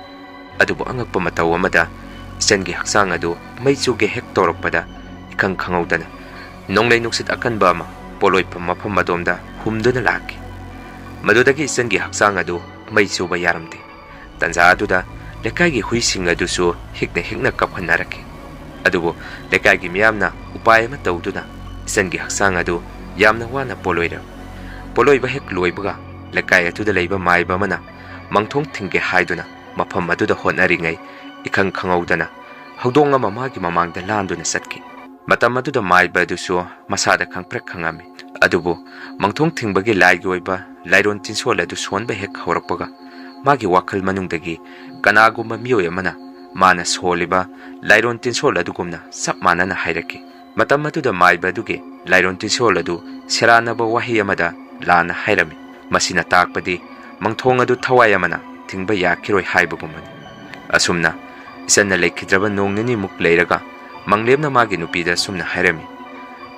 ꯑꯗꯨꯕꯨ ꯑꯉꯛꯄ ꯃꯇꯧ ꯑꯃꯗ ꯏꯆꯟꯒꯤ ꯍꯛꯆꯥꯡ ꯑꯗꯨ ꯃꯩ ꯆꯨꯒꯦ ꯍꯦꯛ ꯇꯧꯔꯛꯄꯗ ꯏꯈꯪ ꯈꯪꯍꯧꯗꯅ ꯅꯣꯡꯂꯩ ꯅꯨꯡꯁꯤꯠ ꯑꯀꯟꯕ ꯑꯃ ꯄꯣꯠꯂꯣꯏꯐꯝ ꯃꯐꯝ ꯑꯗꯣꯝꯗ ꯍꯨꯝꯗꯨꯅ ꯂꯥꯛꯈꯤ꯫ ꯃꯗꯨꯗꯒꯤ ꯏꯆꯟꯒꯤ ꯍꯛꯆꯥꯡ ꯑꯗꯨ ꯃꯩ ꯆꯨꯕ ꯌꯥꯔꯝꯗꯦ꯫ ꯇꯟꯖꯥ ꯑꯗꯨꯗ ꯂꯩꯀꯥꯏꯒꯤ ꯍꯨꯏꯁꯤꯡ ꯑꯗꯨꯁꯨ ꯍꯤꯛꯅ ꯍꯤꯛꯅ ꯀꯞꯍꯟꯅꯔꯛꯈꯤ꯫ ꯑꯗꯨꯕꯨ ꯂꯩꯀꯥꯏꯒꯤ ꯃꯤꯌꯥꯝꯅ ꯎꯄꯥꯏ ꯑꯃ ꯇꯧꯗꯨꯅ ꯏꯆꯟꯒꯤ ꯍꯛꯆꯥꯡ ꯑꯗꯨ ꯌꯥꯝꯅ ꯋꯥꯅ ꯄꯣꯠꯂꯣꯏꯔꯝꯃꯤ꯫ ꯄꯣꯠꯂꯣꯏꯕ ꯍꯦꯛ ꯂꯣꯏꯕꯒ ꯂꯩꯀꯥꯏ ꯑꯗꯨꯗ ꯂꯩꯕ ꯃꯥꯏꯕ ꯑꯃꯅ ꯃꯪꯊꯣꯡ ꯊꯤꯡꯒꯦ ꯍꯥꯏꯗꯨꯅ ꯃꯐꯝ ꯑꯗꯨꯗ ꯍꯣꯠꯅꯔꯤꯉꯩ ꯏꯈꯪ ꯈꯪꯍꯧꯗꯅ ꯍꯧꯗꯣꯡ ꯑꯃ ꯃꯥꯒꯤ ꯃꯃꯥꯡꯗ ꯂꯥꯟꯗꯨꯅ ꯆꯠꯈꯤ꯫ ꯃꯇꯝ ꯑꯗꯨꯗ ꯃꯥꯏꯕ ꯑꯗꯨꯁꯨ ꯃꯁꯥꯗ ꯈꯪꯄ꯭ꯔꯦꯛ ꯈꯪꯉꯝꯃꯤ꯫ ꯑꯗꯨꯕꯨ ꯃꯪꯊꯣꯡ ꯊꯤꯡꯕꯒꯤ ꯂꯥꯏꯒꯤ ꯑꯣꯏꯕ ꯂꯥꯏꯔꯣꯟ ꯇꯤꯟꯁꯣꯜ ꯑꯗꯨ ꯁꯣꯟꯕ ꯍꯦꯛ ꯍꯧꯔꯛꯄꯒ ꯃꯥꯒꯤ ꯋꯥꯈꯜ ꯃꯅꯨꯡꯗꯒꯤ ꯀꯅꯥꯒꯨꯝꯕ ꯃꯤꯑꯣꯏ ꯑꯃꯅ ꯃꯥꯅ ꯁꯣꯜꯂꯤꯕ ꯂꯥꯏꯔꯣꯟ ꯇꯤꯟꯁꯣꯜ ꯑꯗꯨꯒꯨꯝꯅ ꯆꯞ ꯃꯥꯟꯅꯅ ꯍꯥꯏꯔꯛꯈꯤ꯫ ꯃꯇꯝ ꯑꯗꯨꯗ ꯃꯥꯏꯕ ꯑꯗꯨꯒꯤ ꯂꯥꯏꯔꯣꯟ ꯇꯤꯟꯁꯣꯜ ꯑꯗꯨ ꯁꯦꯔꯥꯟꯅꯕ ꯋꯥꯍꯩ ꯑꯃꯗ ꯂꯥꯟꯅ ꯍꯥꯏꯔꯝꯃꯤ꯫ ꯃꯁꯤꯅ ꯇꯥꯛꯄꯗꯤ ꯃꯪꯊꯣꯡ ꯑꯗꯨ ꯊꯋꯥꯏ ꯑꯃꯅ ꯊꯤꯡꯕ ꯌꯥꯈꯤꯔꯣꯏ ꯍꯥꯏꯕꯒꯨꯝꯕꯅꯤ꯫ ꯑꯁꯨꯝꯅ ꯏꯆꯟꯅ ꯂꯩꯈꯤꯗ꯭ꯔꯕ ꯅꯣꯡ ꯅꯤꯅꯤꯃꯨꯛ ꯂꯩꯔꯒ ꯃꯪꯂꯦꯝꯅ ꯃꯥꯒꯤ ꯅꯨꯄꯤꯗ ꯑꯁꯨꯝꯅ ꯍꯥꯏꯔꯝꯃꯤ,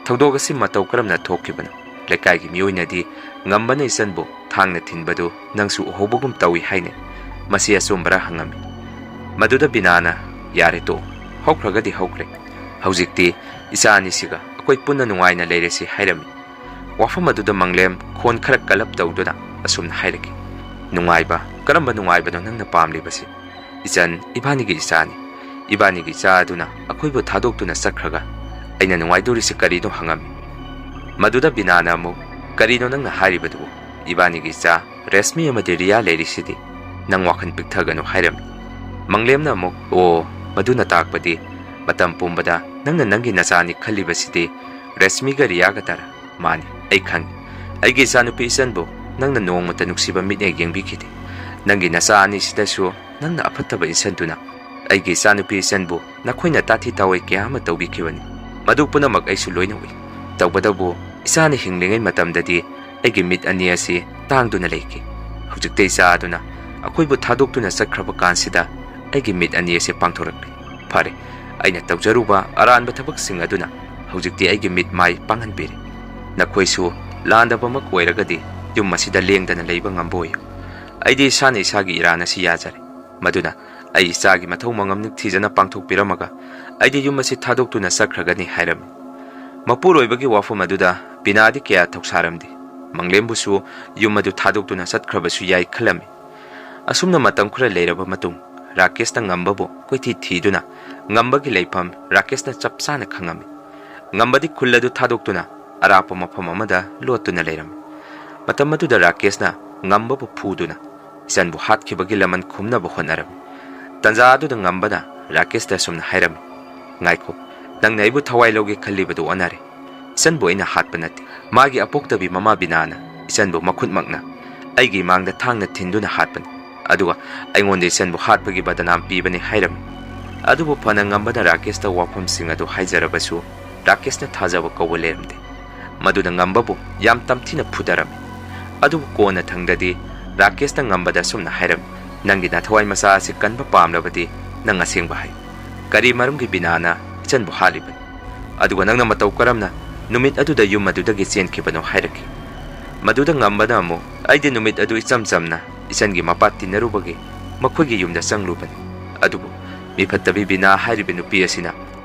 "ꯊꯧꯗꯣꯛ ꯑꯁꯤ ꯃꯇꯧ ꯀꯔꯝꯅ ꯊꯣꯛꯈꯤꯕꯅꯣ? ꯂꯩꯀꯥꯏꯒꯤ ꯃꯤꯑꯣꯏꯅꯗꯤ ꯉꯝꯕꯅ ꯏꯆꯟꯕꯨ ꯊꯥꯡꯅ ꯊꯤꯟꯕꯗꯨ ꯅꯪꯁꯨ ꯎꯍꯧꯕꯒꯨꯝ ꯇꯧꯏ ꯍꯥꯏꯅꯩ꯫ ꯃꯁꯤ ꯑꯆꯨꯝꯕꯔꯥ?" ꯍꯪꯉꯝꯃꯤ꯫ ꯃꯗꯨꯗ ꯕꯤꯅꯥꯅ, "ꯌꯥꯔꯦ ꯇꯣꯛꯑꯣ, ꯍꯧꯈ꯭ꯔꯒꯗꯤ ꯍꯧꯈ꯭ꯔꯦ꯫ ꯍꯧꯖꯤꯛꯇꯤ ꯏꯆꯥ ꯑꯅꯤꯁꯤꯒ ꯑꯩꯈꯣꯏ ꯄꯨꯟꯅ ꯅꯨꯡꯉꯥꯏꯅ ꯂꯩꯔꯁꯤ" ꯍꯥꯏꯔꯝꯃꯤ꯫ ꯋꯥꯐꯝ ꯑꯗꯨꯗ ꯃꯪꯂꯦꯝ ꯈꯣꯟ ꯈꯔ ꯀꯜꯂꯞ ꯇꯧꯗꯨꯅ ꯑꯁꯨꯝꯅ ꯍꯥꯏꯔꯛꯈꯤ, "ꯅꯨꯡꯉꯥꯏꯕ? ꯀꯔꯝꯕ ꯅꯨꯡꯉꯥꯏꯕꯅꯣ ꯅꯪꯅ ꯄꯥꯝꯂꯤꯕꯁꯤ? ꯏꯆꯟ ꯏꯕꯥꯅꯤꯒꯤ ꯏꯆꯥꯅꯤ꯫ ꯏꯕꯥꯅꯤꯒꯤ ꯏꯆꯥ ꯑꯗꯨꯅ ꯑꯩꯈꯣꯏꯕꯨ ꯊꯥꯗꯣꯛꯇꯨꯅ ꯆꯠꯈ꯭ꯔꯒ ꯑꯩꯅ ꯅꯨꯡꯉꯥꯏꯗꯣꯔꯤꯁꯤ ꯀꯔꯤꯅꯣ?" ꯍꯪꯉꯝꯃꯤ꯫ ꯃꯗꯨꯗ ꯕꯤꯅꯥꯅ ꯑꯃꯨꯛ, "ꯀꯔꯤꯅꯣ ꯅꯪꯅ ꯍꯥꯏꯔꯤꯕꯗꯨꯕꯨ? ꯏꯕꯥꯅꯤꯒꯤ ꯏꯆꯥ ꯔꯦꯁꯃꯤ ꯑꯃꯗꯤ ꯔꯤꯌꯥ ꯂꯩꯔꯤꯁꯤꯗꯤ꯫ ꯅꯪ ꯋꯥꯈꯜ ꯄꯤꯛꯊꯒꯅꯨ" ꯍꯥꯏꯔꯝꯃꯤ꯫ ꯃꯪꯂꯦꯝꯅ ꯑꯃꯨꯛ, "ꯑꯣ, ꯃꯗꯨꯅ ꯇꯥꯛꯄꯗꯤ ꯃꯇꯝ ꯄꯨꯝꯕꯗ ꯅꯪꯅ ꯅꯪꯒꯤ ꯅꯆꯥꯅꯤ ꯈꯜꯂꯤꯕꯁꯤꯗꯤ ꯔꯦꯁꯃꯤꯒ ꯔꯤꯌꯥꯒ ꯇꯔꯥ? ꯃꯥꯅꯤ, ꯑꯩ ꯈꯪꯏ꯫ ꯑꯩꯒꯤ ꯏꯆꯥꯅꯨꯄꯤ ꯏꯆꯟꯕꯨ ꯅꯪꯅ ꯅꯣꯡꯃꯇ ꯅꯨꯡꯁꯤꯕ ꯃꯤꯠꯅ ꯌꯦꯡꯕꯤꯈꯤꯗꯦ꯫ ꯅꯪꯒꯤ ꯅꯆꯥ ꯑꯅꯤꯁꯤꯗꯁꯨ ꯅꯪꯅ ꯑꯐꯠꯇꯕ ꯏꯟꯁꯟꯗꯨꯅ ꯑꯩꯒꯤ ꯏꯆꯥꯅꯨꯄꯤ ꯏꯆꯟꯕꯨ ꯅꯈꯣꯏꯅ ꯇꯥꯊꯤ ꯇꯥꯑꯣꯏ ꯀꯌꯥ ꯑꯃ ꯇꯧꯕꯤꯈꯤꯕꯅꯤ꯫ ꯃꯗꯨ ꯄꯨꯝꯅꯃꯛ ꯑꯩꯁꯨ ꯂꯣꯏꯅ ꯎꯏ꯫ ꯇꯧꯕꯇꯕꯨ ꯏꯆꯥꯅ ꯍꯤꯡꯂꯤꯉꯩ ꯃꯇꯝꯗꯗꯤ ꯑꯩꯒꯤ ꯃꯤꯠ ꯑꯅꯤ ꯑꯁꯤ ꯇꯥꯡꯗꯨꯅ ꯂꯩꯈꯤ꯫ ꯍꯧꯖꯤꯛꯇ ꯏꯆꯥ ꯑꯗꯨꯅ ꯑꯩꯈꯣꯏꯕꯨ ꯊꯥꯗꯣꯛꯇꯨꯅ ꯆꯠꯈ꯭ꯔꯕ ꯀꯥꯟꯁꯤꯗ ꯑꯩꯒꯤ ꯃꯤꯠ ꯑꯅꯤ ꯑꯁꯤ ꯄꯥꯡꯊꯣꯔꯛꯂꯤ꯫ ꯐꯔꯦ, ꯑꯩꯅ ꯇꯧꯖꯔꯨꯕ ꯑꯔꯥꯟꯕ ꯊꯕꯛꯁꯤꯡ ꯑꯗꯨꯅ ꯍꯧꯖꯤꯛꯇꯤ ꯑꯩꯒꯤ ꯃꯤꯠ ꯃꯥꯏ ꯄꯥꯡꯍꯟꯕꯤꯔꯦ꯫ ꯅꯈꯣꯏꯁꯨ ꯂꯥꯟꯗꯕꯃꯛ ꯑꯣꯏꯔꯒꯗꯤ ꯌꯨꯝ ꯑꯁꯤꯗ ꯂꯦꯡꯗꯅ ꯂꯩꯕ ꯉꯝꯕ ꯑꯣꯏꯌꯨ꯫ ꯑꯩꯗꯤ ꯏꯁꯥꯅ ꯏꯁꯥꯒꯤ ꯏꯔꯥꯟ ꯑꯁꯤ ꯌꯥꯖꯔꯦ꯫ ꯃꯗꯨꯅ ꯑꯩ ꯏꯆꯥꯒꯤ ꯃꯊꯧ ꯃꯉꯝ ꯅꯤꯡꯊꯤꯖꯅ ꯄꯥꯡꯊꯣꯛꯄꯤꯔꯝꯃꯒ ꯑꯩꯗꯤ ꯌꯨꯝ ꯑꯁꯤ ꯊꯥꯗꯣꯛꯇꯨꯅ ꯆꯠꯈ꯭ꯔꯒꯅꯤ ꯍꯥꯏꯔꯝꯃꯤ꯫ ꯃꯄꯨꯔꯣꯏꯕꯒꯤ ꯋꯥꯐꯝ ꯑꯗꯨꯗ ꯕꯤꯅꯥꯗꯤ ꯀꯌꯥ ꯊꯧꯁꯥꯔꯝꯗꯦ꯫ ꯃꯪꯂꯦꯝꯕꯨꯁꯨ ꯌꯨꯝ ꯑꯗꯨ ꯊꯥꯗꯣꯛꯇꯨꯅ ꯆꯠꯈ꯭ꯔꯕꯁꯨ ꯌꯥꯏ ꯈꯜꯂꯝꯃꯤ꯫ ꯑꯁꯨꯝꯅ ꯃꯇꯝ ꯈꯔ ꯂꯩꯔꯕ ꯃꯇꯨꯡ ꯔꯥꯀꯦꯁꯅ ꯉꯝꯕꯕꯨ ꯀꯣꯏꯊꯤ ꯊꯤꯗꯨꯅ ꯉꯝꯕꯒꯤ ꯂꯩꯐꯝ ꯔꯥꯀꯦꯁꯅ ꯆꯞ ꯆꯥꯅ ꯈꯪꯉꯝꯃꯤ꯫ ꯉꯝꯕꯗꯤ ꯈꯨꯜ ꯑꯗꯨ ꯊꯥꯗꯣꯛꯇꯨꯅ ꯑꯔꯥꯞꯄ ꯃꯐꯝ ꯑꯃꯗ ꯂꯣꯠꯇꯨꯅ ꯂꯩꯔꯝꯃꯤ꯫ ꯃꯇꯝ ꯑꯗꯨꯗ ꯔꯥꯀꯦꯁꯅ ꯉꯝꯕꯕꯨ ꯐꯨꯗꯨꯅ ꯏꯆꯟꯕꯨ ꯍꯥꯠꯈꯤꯕꯒꯤ ꯂꯃꯟ ꯈꯨꯝꯅꯕ ꯍꯣꯠꯅꯔꯝꯃꯤ꯫ ꯇꯟꯖꯥ ꯑꯗꯨꯗ ꯉꯝꯕꯅ ꯔꯥꯀꯦꯁꯇ ꯑꯁꯨꯝꯅ ꯍꯥꯏꯔꯝꯃꯤ, "ꯉꯥꯏꯈꯣ, ꯅꯪꯅ ꯑꯩꯕꯨ ꯊꯋꯥꯏ ꯂꯧꯒꯦ ꯈꯜꯂꯤꯕꯗꯨ ꯑꯣꯟꯅꯔꯦ꯫ ꯏꯆꯟꯕꯨ ꯑꯩꯅ ꯍꯥꯠꯄ ꯅꯠꯇꯦ꯫ ꯃꯥꯒꯤ ꯑꯄꯣꯛꯇꯕꯤ ꯃꯃꯥ ꯕꯤꯅꯥꯅ ꯏꯆꯟꯕꯨ ꯃꯈꯨꯠꯃꯛꯅ ꯑꯩꯒꯤ ꯏꯃꯥꯡꯗ ꯊꯥꯡꯅ ꯊꯤꯟꯗꯨꯅ ꯍꯥꯠꯄꯅꯤ꯫ ꯑꯗꯨꯒ ꯑꯩꯉꯣꯟꯗ ꯏꯆꯟꯕꯨ ꯍꯥꯠꯄꯒꯤ ꯕꯗꯅꯥꯝ ꯄꯤꯕꯅꯤ" ꯍꯥꯏꯔꯝꯃꯤ꯫ ꯑꯗꯨꯕꯨ ꯐꯅ ꯉꯝꯕꯅ ꯔꯥꯀꯦꯁꯇ ꯋꯥꯐꯝꯁꯤꯡ ꯑꯗꯨ ꯍꯥꯏꯖꯔꯕꯁꯨ ꯔꯥꯀꯦꯁꯅ ꯊꯥꯖꯕ ꯀꯧꯕ ꯂꯩꯔꯝꯗꯦ꯫ ꯃꯗꯨꯅ ꯉꯝꯕꯕꯨ ꯌꯥꯝ ꯇꯝꯊꯤꯅ ꯐꯨꯗꯔꯝꯃꯤ꯫ ꯑꯗꯨꯕꯨ ꯀꯣꯟꯅ ꯊꯪꯗꯗꯤ ꯔꯥꯀꯦꯁꯅ ꯉꯝꯕꯗ ꯑꯁꯨꯝꯅ ꯍꯥꯏꯔꯝꯃꯤ, "ꯅꯪꯒꯤ ꯅꯊꯋꯥꯏ ꯃꯆꯥ ꯑꯁꯤ ꯀꯟꯕ ꯄꯥꯝꯂꯕꯗꯤ ꯅꯪ ꯑꯁꯦꯡꯕ ꯍꯥꯏꯌꯨ꯫ ꯀꯔꯤ ꯃꯔꯝꯒꯤ ꯕꯤꯅꯥꯅ ꯏꯆꯟꯕꯨ ꯍꯥꯠꯂꯤꯕꯅꯤ? ꯑꯗꯨꯒ ꯅꯪꯅ ꯃꯇꯧ ꯀꯔꯝꯅ ꯅꯨꯃꯤꯠ ꯑꯗꯨꯗ ꯌꯨꯝ ꯑꯗꯨꯗꯒꯤ ꯆꯦꯟꯈꯤꯕꯅꯣ?" ꯍꯥꯏꯔꯛꯈꯤ꯫ ꯃꯗꯨꯗ ꯉꯝꯕꯅ ꯑꯃꯨꯛ, "ꯑꯩꯗꯤ ꯅꯨꯃꯤꯠ ꯑꯗꯨ ꯏꯆꯝ ꯆꯝꯅ ꯏꯆꯟꯒꯤ ꯃꯄꯥ ꯇꯤꯟꯅꯔꯨꯕꯒꯤ ꯃꯈꯣꯏꯒꯤ ꯌꯨꯝꯗ ꯆꯪꯂꯨꯕꯅꯤ꯫ ꯑꯗꯨꯕꯨ ꯃꯤꯐꯠꯇꯕꯤ ꯕꯤꯅꯥ ꯍꯥꯏꯔꯤꯕ ꯅꯨꯄꯤ ꯑꯁꯤꯅ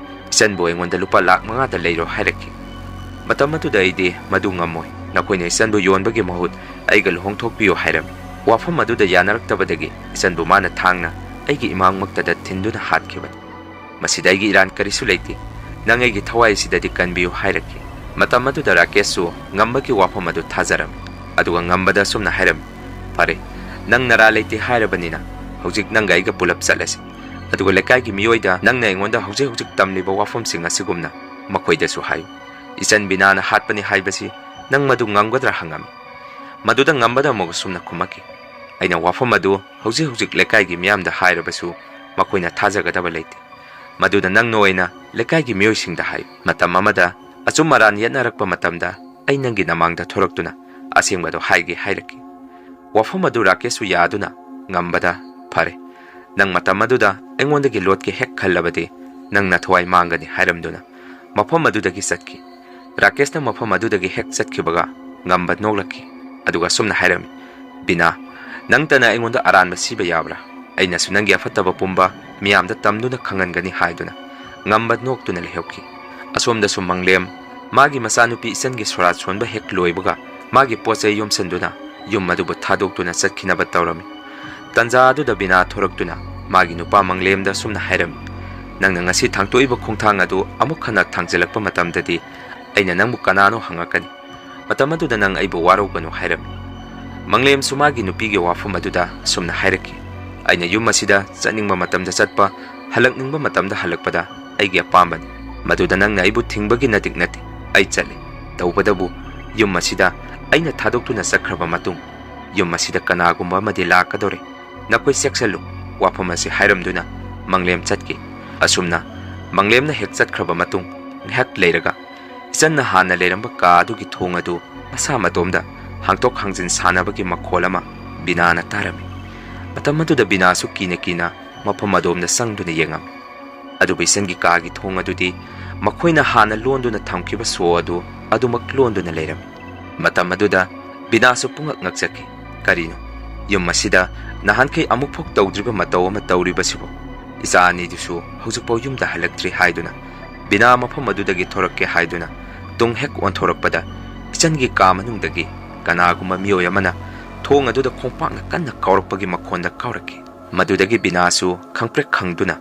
ꯏꯆꯟꯕꯨ ꯑꯩꯉꯣꯟꯗ ꯂꯨꯄꯥ ꯂꯥꯈ ꯃꯉꯥꯗ ꯂꯩꯔꯣ ꯍꯥꯏꯔꯛꯈꯤ꯫ ꯃꯇꯝ ꯑꯗꯨꯗ ꯑꯩꯗꯤ ꯃꯗꯨ ꯉꯝꯃꯣꯏ, ꯅꯈꯣꯏꯅ ꯏꯆꯟꯕꯨ ꯌꯣꯟꯕꯒꯤ ꯃꯍꯨꯠ ꯑꯩꯒ ꯂꯨꯍꯣꯡꯊꯣꯛꯄꯤꯌꯨ" ꯍꯥꯏꯔꯝꯃꯤ꯫ ꯋꯥꯐꯝ ꯑꯗꯨꯗ ꯌꯥꯅꯔꯛꯇꯕꯗꯒꯤ ꯏꯆꯟꯕꯨ ꯃꯥꯅ ꯊꯥꯡꯅ ꯑꯩꯒꯤ ꯏꯃꯥꯡꯃꯛꯇꯗ ꯊꯤꯟꯗꯨꯅ ꯍꯥꯠꯈꯤꯕꯅꯤ꯫ "ꯃꯁꯤꯗ ꯑꯩꯒꯤ ꯏꯔꯥꯟ ꯀꯔꯤꯁꯨ ꯂꯩꯇꯦ꯫ ꯅꯪ ꯑꯩꯒꯤ ꯊꯋꯥꯏ ꯑꯁꯤꯗꯗꯤ ꯀꯟꯕꯤꯌꯨ" ꯍꯥꯏꯔꯛꯈꯤ꯫ ꯃꯇꯝ ꯑꯗꯨꯗ ꯔꯥꯀꯦꯁꯁꯨ ꯉꯝꯕꯒꯤ ꯋꯥꯐꯝ ꯑꯗꯨ ꯊꯥꯖꯔꯝꯃꯤ꯫ ꯑꯗꯨꯒ ꯉꯝꯕꯗ ꯑꯁꯨꯝꯅ ꯍꯥꯏꯔꯝꯃꯤ, "ꯐꯔꯦ, ꯅꯪ ꯅꯔꯥ ꯂꯩꯇꯦ ꯍꯥꯏꯔꯕꯅꯤꯅ ꯍꯧꯖꯤꯛ ꯅꯪꯒ ꯑꯩꯒ ꯄꯨꯂꯞ ꯆꯠꯂꯁꯤ꯫ ꯑꯗꯨꯒ ꯂꯩꯀꯥꯏꯒꯤ ꯃꯤꯑꯣꯏꯗ ꯅꯪꯅ ꯑꯩꯉꯣꯟꯗ ꯍꯧꯖꯤꯛ ꯍꯧꯖꯤꯛ ꯇꯝꯂꯤꯕ ꯋꯥꯐꯝꯁꯤꯡ ꯑꯁꯤꯒꯨꯝꯅ ꯃꯈꯣꯏꯗꯁꯨ ꯍꯥꯏꯌꯨ꯫ ꯏꯆꯟ ꯕꯤꯅꯥꯅ ꯍꯥꯠꯄꯅꯤ ꯍꯥꯏꯕꯁꯤ ꯅꯪ ꯃꯗꯨ ꯉꯝꯒꯗ꯭ꯔꯥ ꯍꯪꯉꯝꯃꯤ꯫ ꯃꯗꯨꯗ ꯉꯝꯕꯗ ꯑꯃꯨꯛ ꯑꯁꯨꯝꯅ ꯈꯨꯝꯃꯛꯈꯤ, "ꯑꯩꯅ ꯋꯥꯐꯝ ꯑꯗꯨ ꯍꯧꯖꯤꯛ ꯍꯧꯖꯤꯛ ꯂꯩꯀꯥꯏꯒꯤ ꯃꯤꯌꯥꯝꯗ ꯍꯥꯏꯔꯕꯁꯨ ꯃꯈꯣꯏꯅ ꯊꯥꯖꯒꯗꯕ ꯂꯩꯇꯦ꯫ ꯃꯗꯨꯗ ꯅꯪꯅ ꯑꯣꯏꯅ ꯂꯩꯀꯥꯏꯒꯤ ꯃꯤꯑꯣꯏꯁꯤꯡꯗ ꯍꯥꯏꯌꯨ꯫ ꯃꯇꯝ ꯑꯃꯗ ꯑꯆꯨꯝ ꯑꯔꯥꯟ ꯌꯦꯠꯅꯔꯛꯄ ꯃꯇꯝꯗ ꯑꯩ ꯅꯪꯒꯤ ꯅꯃꯥꯡꯗ ꯊꯣꯔꯛꯇꯨꯅ ꯑꯁꯦꯡꯕꯗꯨ ꯍꯥꯏꯒꯦ ꯍꯥꯏꯔꯛꯈꯤ꯫ ꯋꯥꯐꯝ ꯑꯗꯨ ꯔꯥꯀꯦꯁꯁꯨ ꯌꯥꯗꯨꯅ ꯉꯝꯕꯗ, "ꯐꯔꯦ, ꯅꯪ ꯃꯇꯝ ꯑꯗꯨꯗ ꯑꯩꯉꯣꯟꯗꯒꯤ ꯂꯣꯠꯀꯦ ꯍꯦꯛ ꯈꯜꯂꯕꯗꯤ ꯅꯪ ꯅꯊꯋꯥꯏ ꯃꯥꯡꯒꯅꯤ" ꯍꯥꯏꯔꯝꯗꯨꯅ ꯃꯐꯝ ꯑꯗꯨꯗꯒꯤ ꯆꯠꯈꯤ꯫ ꯔꯥꯀꯦꯁꯅ ꯃꯐꯝ ꯑꯗꯨꯗꯒꯤ ꯍꯦꯛ ꯆꯠꯈꯤꯕꯒ ꯉꯝꯕ ꯅꯣꯛꯂꯛꯈꯤ꯫ ꯑꯗꯨꯒ ꯑꯁꯨꯝꯅ ꯍꯥꯏꯔꯝꯃꯤ, "ꯕꯤꯅꯥ, ꯅꯪꯇꯅ ꯑꯩꯉꯣꯟꯗ ꯑꯔꯥꯟꯕ ꯁꯤꯕ ꯌꯥꯕ꯭ꯔꯥ? ꯑꯩꯅꯁꯨ ꯅꯪꯒꯤ ꯑꯐꯠꯇꯕ ꯄꯨꯝꯕ ꯃꯤꯌꯥꯝꯗ ꯇꯝꯗꯨꯅ ꯈꯪꯍꯟꯒꯅꯤ" ꯍꯥꯏꯗꯨꯅ ꯉꯝꯕ ꯅꯣꯛꯇꯨꯅ ꯂꯩꯍꯧꯈꯤ꯫ ꯑꯁꯣꯝꯗꯁꯨ ꯃꯪꯂꯦꯝ ꯃꯥꯒꯤ ꯃꯆꯥꯅꯨꯄꯤ ꯏꯆꯟꯒꯤ ꯁꯣꯔꯥꯠ ꯁꯣꯟꯕ ꯍꯦꯛ ꯂꯣꯏꯕꯒ ꯃꯥꯒꯤ ꯄꯣꯠ ꯆꯩ ꯌꯣꯝꯁꯤꯟꯗꯨꯅ ꯌꯨꯝ ꯑꯗꯨꯕꯨ ꯊꯥꯗꯣꯛꯇꯨꯅ ꯆꯠꯈꯤꯅꯕ ꯇꯧꯔꯝꯃꯤ꯫ ꯇꯟꯖꯥ ꯑꯗꯨꯗ ꯕꯤꯅꯥ ꯊꯣꯔꯛꯇꯨꯅ ꯃꯥꯒꯤ ꯅꯨꯄꯥ ꯃꯪꯂꯦꯝꯗ ꯑꯁꯨꯝꯅ ꯍꯥꯏꯔꯝꯃꯤ, "ꯅꯪꯅ ꯉꯁꯤ ꯊꯥꯡꯇꯣꯛꯏꯕ ꯈꯣꯡꯊꯥꯡ ꯑꯗꯨ ꯑꯃꯨꯛ ꯍꯟꯅ ꯊꯥꯡꯖꯤꯜꯂꯛꯄ ꯃꯇꯝꯗꯗꯤ ꯑꯩꯅ ꯅꯪꯕꯨ ꯀꯅꯥꯅꯣ ꯍꯪꯉꯛꯀꯅꯤ꯫ ꯃꯇꯝ ꯑꯗꯨꯗ ꯅꯪ ꯑꯩꯕꯨ ꯋꯥꯔꯧꯒꯅꯨ" ꯍꯥꯏꯔꯝꯃꯤ꯫ ꯃꯪꯂꯦꯝꯁꯨ ꯃꯥꯒꯤ ꯅꯨꯄꯤꯒꯤ ꯋꯥꯐꯝ ꯑꯗꯨꯗ ꯑꯁꯨꯝꯅ ꯍꯥꯏꯔꯛꯈꯤ, "ꯑꯩꯅ ꯌꯨꯝ ꯑꯁꯤꯗ ꯆꯠꯅꯤꯡꯕ ꯃꯇꯝꯗ ꯆꯠꯄ, ꯍꯜꯂꯛꯅꯤꯡꯕ ꯃꯇꯝꯗ ꯍꯜꯂꯛꯄꯗ ꯑꯩꯒꯤ ꯑꯄꯥꯝꯕꯅꯤ꯫ ꯃꯗꯨꯗ ꯅꯪꯅ ꯑꯩꯕꯨ ꯊꯤꯡꯕꯒꯤ ꯅꯇꯤꯛ ꯅꯠꯇꯦ꯫ ꯑꯩ ꯆꯠꯂꯦ꯫ ꯇꯧꯕꯗꯕꯨ ꯌꯨꯝ ꯑꯁꯤꯗ ꯑꯩꯅ ꯊꯥꯗꯣꯛꯇꯨꯅ ꯆꯠꯈ꯭ꯔꯕ ꯃꯇꯨꯡ ꯌꯨꯝ ꯑꯁꯤꯗ ꯀꯅꯥꯒꯨꯝꯕ ꯑꯃꯗꯤ ꯂꯥꯛꯀꯗꯧꯔꯦ꯫ ꯅꯈꯣꯏ ꯆꯦꯛꯁꯤꯜꯂꯨ" ꯋꯥꯐꯝ ꯑꯁꯤ ꯍꯥꯏꯔꯝꯗꯨꯅ ꯃꯪꯂꯦꯝ ꯆꯠꯈꯤ꯫ ꯑꯁꯨꯝꯅ ꯃꯪꯂꯦꯝꯅ ꯍꯦꯛ ꯆꯠꯈ꯭ꯔꯕ ꯃꯇꯨꯡ ꯉꯥꯏꯍꯥꯛ ꯂꯩꯔꯒ ꯏꯆꯟꯅ ꯍꯥꯟꯅ ꯂꯩꯔꯝꯕ ꯀꯥ ꯑꯗꯨꯒꯤ ꯊꯣꯡ ꯑꯗꯨ ꯃꯁꯥ ꯃꯇꯣꯝꯗ ꯍꯥꯡꯗꯣꯛ ꯍꯥꯡꯖꯤꯟ ꯁꯥꯟꯅꯕꯒꯤ ꯃꯈꯣꯜ ꯑꯃ ꯕꯤꯅꯥꯅ ꯇꯥꯔꯝꯃꯤ꯫ ꯃꯇꯝ ꯑꯗꯨꯗ ꯕꯤꯅꯥꯁꯨ ꯀꯤꯅ ꯀꯤꯅ ꯃꯐꯝ ꯑꯗꯣꯝꯗ ꯆꯪꯗꯨꯅ ꯌꯦꯡꯉꯝꯃꯤ꯫ ꯑꯗꯨꯕꯨ ꯏꯆꯟꯒꯤ ꯀꯥꯒꯤ ꯊꯣꯡ ꯑꯗꯨꯗꯤ ꯃꯈꯣꯏꯅ ꯍꯥꯟꯅ ꯂꯣꯟꯗꯨꯅ ꯊꯝꯈꯤꯕ ꯁꯣ ꯑꯗꯨ ꯑꯗꯨꯃꯛ ꯂꯣꯟꯗꯨꯅ ꯂꯩꯔꯝꯃꯤ꯫ ꯃꯇꯝ ꯑꯗꯨꯗ ꯕꯤꯅꯥꯁꯨ ꯄꯨꯡꯉꯛ ꯉꯛꯆꯈꯤ꯫ "ꯀꯔꯤꯅꯣ? ꯌꯨꯝ ꯑꯁꯤꯗ ꯅꯍꯥꯟꯈꯩ ꯑꯃꯨꯛꯐꯥꯎ ꯇꯧꯗ꯭ꯔꯤꯕ ꯃꯇꯧ ꯑꯃ ꯇꯧꯔꯤꯕꯁꯤꯕꯨ? ꯏꯆꯥ ꯑꯅꯤꯗꯨꯁꯨ ꯍꯧꯖꯤꯛꯐꯥꯎ ꯌꯨꯝꯗ ꯍꯜꯂꯛꯇ꯭ꯔꯤ" ꯍꯥꯏꯗꯨꯅ ꯕꯤꯅꯥ ꯃꯐꯝ ꯑꯗꯨꯗꯒꯤ ꯊꯣꯔꯛꯀꯦ ꯍꯥꯏꯗꯨꯅ ꯇꯨꯡ ꯍꯦꯛ ꯑꯣꯟꯊꯣꯔꯛꯄꯗ ꯏꯆꯟꯒꯤ ꯀꯥ ꯃꯅꯨꯡꯗꯒꯤ ꯀꯅꯥꯒꯨꯝꯕ ꯃꯤꯑꯣꯏ ꯑꯃꯅ ꯊꯣꯡ ꯑꯗꯨꯗ ꯈꯣꯡꯄꯥꯛꯅ ꯀꯟꯅ ꯀꯥꯎꯔꯛꯄꯒꯤ ꯃꯈꯣꯟꯗ ꯀꯥꯎꯔꯛꯈꯤ꯫ ꯃꯗꯨꯗꯒꯤ ꯕꯤꯅꯥꯁꯨ ꯈꯪꯄ꯭ꯔꯦꯛ ꯈꯪꯗꯨꯅ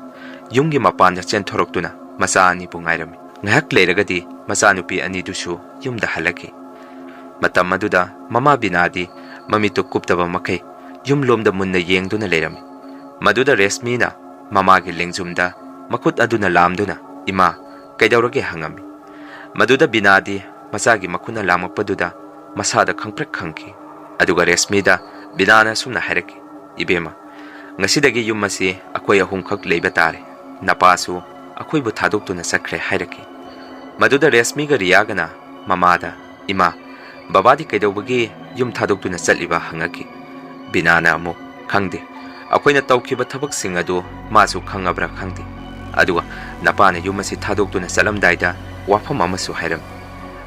ꯌꯨꯝꯒꯤ ꯃꯄꯥꯟꯗ ꯆꯦꯟꯊꯣꯔꯛꯇꯨꯅ ꯃꯆꯥ ꯑꯅꯤꯕꯨ ꯉꯥꯏꯔꯝꯃꯤ꯫ ꯉꯥꯏꯍꯥꯛ ꯂꯩꯔꯒꯗꯤ ꯃꯆꯥꯅꯨꯄꯤ ꯑꯅꯤꯗꯨꯁꯨ ꯌꯨꯝꯗ ꯍꯜꯂꯛꯈꯤ꯫ ꯃꯇꯝ ꯑꯗꯨꯗ ꯃꯃꯥ ꯕꯤꯅꯥꯗꯤ ꯃꯃꯤꯠꯇꯨ ꯀꯨꯞꯇꯕ ꯃꯈꯩ ꯌꯨꯝꯂꯣꯝꯗ ꯃꯨꯟꯅ ꯌꯦꯡꯗꯨꯅ ꯂꯩꯔꯝꯃꯤ꯫ ꯃꯗꯨꯗ ꯔꯦꯁꯃꯤꯅ ꯃꯃꯥꯒꯤ ꯂꯦꯡꯖꯨꯝꯗ ꯃꯈꯨꯠ ꯑꯗꯨꯅ ꯂꯥꯝꯗꯨꯅ, "ꯏꯃꯥ, ꯀꯩꯗꯧꯔꯒꯦ?" ꯍꯪꯉꯝꯃꯤ꯫ ꯃꯗꯨꯗ ꯕꯤꯅꯥꯗꯤ ꯃꯆꯥꯒꯤ ꯃꯈꯨꯠꯅ ꯂꯥꯝꯃꯛꯄꯗꯨꯗ ꯃꯁꯥꯗ ꯈꯪꯄ꯭ꯔꯦꯛ ꯈꯪꯈꯤ꯫ ꯑꯗꯨꯒ ꯔꯦꯁꯃꯤꯗ ꯕꯤꯅꯥꯅ ꯑꯁꯨꯝꯅ ꯍꯥꯏꯔꯛꯈꯤ, "ꯏꯕꯦꯝꯃ, ꯉꯁꯤꯗꯒꯤ ꯌꯨꯝ ꯑꯁꯤ ꯑꯩꯈꯣꯏ ꯑꯍꯨꯝꯈꯛ ꯂꯩꯕ ꯇꯥꯔꯦ꯫ ꯅꯄꯥꯁꯨ ꯑꯩꯈꯣꯏꯕꯨ ꯊꯥꯗꯣꯛꯇꯨꯅ ꯆꯠꯈ꯭ꯔꯦ" ꯍꯥꯏꯔꯛꯈꯤ꯫ ꯃꯗꯨꯗ ꯔꯦꯁꯃꯤꯒ ꯔꯤꯌꯥꯒꯅ ꯃꯃꯥꯗ, "ꯏꯃꯥ, ꯕꯕꯥꯗꯤ ꯀꯩꯗꯧꯕꯒꯤ ꯌꯨꯝ ꯊꯥꯗꯣꯛꯇꯨꯅ ꯆꯠꯂꯤꯕ?" ꯍꯪꯉꯛꯈꯤ꯫ ꯕꯤꯅꯥꯅ ꯑꯃꯨꯛ, "ꯈꯪꯗꯦ, ꯑꯩꯈꯣꯏꯅ ꯇꯧꯈꯤꯕ ꯊꯕꯛꯁꯤꯡ ꯑꯗꯨ ꯃꯥꯁꯨ ꯈꯪꯉꯕ꯭ꯔꯥ ꯈꯪꯗꯦ꯫ ꯑꯗꯨꯒ ꯅꯄꯥꯅ ꯌꯨꯝ ꯑꯁꯤ ꯊꯥꯗꯣꯛꯇꯨꯅ ꯆꯠꯂꯝꯗꯥꯏꯗ ꯋꯥꯐꯝ ꯑꯃꯁꯨ ꯍꯥꯏꯔꯝꯃꯤ꯫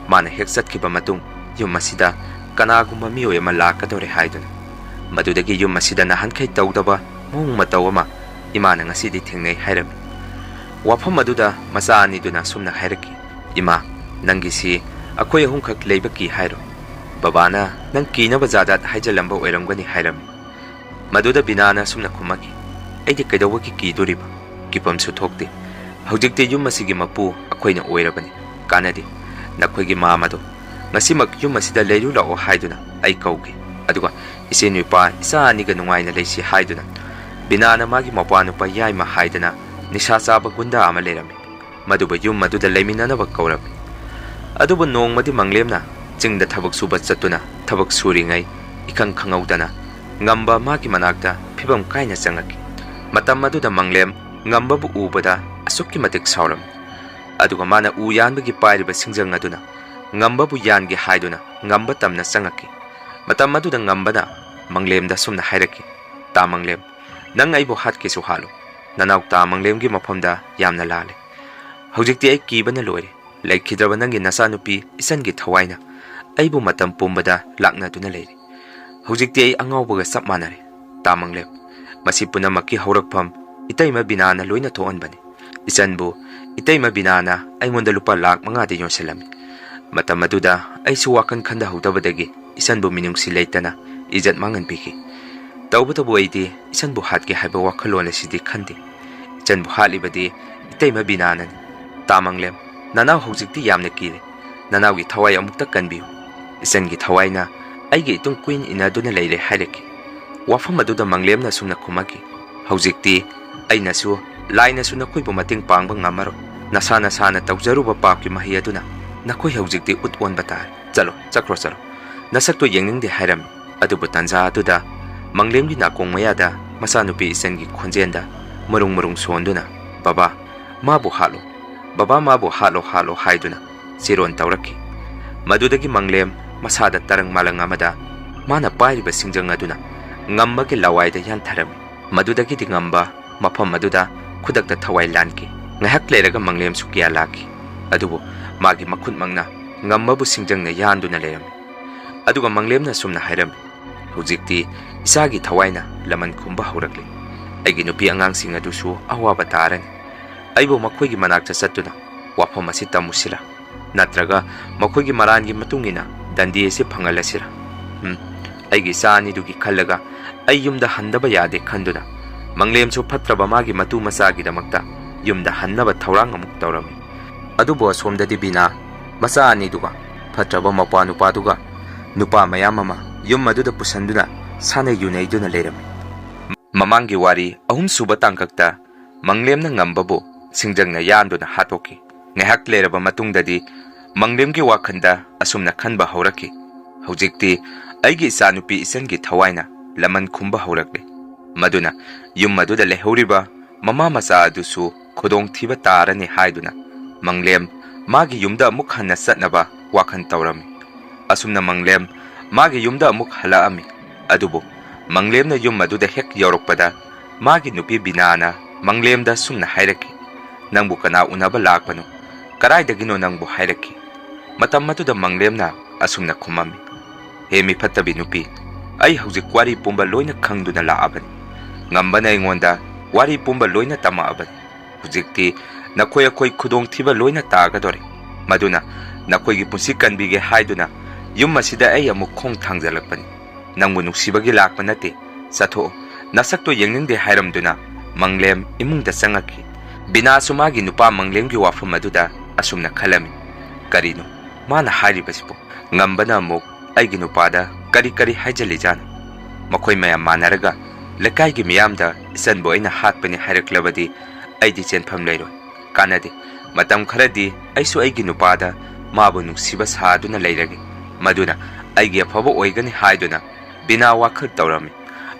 ꯃꯥꯅ ꯍꯦꯛ ꯆꯠꯈꯤꯕ ꯃꯇꯨꯡ ꯌꯨꯝ ꯑꯁꯤꯗ ꯀꯅꯥꯒꯨꯝꯕ ꯃꯤꯑꯣꯏ ꯑꯃ ꯂꯥꯛꯀꯗꯧꯔꯦ ꯍꯥꯏꯗꯨꯅ꯫ ꯃꯗꯨꯗꯒꯤ ꯌꯨꯝ ꯑꯁꯤꯗ ꯅꯍꯥꯟꯈꯩ ꯇꯧꯗꯕ ꯃꯑꯣꯡ ꯃꯇꯧ ꯑꯃ ꯏꯃꯥꯅ ꯉꯁꯤꯗꯤ ꯊꯦꯡꯅꯩ" ꯍꯥꯏꯔꯝꯃꯤ꯫ ꯋꯥꯐꯝ ꯑꯗꯨꯗ ꯃꯆꯥ ꯑꯅꯤꯗꯨꯅ ꯑꯁꯨꯝꯅ ꯍꯥꯏꯔꯛꯈꯤ, "ꯏꯃꯥ, ꯅꯪꯒꯤꯁꯤ ꯑꯩꯈꯣꯏ ꯑꯍꯨꯝꯈꯛ ꯂꯩꯕ ꯀꯤ ꯍꯥꯏꯔꯣ? ꯕꯕꯥꯅ ꯅꯪ ꯀꯤꯅꯕ ꯖꯥꯗꯥꯠ ꯍꯥꯏꯖꯜꯂꯝꯕ ꯑꯣꯏꯔꯝꯒꯅꯤ" ꯍꯥꯏꯔꯝꯃꯤ꯫ ꯃꯗꯨꯗ ꯕꯤꯅꯥꯅ ꯑꯁꯨꯝꯅ ꯈꯨꯝꯃꯛꯈꯤ, "ꯑꯩꯗꯤ ꯀꯩꯗꯧꯕꯒꯤ ꯀꯤꯗꯣꯔꯤꯕ? ꯀꯤꯐꯝꯁꯨ ꯊꯣꯛꯇꯦ꯫ ꯍꯧꯖꯤꯛꯇꯤ ꯌꯨꯝ ꯑꯁꯤꯒꯤ ꯃꯄꯨ ꯑꯩꯈꯣꯏꯅ ꯑꯣꯏꯔꯕꯅꯤ꯫ ꯀꯥꯟꯅꯗꯦ꯫ ꯅꯈꯣꯏꯒꯤ ꯃꯥꯃꯗꯣ ꯉꯁꯤꯃꯛ ꯌꯨꯝ ꯑꯁꯤꯗ ꯂꯩꯔꯨ ꯂꯥꯛꯑꯣ ꯍꯥꯏꯗꯨꯅ ꯑꯩ ꯀꯧꯒꯦ꯫ ꯑꯗꯨꯒ ꯏꯆꯦ ꯅꯨꯄꯥ ꯏꯆꯥ ꯑꯅꯤꯒ ꯅꯨꯡꯉꯥꯏꯅ ꯂꯩꯁꯤ" ꯍꯥꯏꯗꯨꯅ ꯕꯤꯅꯥꯅ ꯃꯥꯒꯤ ꯃꯧꯄ꯭ꯋꯥ ꯅꯨꯄꯥ ꯌꯥꯏꯃ ꯍꯥꯏꯗꯅ ꯅꯤꯁꯥ ꯆꯥꯕ ꯒꯨꯟꯗꯥ ꯑꯃ ꯂꯩꯔꯝꯃꯤ꯫ ꯃꯗꯨꯕꯨ ꯌꯨꯝ ꯑꯗꯨꯗ ꯂꯩꯃꯤꯟꯅꯅꯕ ꯀꯧꯔꯝꯃꯤ꯫ ꯑꯗꯨꯕꯨ ꯅꯣꯡꯃꯗꯤ ꯃꯪꯂꯦꯝꯅ ꯆꯤꯡꯗ ꯊꯕꯛ ꯁꯨꯕ ꯆꯠꯇꯨꯅ ꯊꯕꯛ ꯁꯨꯔꯤꯉꯩ ꯏꯈꯪ ꯈꯪꯍꯧꯗꯅ ꯉꯝꯕ ꯃꯥꯒꯤ ꯃꯅꯥꯛꯇ ꯐꯤꯕꯝ ꯀꯥꯏꯅ ꯆꯪꯉꯛꯈꯤ꯫ ꯃꯇꯝ ꯑꯗꯨꯗ ꯃꯪꯂꯦꯝ ꯉꯝꯕꯕꯨ ꯎꯕꯗ ꯑꯁꯨꯛꯀꯤ ꯃꯇꯤꯛ ꯁꯥꯎꯔꯝꯃꯤ꯫ ꯑꯗꯨꯒ ꯃꯥꯅ ꯎ ꯌꯥꯟꯕꯒꯤ ꯄꯥꯏꯔꯤꯕ ꯁꯤꯡꯖꯪ ꯑꯗꯨꯅ ꯉꯝꯕꯕꯨ ꯌꯥꯟꯒꯦ ꯍꯥꯏꯗꯨꯅ ꯉꯝꯕ ꯇꯝꯅ ꯆꯪꯉꯛꯈꯤ꯫ ꯃꯇꯝ ꯑꯗꯨꯗ ꯉꯝꯕꯅ ꯃꯪꯂꯦꯝꯗ ꯁꯨꯝꯅ ꯍꯥꯏꯔꯛꯈꯤ, "ꯇꯥ ꯃꯪꯂꯦꯝ, ꯅꯪ ꯑꯩꯕꯨ ꯍꯥꯠꯀꯦꯁꯨ ꯍꯥꯠꯂꯨ, ꯅꯅꯥꯎ ꯇꯥ ꯃꯪꯂꯦꯝꯒꯤ ꯃꯐꯝꯗ ꯌꯥꯝꯅ ꯂꯥꯜꯂꯦ꯫ ꯍꯧꯖꯤꯛꯇꯤ ꯑꯩ ꯀꯤꯕꯅ ꯂꯣꯏꯔꯦ꯫ ꯂꯩꯈꯤꯗ꯭ꯔꯕ ꯅꯪꯒꯤ ꯅꯆꯥꯅꯨꯄꯤ ꯏꯆꯟꯒꯤ ꯊꯋꯥꯏꯅ ꯑꯩꯕꯨ ꯃꯇꯝ ꯄꯨꯝꯕꯗ ꯂꯥꯛꯅꯗꯨꯅ ꯂꯩꯔꯦ꯫ ꯍꯧꯖꯤꯛꯇꯤ ꯑꯩ ꯑꯉꯥꯎꯕꯒ ꯆꯞ ꯃꯥꯟꯅꯔꯦ꯫ ꯇꯥ ꯃꯪꯂꯦꯝ, ꯃꯁꯤ ꯄꯨꯝꯅꯃꯛꯀꯤ ꯍꯧꯔꯛꯐꯝ ꯏꯇꯩꯃ ꯕꯤꯅꯥꯅ ꯂꯣꯏꯅ ꯊꯣꯛꯍꯟꯕꯅꯤ꯫ ꯏꯆꯟꯕꯨ ꯏꯇꯩꯃ ꯕꯤꯅꯥꯅ ꯑꯩꯉꯣꯟꯗ ꯂꯨꯄꯥ ꯂꯥꯈ ꯃꯉꯥꯗ ꯌꯣꯟꯁꯤꯜꯂꯝꯃꯤ꯫ ꯃꯇꯝ ꯑꯗꯨꯗ ꯑꯩꯁꯨ ꯋꯥꯈꯜ ꯈꯟꯊꯍꯧꯗꯕꯗꯒꯤ ꯏꯆꯟꯕꯨ ꯃꯤꯅꯨꯡꯁꯤ ꯂꯩꯇꯅ ꯏꯖꯠ ꯃꯥꯡꯍꯟꯕꯤꯈꯤ꯫ ꯇꯧꯕꯇꯕꯨ ꯑꯩꯗꯤ ꯏꯆꯟꯕꯨ ꯍꯥꯠꯀꯦ ꯍꯥꯏꯕ ꯋꯥꯈꯜꯂꯣꯟ ꯑꯁꯤꯗꯤ ꯈꯟꯗꯦ꯫ ꯏꯆꯟꯕꯨ ꯍꯥꯠꯂꯤꯕꯗꯤ ꯏꯇꯩꯃ ꯕꯤꯅꯥꯅꯅꯤ꯫ ꯇꯥ ꯃꯪꯂꯦꯝ, ꯅꯅꯥꯎ ꯍꯧꯖꯤꯛꯇꯤ ꯌꯥꯝꯅ ꯀꯤꯔꯦ꯫ ꯅꯅꯥꯎꯒꯤ ꯊꯋꯥꯏ ꯑꯃꯨꯛꯇ ꯀꯟꯕꯤꯌꯨ꯫ ꯏꯆꯟꯒꯤ ꯊꯋꯥꯏꯅ ꯑꯩꯒꯤ ꯏꯇꯨꯡ ꯀꯨꯏꯟ ꯏꯟꯅꯗꯨꯅ ꯂꯩꯔꯦ" ꯍꯥꯏꯔꯛꯈꯤ꯫ ꯋꯥꯐꯝ ꯑꯗꯨꯗ ꯃꯪꯂꯦꯝꯅ ꯑꯁꯨꯝꯅ ꯈꯨꯝꯃꯛꯈꯤ, "ꯍꯧꯖꯤꯛꯇꯤ ꯑꯩꯅꯁꯨ, ꯂꯥꯏꯅꯁꯨ ꯅꯈꯣꯏꯕꯨ ꯃꯇꯦꯡ ꯄꯥꯡꯕ ꯉꯝꯃꯔꯣꯏ꯫ ꯅꯁꯥ ꯅꯁꯥꯅ ꯇꯧꯖꯔꯨꯕ ꯄꯥꯞꯀꯤ ꯃꯍꯩ ꯑꯗꯨꯅ ꯅꯈꯣꯏ ꯍꯧꯖꯤꯛꯇꯤ ꯎꯠ ꯑꯣꯟꯕ ꯇꯥꯔꯦ꯫ ꯆꯠꯂꯣ, ꯆꯠꯈ꯭ꯔꯣ, ꯆꯠꯂꯣ꯫ ꯅꯁꯛꯇꯨ ꯌꯦꯡꯅꯤꯡꯗꯦ" ꯍꯥꯏꯔꯝꯃꯤ꯫ ꯑꯗꯨꯕꯨ ꯇꯥꯟꯖꯥ ꯑꯗꯨꯗ ꯃꯪꯂꯦꯝꯒꯤ ꯅꯥꯀꯣꯡ ꯃꯌꯥꯗ ꯃꯆꯥꯅꯨꯄꯤ ꯏꯆꯟꯒꯤ ꯈꯣꯟꯖꯦꯜꯗ ꯃꯔꯨꯡ ꯃꯔꯨꯡ ꯁꯣꯟꯗꯨꯅ, "ꯕꯕꯥ, ꯃꯥꯕꯨ ꯍꯥꯠꯂꯣ꯫ ꯕꯕꯥ, ꯃꯥꯕꯨ ꯍꯥꯠꯂꯣ, ꯍꯥꯠꯂꯣ" ꯍꯥꯏꯗꯨꯅ ꯆꯤꯔꯣꯟ ꯇꯧꯔꯛꯈꯤ꯫ ꯃꯗꯨꯗꯒꯤ ꯃꯪꯂꯦꯝ ꯃꯁꯥꯗ ꯇꯔꯪ ꯃꯥꯂꯪ ꯑꯃꯗ ꯃꯥꯅ ꯄꯥꯏꯔꯤꯕ ꯁꯤꯡꯖꯪ ꯑꯗꯨꯅ ꯉꯝꯕꯒꯤ ꯂꯋꯥꯏꯗ ꯌꯥꯟꯊꯔꯝꯃꯤ꯫ ꯃꯗꯨꯗꯒꯤꯗꯤ ꯉꯝꯕ ꯃꯐꯝ ꯑꯗꯨꯗ ꯈꯨꯗꯛꯇ ꯊꯋꯥꯏ ꯂꯥꯟꯈꯤ꯫ ꯉꯥꯏꯍꯥꯛ ꯂꯩꯔꯒ ꯃꯪꯂꯦꯝꯁꯨ ꯀꯤꯌꯥ ꯂꯥꯛꯈꯤ꯫ ꯑꯗꯨꯕꯨ ꯃꯥꯒꯤ ꯃꯈꯨꯠꯃꯛꯅ ꯉꯝꯕꯕꯨ ꯁꯤꯡꯖꯪꯅ ꯌꯥꯟꯗꯨꯅ ꯂꯩꯔꯝꯃꯤ꯫ ꯑꯗꯨꯒ ꯃꯪꯂꯦꯝꯅ ꯑꯁꯨꯝꯅ ꯍꯥꯏꯔꯝꯃꯤ, "ꯍꯧꯖꯤꯛꯇꯤ ꯏꯆꯥꯒꯤ ꯊꯋꯥꯏꯅ ꯂꯃꯟ ꯈꯨꯝꯕ ꯍꯧꯔꯛꯂꯤ꯫ ꯑꯩꯒꯤ ꯅꯨꯄꯤ ꯑꯉꯥꯡꯁꯤꯡ ꯑꯗꯨꯁꯨ ꯑꯋꯥꯕ ꯇꯥꯔꯅꯤ꯫ ꯑꯩꯕꯨ ꯃꯈꯣꯏꯒꯤ ꯃꯅꯥꯛꯇ ꯆꯠꯇꯨꯅ ꯋꯥꯐꯝ ꯑꯁꯤ ꯇꯝꯃꯨꯁꯤꯔꯥ? ꯅꯠꯇ꯭ꯔꯒ ꯃꯈꯣꯏꯒꯤ ꯃꯔꯥꯟꯒꯤ ꯃꯇꯨꯡ ꯏꯟꯅ ꯗꯟꯗꯤ ꯑꯁꯤ ꯐꯪꯍꯜꯂꯁꯤꯔꯥ? ꯎꯝ, ꯑꯩꯒꯤ ꯏꯆꯥ ꯑꯅꯤꯗꯨꯒꯤ ꯈꯜꯂꯒ ꯑꯩ ꯌꯨꯝꯗ ꯍꯟꯗꯕ ꯌꯥꯗꯦ" ꯈꯟꯗꯨꯅ ꯃꯪꯂꯦꯝꯁꯨ ꯐꯠꯇ꯭ꯔꯕ ꯃꯥꯒꯤ ꯃꯇꯨ ꯃꯆꯥꯒꯤꯗꯃꯛꯇ ꯌꯨꯝꯗ ꯍꯟꯅꯕ ꯊꯧꯔꯥꯡ ꯑꯃꯨꯛ ꯇꯧꯔꯝꯃꯤ꯫ ꯑꯗꯨꯕꯨ ꯑꯁꯣꯝꯗꯗꯤ ꯕꯤꯅꯥ ꯃꯆꯥ ꯑꯅꯤꯗꯨꯒ ꯐꯠꯇ꯭ꯔꯕ ꯃꯄ꯭ꯋꯥ ꯅꯨꯄꯥꯗꯨꯒ ꯅꯨꯄꯥ ꯃꯌꯥꯝ ꯑꯃ ꯌꯨꯝ ꯑꯗꯨꯗ ꯄꯨꯁꯟꯗꯨꯅ ꯁꯥꯟꯅ ꯌꯨꯅꯩꯗꯨꯅ ꯂꯩꯔꯝꯃꯤ꯫ ꯃꯃꯥꯡꯒꯤ ꯋꯥꯔꯤ ꯑꯍꯨꯝꯁꯨꯕ ꯇꯥꯡꯀꯛꯇ ꯃꯪꯂꯦꯝꯅ ꯉꯝꯕꯕꯨ ꯁꯤꯡꯖꯪꯅ ꯌꯥꯟꯗꯨꯅ ꯍꯥꯠꯇꯣꯛꯈꯤ꯫ ꯉꯥꯏꯍꯥꯛ ꯂꯩꯔꯕ ꯃꯇꯨꯡꯗꯗꯤ ꯃꯪꯂꯦꯝꯒꯤ ꯋꯥꯈꯜꯗ ꯑꯁꯨꯝꯅ ꯈꯟꯕ ꯍꯧꯔꯛꯈꯤ, "ꯍꯧꯖꯤꯛꯇꯤ ꯑꯩꯒꯤ ꯏꯆꯥꯅꯨꯄꯤ ꯏꯆꯟꯒꯤ ꯊꯋꯥꯏꯅ ꯂꯃꯟ ꯈꯨꯝꯕ ꯍꯧꯔꯛꯂꯦ꯫ ꯃꯗꯨꯅ ꯌꯨꯝ ꯑꯗꯨꯗ ꯂꯩꯍꯧꯔꯤꯕ ꯃꯃꯥ ꯃꯆꯥ ꯑꯗꯨꯁꯨ ꯈꯨꯗꯣꯡꯊꯤꯕ ꯇꯥꯔꯅꯤ" ꯍꯥꯏꯗꯨꯅ ꯃꯪꯂꯦꯝ ꯃꯥꯒꯤ ꯌꯨꯝꯗ ꯑꯃꯨꯛ ꯍꯟꯅ ꯆꯠꯅꯕ ꯋꯥꯈꯜ ꯇꯧꯔꯝꯃꯤ꯫ ꯑꯁꯨꯝꯅ ꯃꯪꯂꯦꯝ ꯃꯥꯒꯤ ꯌꯨꯝꯗ ꯑꯃꯨꯛ ꯍꯜꯂꯛꯑꯝꯃꯤ꯫ ꯑꯗꯨꯕꯨ ꯃꯪꯂꯦꯝꯅ ꯌꯨꯝ ꯑꯗꯨꯗ ꯍꯦꯛ ꯌꯧꯔꯛꯄꯗ ꯃꯥꯒꯤ ꯅꯨꯄꯤ ꯕꯤꯅꯥꯅ ꯃꯪꯂꯦꯝꯗ ꯁꯨꯝꯅ ꯍꯥꯏꯔꯛꯈꯤ, "ꯅꯪꯕꯨ ꯀꯅꯥ ꯎꯅꯕ ꯂꯥꯛꯄꯅꯣ? ꯀꯗꯥꯏꯗꯒꯤꯅꯣ ꯅꯪꯕꯨ ꯍꯥꯏꯔꯛꯈꯤ?" ꯃꯇꯝ ꯑꯗꯨꯗ ꯃꯪꯂꯦꯝꯅ ꯑꯁꯨꯝꯅ ꯈꯨꯝꯃꯝꯃꯤ, "ꯍꯦ ꯃꯤꯐꯠꯇꯕꯤ ꯅꯨꯄꯤ, ꯑꯩ ꯍꯧꯖꯤꯛ ꯋꯥꯔꯤ ꯄꯨꯝꯕ ꯂꯣꯏꯅ ꯈꯪꯗꯨꯅ ꯂꯥꯛꯑꯕꯅꯤ꯫ ꯉꯝꯕꯅ ꯑꯩꯉꯣꯟꯗ ꯋꯥꯔꯤ ꯄꯨꯝꯕ ꯂꯣꯏꯅ ꯇꯝꯃꯛꯑꯕꯅꯤ꯫ ꯍꯧꯖꯤꯛꯇꯤ ꯅꯈꯣꯏ ꯑꯩꯈꯣꯏ ꯈꯨꯗꯣꯡꯊꯤꯕ ꯂꯣꯏꯅ ꯇꯥꯒꯗꯧꯔꯦ꯫ ꯃꯗꯨꯅ ꯅꯈꯣꯏꯒꯤ ꯄꯨꯟꯁꯤ ꯀꯟꯕꯤꯒꯦ ꯍꯥꯏꯗꯨꯅ ꯌꯨꯝ ꯑꯁꯤꯗ ꯑꯩ ꯑꯃꯨꯛ ꯈꯣꯡ ꯊꯥꯡꯖꯜꯂꯛꯄꯅꯤ꯫ ꯅꯪꯕꯨ ꯅꯨꯡꯁꯤꯕꯒꯤ ꯂꯥꯛꯄ ꯅꯠꯇꯦ꯫ ꯆꯠꯊꯣꯛꯑꯣ, ꯅꯁꯛꯇꯣ ꯌꯦꯡꯅꯤꯡꯗꯦ" ꯍꯥꯏꯔꯝꯗꯨꯅ ꯃꯪꯂꯦꯝ ꯏꯃꯨꯡꯗ ꯆꯪꯉꯛꯈꯤ꯫ ꯕꯤꯅꯥꯁꯨ ꯃꯥꯒꯤ ꯅꯨꯄꯥ ꯃꯪꯂꯦꯝꯒꯤ ꯋꯥꯐꯝ ꯑꯗꯨꯗ ꯑꯁꯨꯝꯅ ꯈꯜꯂꯝꯃꯤ, "ꯀꯔꯤꯅꯣ ꯃꯥꯅ ꯍꯥꯏꯔꯤꯕꯁꯤꯕꯨ? ꯉꯝꯕꯅ ꯑꯃꯨꯛ ꯑꯩꯒꯤ ꯅꯨꯄꯥꯗ ꯀꯔꯤ ꯀꯔꯤ ꯍꯥꯏꯖꯜꯂꯤꯖꯥꯠꯅꯣ? ꯃꯈꯣꯏ ꯃꯌꯥꯝ ꯃꯥꯟꯅꯔꯒ ꯂꯩꯀꯥꯏꯒꯤ ꯃꯤꯌꯥꯝꯗ ꯏꯆꯟꯕꯨ ꯑꯩꯅ ꯍꯥꯠꯄꯅꯤ ꯍꯥꯏꯔꯛꯂꯕꯗꯤ ꯑꯩꯗꯤ ꯆꯦꯟꯐꯝ ꯂꯩꯔꯣꯏ꯫ ꯀꯥꯟꯅꯗꯦ꯫ ꯃꯇꯝ ꯈꯔꯗꯤ ꯑꯩꯁꯨ ꯑꯩꯒꯤ ꯅꯨꯄꯥꯗ ꯃꯥꯕꯨ ꯅꯨꯡꯁꯤꯕ ꯁꯥꯗꯨꯅ ꯂꯩꯔꯒꯦ꯫ ꯃꯗꯨꯅ ꯑꯩꯒꯤ ꯑꯐꯕ ꯑꯣꯏꯒꯅꯤ ꯍꯥꯏꯗꯨꯅ ꯕꯤꯅꯥ ꯋꯥꯈꯜ ꯇꯧꯔꯝꯃꯤ꯫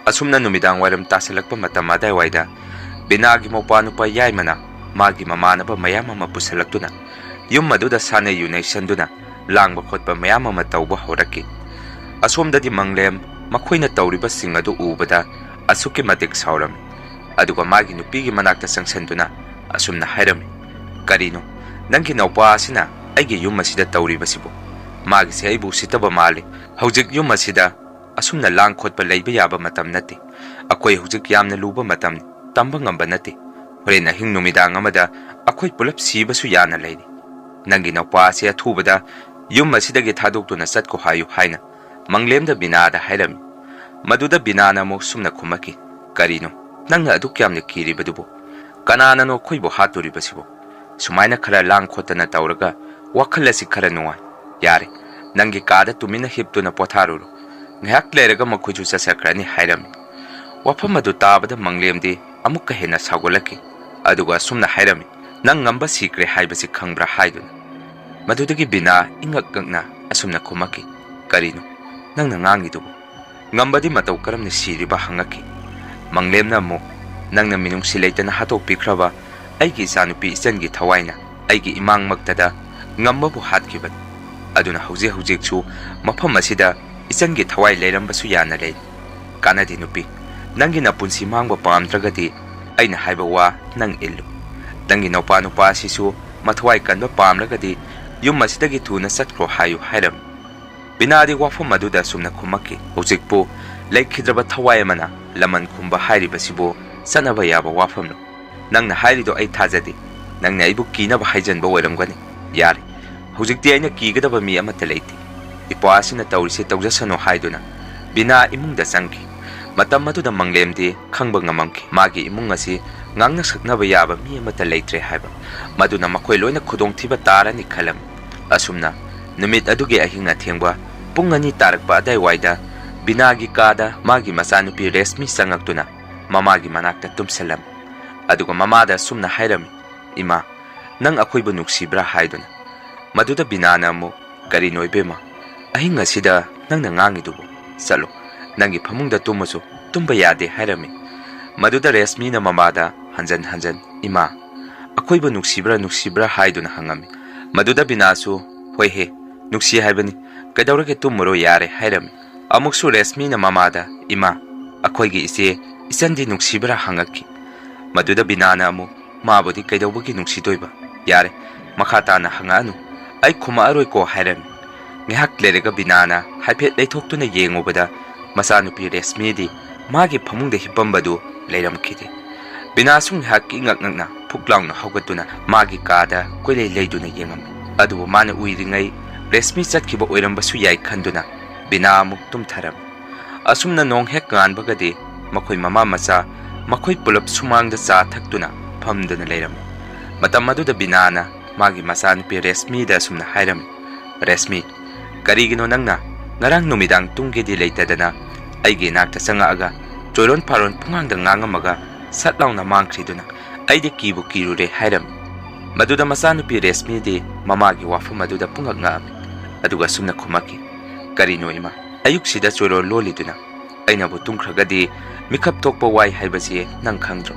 ꯑꯁꯨꯝꯅ ꯅꯨꯃꯤꯗꯥꯡ ꯋꯥꯏꯔꯝ ꯇꯥꯁꯜꯂꯛꯄ ꯃꯇꯝ ꯑꯗꯥꯏꯋꯥꯏꯗ ꯕꯤꯅꯥꯒꯤ ꯃꯧꯄꯥ ꯅꯨꯄꯥ ꯌꯥꯏꯃꯅ ꯃꯥꯒꯤ ꯃꯃꯥꯟꯅꯕ ꯃꯌꯥꯝ ꯑꯃ ꯄꯨꯁꯜꯂꯛꯇꯨꯅ ꯌꯨꯝ ꯑꯗꯨꯗ ꯁꯥꯟꯅꯩ ꯌꯨꯅꯩꯁꯟꯗꯨꯅ ꯂꯥꯡꯕ ꯈꯣꯠꯄ ꯃꯌꯥꯝ ꯑꯃ ꯇꯧꯕ ꯍꯧꯔꯛꯈꯤ꯫ ꯑꯁꯣꯝꯗꯗꯤ ꯃꯪꯂꯦꯝ ꯃꯈꯣꯏꯅ ꯇꯧꯔꯤꯕꯁꯤꯡ ꯑꯗꯨ ꯎꯕꯗ ꯑꯁꯨꯛꯀꯤ ꯃꯇꯤꯛ ꯁꯥꯎꯔꯝꯃꯤ꯫ ꯑꯗꯨꯒ ꯃꯥꯒꯤ ꯅꯨꯄꯤꯒꯤ ꯃꯅꯥꯛꯇ ꯆꯪꯁꯤꯟꯗꯨꯅ ꯑꯁꯨꯝꯅ ꯍꯥꯏꯔꯝꯃꯤ, "ꯀꯔꯤꯅꯣ ꯅꯪꯒꯤ ꯅꯧꯄꯥ ꯑꯁꯤꯅ ꯑꯩꯒꯤ ꯌꯨꯝ ꯑꯁꯤꯗ ꯇꯧꯔꯤꯕꯁꯤꯕꯨ? ꯃꯥꯒꯤꯁꯦ ꯑꯩꯕꯨ ꯎꯁꯤꯠꯇꯕ ꯃꯥꯜꯂꯤ꯫ ꯍꯧꯖꯤꯛ ꯌꯨꯝ ꯑꯁꯤꯗ ꯑꯁꯨꯝꯅ ꯂꯥꯡ ꯈꯣꯠꯄ ꯂꯩꯕ ꯌꯥꯕ ꯃꯇꯝ ꯅꯠꯇꯦ꯫ ꯑꯩꯈꯣꯏ ꯍꯧꯖꯤꯛ ꯌꯥꯝꯅ ꯂꯨꯕ ꯃꯇꯝꯅꯤ, ꯇꯝꯕ ꯉꯝꯕ ꯅꯠꯇꯦ꯫ ꯍꯣꯔꯦꯟ ꯑꯍꯤꯡ ꯅꯨꯃꯤꯗꯥꯡ ꯑꯃꯗ ꯑꯩꯈꯣꯏ ꯄꯨꯂꯞ ꯁꯤꯕꯁꯨ ꯌꯥꯅ ꯂꯩꯔꯤ꯫ ꯅꯪꯒꯤ ꯅꯧꯄꯥ ꯑꯁꯤ ꯑꯊꯨꯕꯗ ꯌꯨꯝ ꯑꯁꯤꯗꯒꯤ ꯊꯥꯗꯣꯛꯇꯨꯅ ꯆꯠꯈꯣ ꯍꯥꯏꯌꯨ" ꯍꯥꯏꯅ ꯃꯪꯂꯦꯝꯗ ꯕꯤꯅꯥꯗ ꯍꯥꯏꯔꯝꯃꯤ꯫ ꯃꯗꯨꯗ ꯕꯤꯅꯥꯅ ꯑꯃꯨꯛ ꯁꯨꯝꯅ ꯈꯨꯝꯃꯛꯈꯤ, "ꯀꯔꯤꯅꯣ ꯅꯪꯅ ꯑꯗꯨꯛ ꯌꯥꯝꯅ ꯀꯤꯔꯤꯕꯗꯨꯕꯨ? ꯀꯅꯥꯅꯅꯣ ꯑꯩꯈꯣꯏꯕꯨ ꯍꯥꯠꯇꯣꯔꯤꯕꯁꯤꯕꯨ? ꯁꯨꯃꯥꯏꯅ ꯈꯔ ꯂꯥꯡ ꯈꯣꯠꯇꯅ ꯇꯧꯔꯒ ꯋꯥꯈꯜ ꯑꯁꯤ ꯈꯔ ꯅꯨꯡꯉꯥꯏ꯫ ꯌꯥꯔꯦ, ꯅꯪꯒꯤ ꯀꯥꯗ ꯇꯨꯃꯤꯟꯅ ꯍꯤꯞꯇꯨꯅ ꯄꯣꯊꯥꯔꯨꯔꯣ꯫ ꯉꯥꯏꯍꯥꯛ ꯂꯩꯔꯒ ꯃꯈꯣꯏꯁꯨ ꯆꯠꯆꯈ꯭ꯔꯅꯤ" ꯍꯥꯏꯔꯝꯃꯤ꯫ ꯋꯥꯐꯝ ꯑꯗꯨ ꯇꯥꯕꯗ ꯃꯪꯂꯦꯝꯗꯤ ꯑꯃꯨꯛꯀ ꯍꯦꯟꯅ ꯁꯥꯎꯒꯠꯂꯛꯈꯤ꯫ ꯑꯗꯨꯒ ꯑꯁꯨꯝꯅ ꯍꯥꯏꯔꯝꯃꯤ, "ꯅꯪ ꯉꯝꯕ ꯁꯤꯈ꯭ꯔꯦ ꯍꯥꯏꯕꯁꯤ ꯈꯪꯕ꯭ꯔꯥ?" ꯍꯥꯏꯗꯨꯅ꯫ ꯃꯗꯨꯗꯒꯤ ꯕꯤꯅꯥ ꯏꯉꯛ ꯉꯛꯅ ꯑꯁꯨꯝꯅ ꯈꯨꯝꯃꯛꯈꯤ, "ꯀꯔꯤꯅꯣ ꯅꯪꯅ ꯉꯥꯡꯉꯤꯗꯨꯕꯨ? ꯉꯝꯕꯗꯤ ꯃꯇꯧ ꯀꯔꯝꯅ ꯁꯤꯔꯤꯕ?" ꯍꯪꯉꯛꯈꯤ꯫ ꯃꯪꯂꯦꯝꯅ ꯑꯃꯨꯛ, "ꯅꯪꯅ ꯃꯤꯅꯨꯡꯁꯤ ꯂꯩꯇꯅ ꯍꯥꯠꯇꯣꯛꯄꯤꯈ꯭ꯔꯕ ꯑꯩꯒꯤ ꯏꯆꯥꯅꯨꯄꯤ ꯏꯆꯟꯒꯤ ꯊꯋꯥꯏꯅ ꯑꯩꯒꯤ ꯏꯃꯥꯡꯃꯛꯇꯗ ꯉꯝꯕꯕꯨ ꯍꯥꯠꯈꯤꯕꯅꯤ꯫ ꯑꯗꯨꯅ ꯍꯧꯖꯤꯛ ꯍꯧꯖꯤꯛꯁꯨ ꯃꯐꯝ ꯑꯁꯤꯗ ꯏꯆꯟꯒꯤ ꯊꯋꯥꯏ ꯂꯩꯔꯝꯕꯁꯨ ꯌꯥꯅ ꯂꯩ꯫ ꯀꯥꯟꯅꯗꯦ ꯅꯨꯄꯤ, ꯅꯪꯒꯤ ꯅꯄꯨꯟꯁꯤ ꯃꯥꯡꯕ ꯄꯥꯝꯗ꯭ꯔꯒꯗꯤ ꯑꯩꯅ ꯍꯥꯏꯕ ꯋꯥ ꯅꯪ ꯏꯜꯂꯨ꯫ ꯅꯪꯒꯤ ꯅꯧꯄꯥ ꯅꯨꯄꯥ ꯑꯁꯤꯁꯨ ꯃꯊꯋꯥꯏ ꯀꯟꯕ ꯄꯥꯝꯂꯒꯗꯤ ꯌꯨꯝ ꯑꯁꯤꯗꯒꯤ ꯊꯨꯅ ꯆꯠꯈ꯭ꯔꯣ" ꯍꯥꯏꯌꯨ ꯍꯥꯏꯔꯝꯃꯤ꯫ ꯕꯤꯅꯥꯗꯤ ꯋꯥꯐꯝ ꯑꯗꯨꯗ ꯑꯁꯨꯝꯅ ꯈꯨꯝꯃꯛꯈꯤ, "ꯍꯧꯖꯤꯛꯄꯨ ꯂꯩꯈꯤꯗ꯭ꯔꯕ ꯊꯋꯥꯏ ꯑꯃꯅ ꯂꯃꯟ ꯈꯨꯝꯕ ꯍꯥꯏꯔꯤꯕꯁꯤꯕꯨ ꯆꯠꯅꯕ ꯌꯥꯕ ꯋꯥꯐꯝꯂꯣ? ꯅꯪꯅ ꯍꯥꯏꯔꯤꯗꯣ ꯑꯩ ꯊꯥꯖꯗꯦ꯫ ꯅꯪꯅ ꯑꯩꯕꯨ ꯀꯤꯅꯕ ꯍꯥꯏꯖꯟꯕ ꯑꯣꯏꯔꯝꯒꯅꯤ꯫ ꯌꯥꯔꯦ, ꯍꯧꯖꯤꯛꯇꯤ ꯑꯩꯅ ꯀꯤꯒꯗꯕ ꯃꯤ ꯑꯃꯠꯇ ꯂꯩꯇꯦ꯫ ꯏꯄ꯭ꯋꯥ ꯑꯁꯤꯅ ꯇꯧꯔꯤꯁꯦ ꯇꯧꯖꯁꯅꯨ" ꯍꯥꯏꯗꯨꯅ ꯕꯤꯅꯥ ꯏꯃꯨꯡꯗ ꯆꯪꯈꯤ꯫ ꯃꯇꯝ ꯑꯗꯨꯗ ꯃꯪꯂꯦꯝꯗꯤ ꯈꯪꯕ ꯉꯝꯃꯝꯈꯤ꯫ ꯃꯥꯒꯤ ꯏꯃꯨꯡ ꯑꯁꯤ ꯉꯥꯡꯅ ꯁꯛꯅꯕ ꯌꯥꯕ ꯃꯤ ꯑꯃꯠꯇ ꯂꯩꯇ꯭ꯔꯦ ꯍꯥꯏꯕ꯫ ꯃꯗꯨꯅ ꯃꯈꯣꯏ ꯂꯣꯏꯅ ꯈꯨꯗꯣꯡꯊꯤꯕ ꯇꯥꯔꯅꯤ ꯈꯜꯂꯝꯃꯤ꯫ ꯑꯁꯨꯝꯅ ꯅꯨꯃꯤꯠ ꯑꯗꯨꯒꯤ ꯑꯍꯤꯡ ꯑꯊꯦꯡꯕ ꯄꯨꯡ ꯑꯅꯤ ꯇꯥꯔꯛꯄ ꯑꯗꯥꯏꯋꯥꯏꯗ ꯕꯤꯅꯥꯒꯤ ꯀꯥꯗ ꯃꯥꯒꯤ ꯃꯆꯥꯅꯨꯄꯤ ꯔꯦꯁꯃꯤ ꯆꯪꯉꯛꯇꯨꯅ ꯃꯃꯥꯒꯤ ꯃꯅꯥꯛꯇ ꯇꯨꯝꯁꯜꯂꯝꯃꯤ꯫ ꯑꯗꯨꯒ ꯃꯃꯥꯗ ꯑꯁꯨꯝꯅ ꯍꯥꯏꯔꯝꯃꯤ, "ꯏꯃꯥ, ꯅꯪ ꯑꯩꯈꯣꯏꯕꯨ ꯅꯨꯡꯁꯤꯕ꯭ꯔꯥ?" ꯍꯥꯏꯗꯨꯅ꯫ ꯃꯗꯨꯗ ꯕꯤꯅꯥꯅ ꯑꯃꯨꯛ, "ꯀꯔꯤꯅꯣ ꯏꯕꯦꯝꯃ, ꯑꯍꯤꯡ ꯑꯁꯤꯗ ꯅꯪꯅ ꯉꯥꯡꯉꯤꯗꯨꯕꯨ? ꯆꯠꯂꯣ, ꯅꯪꯒꯤ ꯐꯃꯨꯡꯗ ꯇꯨꯝꯃꯁꯨ ꯇꯨꯝꯕ ꯌꯥꯗꯦ" ꯍꯥꯏꯔꯝꯃꯤ꯫ ꯃꯗꯨꯗ ꯔꯦꯁꯃꯤꯅ ꯃꯃꯥꯗ ꯍꯟꯖꯟ ꯍꯟꯖꯟ, "ꯏꯃꯥ, ꯑꯩꯈꯣꯏꯕꯨ ꯅꯨꯡꯁꯤꯕ꯭ꯔꯥ, ꯅꯨꯡꯁꯤꯕ꯭ꯔꯥ?" ꯍꯥꯏꯗꯨꯅ ꯍꯪꯉꯝꯃꯤ꯫ ꯃꯗꯨꯗ ꯕꯤꯅꯥꯁꯨ, "ꯍꯣꯏꯍꯦ, ꯅꯨꯡꯁꯤ ꯍꯥꯏꯕꯅꯤ, ꯀꯩꯗꯧꯔꯒꯦ, ꯇꯨꯝꯃꯨꯔꯣ ꯌꯥꯔꯦ" ꯍꯥꯏꯔꯝꯃꯤ꯫ ꯑꯃꯨꯛꯁꯨ ꯔꯦꯁꯃꯤꯅ ꯃꯃꯥꯗ, "ꯏꯃꯥ, ꯑꯩꯈꯣꯏꯒꯤ ꯏꯆꯦ ꯏꯆꯟꯗꯤ ꯅꯨꯡꯁꯤꯕ꯭ꯔꯥ?" ꯍꯪꯉꯛꯈꯤ꯫ ꯃꯗꯨꯗ ꯕꯤꯅꯥꯅ ꯑꯃꯨꯛ, "ꯃꯥꯕꯨꯗꯤ ꯀꯩꯗꯧꯕꯒꯤ ꯅꯨꯡꯁꯤꯗꯣꯏꯕ? ꯌꯥꯔꯦ, ꯃꯈꯥ ꯇꯥꯅ ꯍꯪꯉꯛꯑꯅꯨ, ꯑꯩ ꯈꯨꯝꯃꯛꯑꯔꯣꯏꯀꯣ" ꯍꯥꯏꯔꯝꯃꯤ꯫ ꯉꯥꯏꯍꯥꯛ ꯂꯩꯔꯒ ꯕꯤꯅꯥꯅ ꯍꯥꯏꯐꯦꯠ ꯂꯩꯊꯣꯛꯇꯨꯅ ꯌꯦꯡꯉꯨꯕꯗ ꯃꯆꯥꯅꯨꯄꯤ ꯔꯦꯁꯃꯤꯗꯤ ꯃꯥꯒꯤ ꯐꯃꯨꯡꯗ ꯍꯤꯞꯄꯝꯕꯗꯨ ꯂꯩꯔꯝꯈꯤꯗꯦ꯫ ꯕꯤꯅꯥꯁꯨ ꯉꯥꯏꯍꯥꯛ ꯏꯉꯛ ꯉꯛꯅ ꯐꯨꯛ ꯂꯥꯎꯅ ꯍꯧꯒꯠꯇꯨꯅ ꯃꯥꯒꯤ ꯀꯥꯗ ꯀꯣꯏꯂꯩ ꯂꯩꯗꯨꯅ ꯌꯦꯡꯉꯝꯃꯤ꯫ ꯑꯗꯨꯕꯨ ꯃꯥꯅ ꯎꯏꯔꯤꯉꯩ ꯔꯦꯁꯃꯤ ꯆꯠꯈꯤꯕ ꯑꯣꯏꯔꯝꯕꯁꯨ ꯌꯥꯏ ꯈꯟꯗꯨꯅ ꯕꯤꯅꯥ ꯑꯃꯨꯛ ꯇꯨꯝꯊꯔꯝꯃꯤ꯫ ꯑꯁꯨꯝꯅ ꯅꯣꯡ ꯍꯦꯛ ꯉꯥꯟꯕꯒꯗꯤ ꯃꯈꯣꯏ ꯃꯃꯥ ꯃꯆꯥ ꯃꯈꯣꯏ ꯄꯨꯂꯞ ꯁꯨꯃꯥꯡꯗ ꯆꯥ ꯊꯛꯇꯨꯅ ꯐꯝꯗꯨꯅ ꯂꯩꯔꯝꯃꯤ꯫ ꯃꯇꯝ ꯑꯗꯨꯗ ꯕꯤꯅꯥꯅ ꯃꯥꯒꯤ ꯃꯆꯥꯅꯨꯄꯤ ꯔꯦꯁꯃꯤꯗ ꯑꯁꯨꯝꯅ ꯍꯥꯏꯔꯝꯃꯤ, "ꯔꯦꯁꯃꯤ, ꯀꯔꯤꯒꯤꯅꯣ ꯅꯪꯅ ꯉꯔꯥꯡ ꯅꯨꯃꯤꯗꯥꯡ ꯇꯨꯝꯒꯦꯗꯤ ꯂꯩꯇꯗꯅ ꯑꯩꯒꯤ ꯏꯅꯥꯛꯇ ꯆꯪꯉꯛꯑꯒ ꯆꯣꯏꯔꯣꯟ ꯐꯥꯔꯣꯟ ꯄꯨꯡꯉꯥꯡꯗ ꯉꯥꯡꯉꯝꯃꯒ ꯁꯠ ꯂꯥꯎꯅ ꯃꯥꯡꯈ꯭ꯔꯤꯗꯨꯅ? ꯑꯩꯗꯤ ꯀꯤꯕꯨ ꯀꯤꯔꯨꯔꯦ" ꯍꯥꯏꯔꯝꯃꯤ꯫ ꯃꯗꯨꯗ ꯃꯆꯥꯅꯨꯄꯤ ꯔꯦꯁꯃꯤꯗꯤ ꯃꯃꯥꯒꯤ ꯋꯥꯐꯝ ꯑꯗꯨꯗ ꯄꯨꯡꯉꯛ ꯉꯛꯑꯝꯃꯤ꯫ ꯑꯗꯨꯒ ꯑꯁꯨꯝꯅ ꯈꯨꯝꯃꯛꯈꯤ, "ꯀꯔꯤꯅꯣ ꯏꯃꯥ, ꯑꯌꯨꯛꯁꯤꯗ ꯆꯣꯏꯔꯣꯟ ꯂꯣꯜꯂꯤꯗꯨꯅ? ꯑꯩꯅꯕꯨ ꯇꯨꯝꯈ꯭ꯔꯒꯗꯤ ꯃꯤꯀꯞ ꯊꯣꯛꯄ ꯋꯥꯏ ꯍꯥꯏꯕꯁꯤ ꯅꯪ ꯈꯪꯗ꯭ꯔꯣ?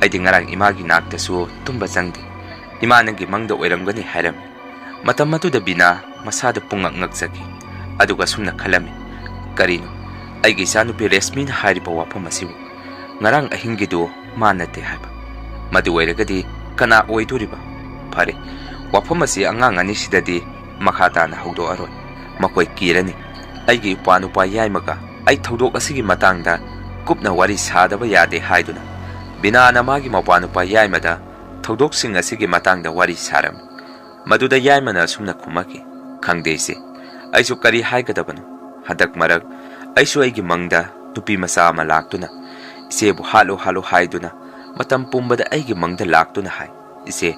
ꯑꯩꯗꯤ ꯉꯔꯥꯡ ꯏꯃꯥꯒꯤ ꯅꯥꯛꯇꯁꯨ ꯇꯨꯝꯕ ꯆꯪꯗꯦ꯫ ꯏꯃꯥ ꯅꯪꯒꯤ ꯃꯪꯗ ꯑꯣꯏꯔꯝꯒꯅꯤ" ꯍꯥꯏꯔꯝꯃꯤ꯫ ꯃꯇꯝ ꯑꯗꯨꯗ ꯕꯤꯅꯥ ꯃꯁꯥꯗ ꯄꯨꯡꯉꯛ ꯉꯛꯆꯈꯤ꯫ ꯑꯗꯨꯒ ꯑꯁꯨꯝꯅ ꯈꯜꯂꯝꯃꯤ, "ꯀꯔꯤꯅꯣ ꯑꯩꯒꯤ ꯏꯆꯥꯅꯨꯄꯤ ꯔꯦꯁꯃꯤꯅ ꯍꯥꯏꯔꯤꯕ ꯋꯥꯐꯝ ꯑꯁꯤꯕꯨ? ꯉꯔꯥꯡ ꯑꯍꯤꯡꯒꯤꯗꯨ ꯃꯥ ꯅꯠꯇꯦ ꯍꯥꯏꯕ꯫ ꯃꯗꯨ ꯑꯣꯏꯔꯒꯗꯤ ꯀꯅꯥ ꯑꯣꯏꯗꯣꯔꯤꯕ? ꯐꯔꯦ, ꯋꯥꯐꯝ ꯑꯁꯤ ꯑꯉꯥꯡ ꯑꯅꯤꯁꯤꯗꯗꯤ ꯃꯈꯥ ꯇꯥꯅ ꯍꯧꯗꯣꯛꯑꯔꯣꯏ꯫ ꯃꯈꯣꯏ ꯀꯤꯔꯅꯤ꯫ ꯑꯩꯒꯤ ꯏꯄ꯭ꯋꯥ ꯅꯨꯄꯥ ꯌꯥꯏꯃꯒ ꯑꯩ ꯊꯧꯗꯣꯛ ꯑꯁꯤꯒꯤ ꯃꯇꯥꯡꯗ ꯀꯨꯞꯅ ꯋꯥꯔꯤ ꯁꯥꯗꯕ ꯌꯥꯗꯦ" ꯍꯥꯏꯗꯨꯅ ꯕꯤꯅꯥꯅ ꯃꯥꯒꯤ ꯃꯄ꯭ꯋꯥ ꯅꯨꯄꯥ ꯌꯥꯏꯃꯗ ꯊꯧꯗꯣꯛꯁꯤꯡ ꯑꯁꯤꯒꯤ ꯃꯇꯥꯡꯗ ꯋꯥꯔꯤ ꯁꯥꯔꯝꯃꯤ꯫ ꯃꯗꯨꯗ ꯌꯥꯏꯃꯅ ꯑꯁꯨꯝꯅ ꯈꯨꯝꯃꯛꯈꯤ, "ꯈꯪꯗꯦ ꯏꯆꯦ, ꯑꯩꯁꯨ ꯀꯔꯤ ꯍꯥꯏꯒꯗꯕꯅꯣ꯫ ꯍꯟꯗꯛ ꯃꯔꯛ ꯑꯩꯁꯨ ꯑꯩꯒꯤ ꯃꯪꯗ ꯅꯨꯄꯤ ꯃꯆꯥ ꯑꯃ ꯂꯥꯛꯇꯨꯅ ꯏꯆꯦꯕꯨ ꯍꯥꯠꯂꯨ ꯍꯥꯠꯂꯨ ꯍꯥꯏꯗꯨꯅ ꯃꯇꯝ ꯄꯨꯝꯕꯗ ꯑꯩꯒꯤ ꯃꯪꯗ ꯂꯥꯛꯇꯨꯅ ꯍꯥꯏ, 'ꯏꯆꯦ,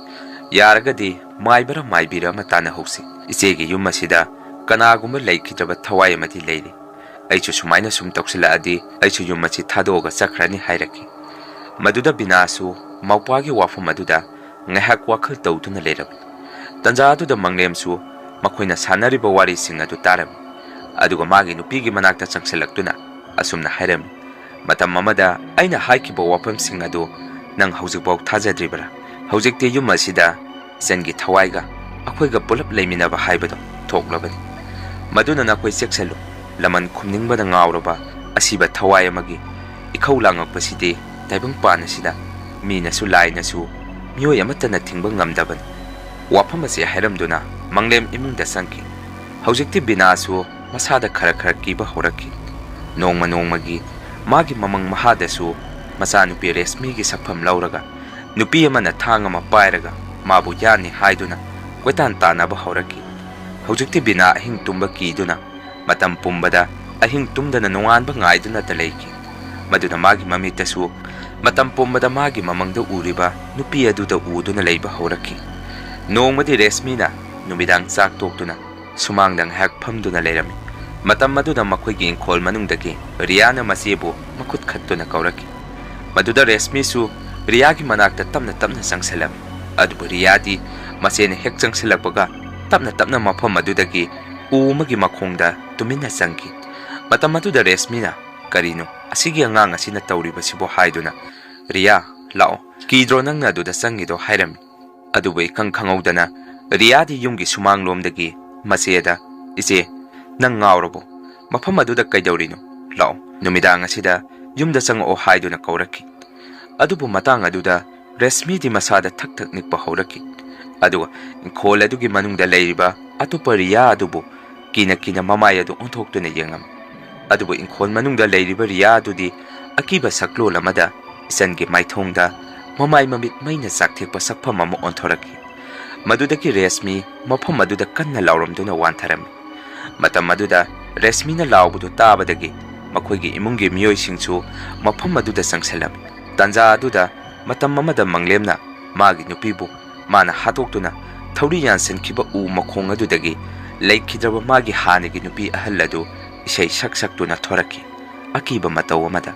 ꯌꯥꯔꯒꯗꯤ ꯃꯥꯏꯕꯔ ꯃꯥꯏꯕꯤꯔ ꯑꯃ ꯇꯥꯟꯅꯍꯧꯁꯤ꯫ ꯏꯆꯦꯒꯤ ꯌꯨꯝ ꯑꯁꯤꯗ ꯀꯅꯥꯒꯨꯝꯕ ꯂꯩꯈꯤꯗ꯭ꯔꯕ ꯊꯋꯥꯏ ꯑꯃꯗꯤ ꯂꯩꯔꯤ꯫ "ꯑꯩꯁꯨ ꯁꯨꯃꯥꯏꯅ ꯁꯨꯝ ꯇꯧꯁꯤꯜꯂꯛꯑꯗꯤ ꯑꯩꯁꯨ ꯌꯨꯝ ꯑꯁꯤ ꯊꯥꯗꯣꯛꯑꯒ ꯆꯠꯈ꯭ꯔꯅꯤ" ꯍꯥꯏꯔꯛꯈꯤ꯫ ꯃꯗꯨꯗ ꯕꯤꯅꯥꯁꯨ ꯃꯧꯄ꯭ꯋꯥꯒꯤ ꯋꯥꯐꯝ ꯑꯗꯨꯗ ꯉꯥꯏꯍꯥꯛ ꯋꯥꯈꯜ ꯇꯧꯗꯨꯅ ꯂꯩꯔꯝꯃꯤ꯫ ꯇꯟꯖꯥ ꯑꯗꯨꯗ ꯃꯪꯂꯦꯝꯁꯨ ꯃꯈꯣꯏꯅ ꯁꯥꯟꯅꯔꯤꯕ ꯋꯥꯔꯤꯁꯤꯡ ꯑꯗꯨ ꯇꯥꯔꯝꯃꯤ꯫ ꯑꯗꯨꯒ ꯃꯥꯒꯤ ꯅꯨꯄꯤꯒꯤ ꯃꯅꯥꯛꯇ ꯆꯪꯁꯤꯜꯂꯛꯇꯨꯅ ꯑꯁꯨꯝꯅ ꯍꯥꯏꯔꯝꯃꯤ, "ꯃꯇꯝ ꯑꯃꯗ ꯑꯩꯅ ꯍꯥꯏꯈꯤꯕ ꯋꯥꯐꯝꯁꯤꯡ ꯑꯗꯨ ꯅꯪ ꯍꯧꯖꯤꯛꯐꯥꯎ ꯊꯥꯖꯗ꯭ꯔꯤꯕꯔꯥ? ꯍꯧꯖꯤꯛꯇꯤ ꯌꯨꯝ ꯑꯁꯤꯗ ꯏꯆꯟꯒꯤ ꯊꯋꯥꯏꯒ ꯑꯩꯈꯣꯏꯒ ꯄꯨꯂꯞ ꯂꯩꯃꯤꯟꯅꯕ ꯍꯥꯏꯕꯗꯣ ꯊꯣꯛꯂꯕꯅꯤ꯫ ꯃꯗꯨꯅ ꯅꯈꯣꯏ ꯆꯦꯛꯁꯤꯜꯂꯨ꯫ ꯂꯃꯟ ꯈꯨꯝꯅꯤꯡꯕꯗ ꯉꯥꯎꯔꯕ ꯑꯁꯤꯕ ꯊꯋꯥꯏ ꯑꯃꯒꯤ ꯏꯈꯧ ꯂꯥꯡꯉꯛꯄꯁꯤꯗꯤ ꯇꯥꯏꯕꯪꯄꯥꯟ ꯑꯁꯤꯗ ꯃꯤꯅꯁꯨ ꯂꯥꯏꯅꯁꯨ ꯃꯤꯑꯣꯏ ꯑꯃꯠꯇꯅ ꯊꯤꯡꯕ ꯉꯝꯗꯕꯅꯤ"꯫ ꯋꯥꯐꯝ ꯑꯁꯤ ꯍꯥꯏꯔꯝꯗꯨꯅ ꯃꯪꯂꯦꯝ ꯏꯃꯨꯡꯗ ꯆꯪꯈꯤ꯫ ꯍꯧꯖꯤꯛꯇꯤ ꯕꯤꯅꯥꯁꯨ ꯃꯁꯥꯗ ꯈꯔ ꯈꯔ ꯀꯤꯕ ꯍꯧꯔꯛꯈꯤ꯫ ꯅꯣꯡꯃ ꯅꯣꯡꯃꯒꯤ ꯃꯥꯒꯤ ꯃꯃꯪ ꯃꯍꯥꯗꯁꯨ ꯃꯆꯥꯅꯨꯄꯤ ꯔꯦꯁꯃꯤꯒꯤ ꯁꯛꯐꯝ ꯂꯧꯔꯒ ꯅꯨꯄꯤ ꯑꯃꯅ ꯊꯥꯡ ꯑꯃ ꯄꯥꯏꯔꯒ ꯃꯥꯕꯨ ꯌꯥꯟꯅꯤ ꯍꯥꯏꯗꯨꯅ ꯀꯣꯏꯇꯥꯟ ꯇꯥꯟꯅꯕ ꯍꯧꯔꯛꯈꯤ꯫ ꯍꯧꯖꯤꯛꯇꯤ ꯕꯤꯅꯥ ꯑꯍꯤꯡ ꯇꯨꯝꯕ ꯀꯤꯗꯨꯅ ꯃꯇꯝ ꯄꯨꯝꯕꯗ ꯑꯍꯤꯡ ꯇꯨꯝꯗꯅ ꯅꯣꯡꯉꯥꯟꯕ ꯉꯥꯏꯗꯨꯅꯇ ꯂꯩꯈꯤ꯫ ꯃꯗꯨꯅ ꯃꯥꯒꯤ ꯃꯃꯤꯠꯇꯁꯨ ꯃꯇꯝ ꯄꯨꯝꯕꯗ ꯃꯥꯒꯤ ꯃꯃꯪꯗ ꯎꯔꯤꯕ ꯅꯨꯄꯤ ꯑꯗꯨꯗ ꯎꯗꯨꯅ ꯂꯩꯕ ꯍꯧꯔꯛꯈꯤ꯫ ꯅꯣꯡꯃꯗꯤ ꯔꯦꯁꯃꯤꯅ ꯅꯨꯃꯤꯗꯥꯡ ꯆꯥꯛ ꯇꯣꯛꯇꯨꯅ ꯁꯨꯃꯥꯡꯗ ꯉꯥꯏꯍꯥꯛ ꯐꯝꯗꯨꯅ ꯂꯩꯔꯝꯃꯤ꯫ ꯃꯇꯝ ꯑꯗꯨꯗ ꯃꯈꯣꯏꯒꯤ ꯏꯪꯈꯣꯜ ꯃꯅꯨꯡꯗꯒꯤ ꯔꯤꯌꯥꯅ ꯃꯆꯦꯕꯨ ꯃꯈꯨꯠ ꯈꯠꯇꯨꯅ ꯀꯧꯔꯛꯈꯤ꯫ ꯃꯗꯨꯗ ꯔꯦꯁꯃꯤꯁꯨ ꯔꯤꯌꯥꯒꯤ ꯃꯅꯥꯛꯇ ꯇꯞꯅ ꯇꯞꯅ ꯆꯪꯁꯤꯜꯂꯝꯃꯤ꯫ ꯑꯗꯨꯕꯨ ꯔꯤꯌꯥꯗꯤ ꯃꯆꯦꯅ ꯍꯦꯛ ꯆꯪꯁꯤꯜꯂꯛꯄꯒ ꯇꯞꯅ ꯇꯞꯅ ꯃꯐꯝ ꯑꯗꯨꯗꯒꯤ ꯎ ꯑꯃꯒꯤ ꯃꯈꯣꯡꯗ ꯇꯨꯃꯤꯟꯅ ꯆꯪꯈꯤ꯫ ꯃꯇꯝ ꯑꯗꯨꯗ ꯔꯦꯁꯃꯤꯅ, "ꯀꯔꯤꯅꯣ ꯑꯁꯤꯒꯤ ꯑꯉꯥꯡ ꯑꯁꯤꯅ ꯇꯧꯔꯤꯕꯁꯤꯕꯣ?" ꯍꯥꯏꯗꯨꯅ, "ꯔꯤꯌꯥ, ꯂꯥꯛꯑꯣ, ꯀꯤꯗ꯭ꯔꯣ ꯅꯪꯅ ꯑꯗꯨꯗ ꯆꯪꯉꯤꯗꯣ?" ꯍꯥꯏꯔꯝꯃꯤ꯫ ꯑꯗꯨꯕꯨ ꯏꯈꯪ ꯈꯪꯍꯧꯗꯅ ꯔꯤꯌꯥꯗꯤ ꯌꯨꯝꯒꯤ ꯁꯨꯃꯥꯡꯂꯣꯝꯗꯒꯤ ꯃꯆꯦꯗ, "ꯏꯆꯦ, ꯅꯪ ꯉꯥꯎꯔꯕꯣ? ꯃꯐꯝ ꯑꯗꯨꯗ ꯀꯩꯗꯧꯔꯤꯅꯣ? ꯂꯥꯛꯑꯣ, ꯅꯨꯃꯤꯗꯥꯡ ꯑꯁꯤꯗ ꯌꯨꯝꯗ ꯆꯪꯉꯛꯑꯣ" ꯍꯥꯏꯗꯨꯅ ꯀꯧꯔꯛꯈꯤ꯫ ꯑꯗꯨꯕꯨ ꯃꯇꯥꯡ ꯑꯗꯨꯗ ꯔꯦꯁꯃꯤꯗꯤ ꯃꯁꯥꯗ ꯊꯛ ꯊꯛ ꯅꯤꯛꯄ ꯍꯧꯔꯛꯈꯤ꯫ ꯑꯗꯨꯒ ꯏꯪꯈꯣꯜ ꯑꯗꯨꯒꯤ ꯃꯅꯨꯡꯗ ꯂꯩꯔꯤꯕ ꯑꯇꯣꯞꯄ ꯔꯤꯌꯥ ꯑꯗꯨꯕꯨ ꯀꯤꯅ ꯀꯤꯅ ꯃꯃꯥꯏ ꯑꯗꯨ ꯑꯣꯟꯊꯣꯛꯇꯨꯅ ꯌꯦꯡꯉꯝꯃꯤ꯫ ꯑꯗꯨꯕꯨ ꯏꯪꯈꯣꯜ ꯃꯅꯨꯡꯗ ꯂꯩꯔꯤꯕ ꯔꯤꯌꯥ ꯑꯗꯨꯗꯤ ꯑꯀꯤꯕ ꯁꯛꯂꯣꯟ ꯑꯃꯗ ꯏꯆꯟꯒꯤ ꯃꯥꯏꯊꯣꯡꯗ ꯃꯃꯥꯏ ꯃꯃꯤꯠ ꯃꯩꯅ ꯆꯥꯛꯊꯦꯛꯄ ꯁꯛꯐꯝ ꯑꯃ ꯑꯣꯟꯊꯣꯔꯛꯈꯤ꯫ ꯃꯗꯨꯗꯒꯤ ꯔꯦꯁꯃꯤ ꯃꯐꯝ ꯑꯗꯨꯗ ꯀꯟꯅ ꯂꯥꯎꯔꯝꯗꯨꯅ ꯋꯥꯟꯊꯔꯝꯃꯤ꯫ ꯃꯇꯝ ꯑꯗꯨꯗ ꯔꯦꯁꯃꯤꯅ ꯂꯥꯎꯕꯗꯨ ꯇꯥꯕꯗꯒꯤ ꯃꯈꯣꯏꯒꯤ ꯏꯃꯨꯡꯒꯤ ꯃꯤꯑꯣꯏꯁꯤꯡꯁꯨ ꯃꯐꯝ ꯑꯗꯨꯗ ꯆꯪꯁꯤꯜꯂꯝꯃꯤ꯫ ꯇꯥꯟꯖꯥ ꯑꯗꯨꯗ ꯃꯇꯝ ꯑꯃꯗ ꯃꯪꯂꯦꯝꯅ ꯃꯥꯒꯤ ꯅꯨꯄꯤꯕꯨ ꯃꯥꯅ ꯍꯥꯠꯇꯣꯛꯇꯨꯅ ꯊꯧꯔꯤ ꯌꯥꯟꯁꯤꯟꯈꯤꯕ ꯎ ꯃꯈꯣꯡ ꯑꯗꯨꯗꯒꯤ ꯂꯩꯈꯤꯗ꯭ꯔꯕ ꯃꯥꯒꯤ ꯍꯥꯟꯅꯒꯤ ꯅꯨꯄꯤ ꯑꯍꯜ ꯑꯗꯨ ꯏꯁꯩ ꯁꯛ ꯁꯛꯇꯨꯅ ꯊꯣꯔꯛꯈꯤ, ꯑꯀꯤꯕ ꯃꯇꯧ ꯑꯃꯗ꯫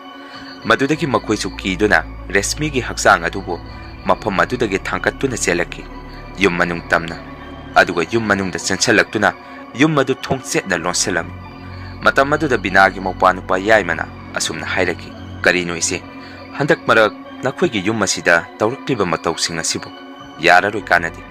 ꯃꯗꯨꯗꯒꯤ ꯃꯈꯣꯏꯁꯨ ꯀꯤꯗꯨꯅ ꯔꯦꯁꯃꯤꯒꯤ ꯍꯛꯆꯥꯡ ꯑꯗꯨꯕꯨ ꯃꯐꯝ ꯑꯗꯨꯗꯒꯤ ꯊꯥꯡꯒꯠꯇꯨꯅ ꯆꯦꯜꯂꯛꯈꯤ꯫ ꯌꯨꯝ ꯃꯅꯨꯡ ꯇꯝꯅ, ꯑꯗꯨꯒ ꯌꯨꯝ ꯃꯅꯨꯡꯗ ꯆꯦꯟꯁꯤꯜꯂꯛꯇꯨꯅ ꯌꯨꯝ ꯑꯗꯨ ꯊꯣꯡ ꯆꯦꯠꯅ ꯂꯣꯟꯁꯤꯜꯂꯝꯃꯤ꯫ ꯃꯇꯝ ꯑꯗꯨꯗ ꯕꯤꯅꯥꯒꯤ ꯃꯧꯄꯥ ꯅꯨꯄꯥ ꯌꯥꯏꯃꯅ ꯑꯁꯨꯝꯅ ꯍꯥꯏꯔꯛꯈꯤ, "ꯀꯔꯤꯅꯣ ꯏꯆꯦ? ꯍꯟꯗꯛ ꯃꯔꯛ ꯅꯈꯣꯏꯒꯤ ꯌꯨꯝ ꯑꯁꯤꯗ ꯇꯧꯔꯛꯂꯤꯕ ꯃꯇꯧꯁꯤꯡ ꯑꯁꯤꯕꯨ ꯌꯥꯔꯔꯣꯏ, ꯀꯥꯟꯅꯗꯦ꯫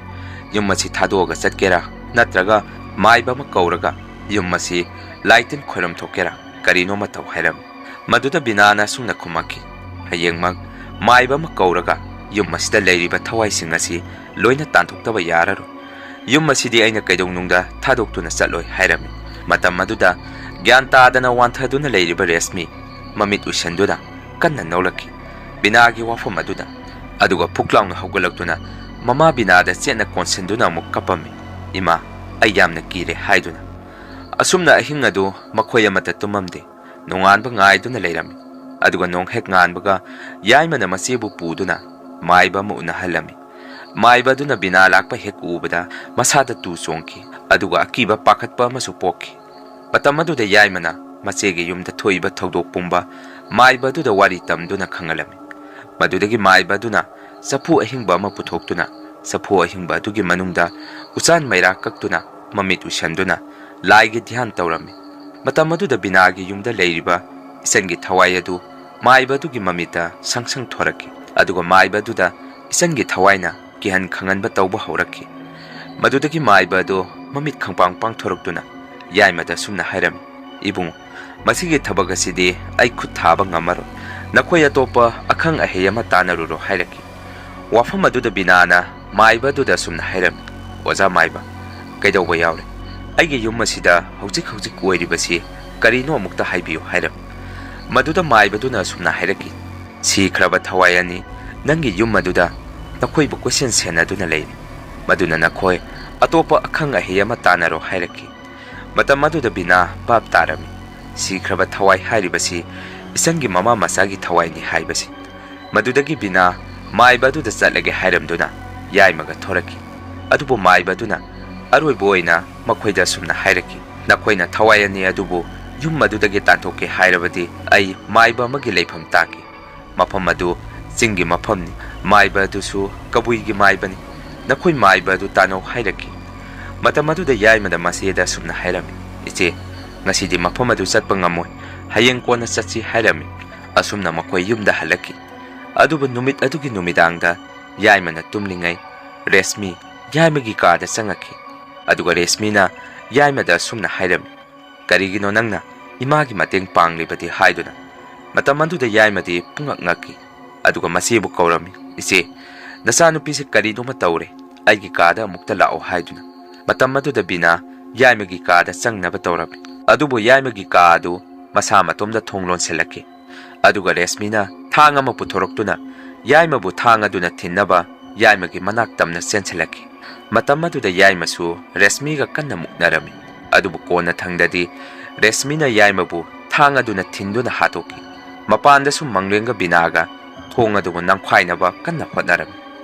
ꯌꯨꯝ ꯑꯁꯤ ꯊꯥꯗꯣꯛꯑꯒ ꯆꯠꯀꯦꯔꯥ, ꯅꯠꯇ꯭ꯔꯒ ꯃꯥꯏꯕ ꯑꯃ ꯀꯧꯔꯒ ꯌꯨꯝ ꯑꯁꯤ ꯂꯥꯏ ꯇꯤꯟ ꯈꯣꯏꯔꯝ ꯊꯣꯛꯀꯦꯔꯥ, ꯀꯔꯤꯅꯣ ꯑꯃ ꯇꯧ" ꯍꯥꯏꯔꯝꯃꯤ꯫ ꯃꯗꯨꯗ ꯕꯤꯅꯥꯅ ꯑꯁꯨꯝꯅ ꯈꯨꯝꯃꯛꯈꯤ, "ꯍꯌꯦꯡꯃꯛ ꯃꯥꯏꯕ ꯑꯃ ꯀꯧꯔꯒ ꯌꯨꯝ ꯑꯁꯤꯗ ꯂꯩꯔꯤꯕ ꯊꯋꯥꯏꯁꯤꯡ ꯑꯁꯤ ꯂꯣꯏꯅ ꯇꯥꯟꯊꯣꯛꯇꯕ ꯌꯥꯔꯔꯣꯏ꯫ ꯌꯨꯝ ꯑꯁꯤꯗꯤ ꯑꯩꯅ ꯀꯩꯗꯧꯅꯨꯡꯗ ꯊꯥꯗꯣꯛꯇꯨꯅ ꯆꯠꯂꯣꯏ" ꯍꯥꯏꯔꯝꯃꯤ꯫ ꯃꯇꯝ ꯑꯗꯨꯗ ꯒ꯭ꯌꯥꯟ ꯇꯥꯗꯅ ꯋꯥꯟꯊꯗꯨꯅ ꯂꯩꯔꯤꯕ ꯔꯦꯁꯃꯤ ꯃꯃꯤꯠ ꯎꯏꯁꯟꯗꯨꯅ ꯀꯟꯅ ꯅꯣꯛꯂꯛꯈꯤ꯫ ꯕꯤꯅꯥꯒꯤ ꯋꯥꯐꯝ ꯑꯗꯨꯗ, ꯑꯗꯨꯒ ꯐꯨꯛ ꯂꯥꯎꯅ ꯍꯧꯒꯠꯂꯛꯇꯨꯅ ꯃꯃꯥ ꯕꯤꯅꯥꯗ ꯆꯦꯠꯅ ꯀꯣꯟꯁꯤꯟꯗꯨꯅ ꯑꯃꯨꯛ ꯀꯞꯄꯝꯃꯤ꯫ "ꯏꯃꯥ, ꯑꯩ ꯌꯥꯝꯅ ꯀꯤꯔꯦ" ꯍꯥꯏꯗꯨꯅ꯫ ꯑꯁꯨꯝꯅ ꯑꯍꯤꯡ ꯑꯗꯨ ꯃꯈꯣꯏ ꯑꯃꯠꯇ ꯇꯨꯝꯃꯝꯗꯦ꯫ ꯅꯣꯡꯉꯥꯟꯕ ꯉꯥꯏꯗꯨꯅ ꯂꯩꯔꯝꯃꯤ꯫ ꯑꯗꯨꯒ ꯅꯣꯡ ꯍꯦꯛ ꯉꯥꯟꯕꯒ ꯌꯥꯏꯃꯅ ꯃꯆꯦꯕꯨ ꯄꯨꯗꯨꯅ ꯃꯥꯏꯕ ꯑꯃ ꯎꯅꯍꯜꯂꯝꯃꯤ꯫ ꯃꯥꯏꯕ ꯑꯗꯨꯅ ꯕꯤꯅꯥ ꯂꯥꯛꯄ ꯍꯦꯛ ꯎꯕꯗ ꯃꯁꯥꯗ ꯇꯨ ꯆꯣꯡꯈꯤ, ꯑꯗꯨꯒ ꯑꯀꯤꯕ ꯄꯥꯈꯠꯄ ꯑꯃꯁꯨ ꯄꯣꯛꯈꯤ꯫ ꯃꯇꯝ ꯑꯗꯨꯗ ꯌꯥꯏꯃꯅ ꯃꯆꯦꯒꯤ ꯌꯨꯝꯗ ꯊꯣꯛꯏꯕ ꯊꯧꯗꯣꯛ ꯄꯨꯝꯕ ꯃꯥꯏꯕ ꯑꯗꯨꯗ ꯋꯥꯔꯤ ꯇꯝꯗꯨꯅ ꯈꯪꯍꯜꯂꯝꯃꯤ꯫ ꯃꯗꯨꯗꯒꯤ ꯃꯥꯏꯕ ꯑꯗꯨꯅ ꯆꯐꯨ ꯑꯍꯤꯡꯕ ꯑꯃ ꯄꯨꯊꯣꯛꯇꯨꯅ ꯆꯐꯨ ꯑꯍꯤꯡꯕ ꯑꯗꯨꯒꯤ ꯃꯅꯨꯡꯗ ꯎꯆꯥꯟ ꯃꯩꯔꯥ ꯀꯛꯇꯨꯅ ꯃꯃꯤꯠ ꯎꯏꯁꯟꯗꯨꯅ ꯂꯥꯏꯒꯤ ꯙ꯭ꯌꯥꯟ ꯇꯧꯔꯝꯃꯤ꯫ ꯃꯇꯝ ꯑꯗꯨꯗ ꯕꯤꯅꯥꯒꯤ ꯌꯨꯝꯗ ꯂꯩꯔꯤꯕ ꯏꯆꯟꯒꯤ ꯊꯋꯥꯏ ꯑꯗꯨ ꯃꯥꯏꯕ ꯑꯗꯨꯒꯤ ꯃꯃꯤꯠꯇ ꯁꯪ ꯁꯪ ꯊꯣꯔꯛꯈꯤ, ꯑꯗꯨꯒ ꯃꯥꯏꯕ ꯑꯗꯨꯗ ꯏꯆꯟꯒꯤ ꯊꯋꯥꯏꯅ ꯀꯤꯍꯟ ꯈꯪꯍꯟꯕ ꯇꯧꯕ ꯍꯧꯔꯛꯈꯤ꯫ ꯃꯗꯨꯗꯒꯤ ꯃꯥꯏꯕ ꯑꯗꯨ ꯃꯃꯤꯠ ꯈꯪꯄꯥꯡ ꯄꯥꯡꯊꯣꯔꯛꯇꯨꯅ ꯌꯥꯏꯃꯗ ꯑꯁꯨꯝꯅ ꯍꯥꯏꯔꯝꯃꯤ, "ꯏꯕꯨꯡ, ꯃꯁꯤꯒꯤ ꯊꯕꯛ ꯑꯁꯤꯗꯤ ꯑꯩ ꯈꯨꯠ ꯊꯥꯕ ꯉꯝꯃꯔꯣꯏ꯫ ꯅꯈꯣꯏ ꯑꯇꯣꯞꯄ ꯑꯈꯪ ꯑꯍꯩ ꯑꯃ ꯇꯥꯟꯅꯔꯨꯔꯣ" ꯍꯥꯏꯔꯛꯈꯤ꯫ ꯋꯥꯐꯝ ꯑꯗꯨꯗ ꯕꯤꯅꯥꯅ ꯃꯥꯏꯕ ꯑꯗꯨꯗ ꯑꯁꯨꯝꯅ ꯍꯥꯏꯔꯝꯃꯤ, "ꯑꯣꯖꯥ ꯃꯥꯏꯕ, ꯀꯩꯗꯧꯕ ꯌꯥꯎꯔꯦ? ꯑꯩꯒꯤ ꯌꯨꯝ ꯑꯁꯤꯗ ꯍꯧꯖꯤꯛ ꯍꯧꯖꯤꯛ ꯑꯣꯏꯔꯤꯕꯁꯤ ꯀꯔꯤꯅꯣ ꯑꯃꯨꯛꯇ ꯍꯥꯏꯕꯤꯌꯨ" ꯍꯥꯏꯔꯝꯃꯤ꯫ ꯃꯗꯨꯗ ꯃꯥꯏꯕꯗꯨꯅ ꯑꯁꯨꯝꯅ ꯍꯥꯏꯔꯛꯈꯤ, "ꯁꯤꯈ꯭ꯔꯕ ꯊꯋꯥꯏ ꯑꯅꯤ ꯅꯪꯒꯤ ꯌꯨꯝ ꯑꯗꯨꯗ ꯅꯈꯣꯏꯕꯨ ꯀꯣꯏꯁꯦꯟ ꯁꯦꯟꯅꯗꯨꯅ ꯂꯩꯔꯤ꯫ ꯃꯗꯨꯅ ꯅꯈꯣꯏ ꯑꯇꯣꯞꯄ ꯑꯈꯪ ꯑꯍꯩ ꯑꯃ ꯇꯥꯟꯅꯔꯣ" ꯍꯥꯏꯔꯛꯈꯤ꯫ ꯃꯇꯝ ꯑꯗꯨꯗ ꯕꯤꯅꯥ ꯚꯥꯞ ꯇꯥꯔꯝꯃꯤ꯫ ꯁꯤꯈ꯭ꯔꯕ ꯊꯋꯥꯏ ꯍꯥꯏꯔꯤꯕꯁꯤ ꯏꯆꯟꯒꯤ ꯃꯃꯥ ꯃꯆꯥꯒꯤ ꯊꯋꯥꯏꯅꯤ ꯍꯥꯏꯕꯁꯤ꯫ ꯃꯗꯨꯗꯒꯤ ꯕꯤꯅꯥ ꯃꯥꯏꯕ ꯑꯗꯨꯗ ꯆꯠꯂꯒꯦ ꯍꯥꯏꯔꯝꯗꯨꯅ ꯌꯥꯏꯃꯒ ꯊꯣꯔꯛꯈꯤ꯫ ꯑꯗꯨꯕꯨ ꯃꯥꯏꯕ ꯑꯗꯨꯅ ꯑꯔꯣꯏꯕ ꯑꯣꯏꯅ ꯃꯈꯣꯏꯗ ꯑꯁꯨꯝꯅ ꯍꯥꯏꯔꯛꯈꯤ, "ꯅꯈꯣꯏꯅ ꯊꯋꯥꯏ ꯑꯅꯤ ꯑꯗꯨꯕꯨ ꯌꯨꯝ ꯑꯗꯨꯗꯒꯤ ꯇꯥꯟꯊꯣꯛꯀꯦ ꯍꯥꯏꯔꯕꯗꯤ ꯑꯩ ꯃꯥꯏꯕ ꯑꯃꯒꯤ ꯂꯩꯐꯝ ꯇꯥꯛꯀꯦ꯫ ꯃꯐꯝ ꯑꯗꯨ ꯆꯤꯡꯒꯤ ꯃꯐꯝꯅꯤ꯫ ꯃꯥꯏꯕ ꯑꯗꯨꯁꯨ ꯀꯕꯨꯏꯒꯤ ꯃꯥꯏꯕꯅꯤ꯫ ꯅꯈꯣꯏ ꯃꯥꯏꯕ ꯑꯗꯨ ꯇꯥꯟꯅꯧ ꯍꯥꯏꯔꯛꯈꯤ꯫ ꯃꯇꯝ ꯑꯗꯨꯗ ꯌꯥꯏꯃꯗ ꯃꯆꯦꯗ ꯑꯁꯨꯝꯅ ꯍꯥꯏꯔꯝꯃꯤ, "ꯏꯆꯦ, ꯉꯁꯤꯗꯤ ꯃꯐꯝ ꯑꯗꯨ ꯆꯠꯄ ꯉꯝꯃꯣꯏ, ꯍꯌꯦꯡ ꯀꯣꯟꯅ ꯆꯠꯁꯤ" ꯍꯥꯏꯔꯝꯃꯤ꯫ ꯑꯁꯨꯝꯅ ꯃꯈꯣꯏ ꯌꯨꯝꯗ ꯍꯜꯂꯛꯈꯤ꯫ ꯑꯗꯨꯕꯨ ꯅꯨꯃꯤꯠ ꯑꯗꯨꯒꯤ ꯅꯨꯃꯤꯗꯥꯡꯗ ꯌꯥꯏꯃꯅ ꯇꯨꯝꯂꯤꯉꯩ ꯔꯦꯁꯃꯤ ꯌꯥꯏꯃꯒꯤ ꯀꯥꯗ ꯆꯪꯉꯛꯈꯤ꯫ ꯑꯗꯨꯒ ꯔꯦꯁꯃꯤꯅ ꯌꯥꯏꯃꯗ ꯑꯁꯨꯝꯅ ꯍꯥꯏꯔꯝꯃꯤ, "ꯀꯔꯤꯒꯤꯅꯣ ꯅꯪꯅ ꯏꯃꯥꯒꯤ ꯃꯇꯦꯡ ꯄꯥꯡꯂꯤꯕꯗꯤ?" ꯍꯥꯏꯗꯨꯅ꯫ ꯃꯇꯝ ꯑꯗꯨꯗ ꯌꯥꯏꯃꯗꯤ ꯄꯨꯡꯉꯛ ꯉꯛꯈꯤ꯫ ꯑꯗꯨꯒ ꯃꯆꯦꯕꯨ ꯀꯧꯔꯝꯃꯤ, "ꯏꯆꯦ, ꯅꯆꯥꯅꯨꯄꯤꯁꯦ ꯀꯔꯤꯅꯣꯃ ꯇꯧꯔꯦ, ꯑꯩꯒꯤ ꯀꯥꯗ ꯑꯃꯨꯛꯇ ꯂꯥꯛꯑꯣ" ꯍꯥꯏꯗꯨꯅ꯫ ꯃꯇꯝ ꯑꯗꯨꯗ ꯕꯤꯅꯥ ꯌꯥꯏꯃꯒꯤ ꯀꯥꯗ ꯆꯪꯅꯕ ꯇꯧꯔꯝꯃꯤ꯫ ꯑꯗꯨꯕꯨ ꯌꯥꯏꯃꯒꯤ ꯀꯥ ꯑꯗꯨ ꯃꯁꯥ ꯃꯇꯣꯝꯗ ꯊꯣꯡ ꯂꯣꯟꯁꯤꯜꯂꯛꯈꯤ꯫ ꯑꯗꯨꯒ ꯔꯦꯁꯃꯤꯅ ꯊꯥꯡ ꯑꯃ ꯄꯨꯊꯣꯔꯛꯇꯨꯅ ꯌꯥꯏꯃꯕꯨ ꯊꯥꯡ ꯑꯗꯨꯅ ꯊꯤꯟꯅꯕ ꯌꯥꯏꯃꯒꯤ ꯃꯅꯥꯛ ꯇꯝꯅ ꯆꯦꯟꯁꯤꯜꯂꯛꯈꯤ꯫ ꯃꯇꯝ ꯑꯗꯨꯗ ꯌꯥꯏꯃꯁꯨ ꯔꯦꯁꯃꯤꯒ ꯀꯟꯅ ꯃꯨꯛꯅꯔꯝꯃꯤ꯫ ꯑꯗꯨꯕꯨ ꯀꯣꯟꯅ ꯊꯪꯗꯗꯤ ꯔꯦꯁꯃꯤꯅ ꯌꯥꯏꯃꯕꯨ ꯊꯥꯡ ꯑꯗꯨꯅ ꯊꯤꯟꯗꯨꯅ ꯍꯥꯠꯇꯣꯛꯈꯤ꯫ ꯃꯄꯥꯟꯗꯁꯨ ꯃꯪꯂꯦꯝꯒ ꯕꯤꯅꯥꯒ ꯊꯣꯡ ꯑꯗꯨꯕꯨ ꯅꯝꯈꯥꯏꯅꯕ ꯀꯟꯅ ꯍꯣꯠꯅꯔꯝꯃꯤ꯫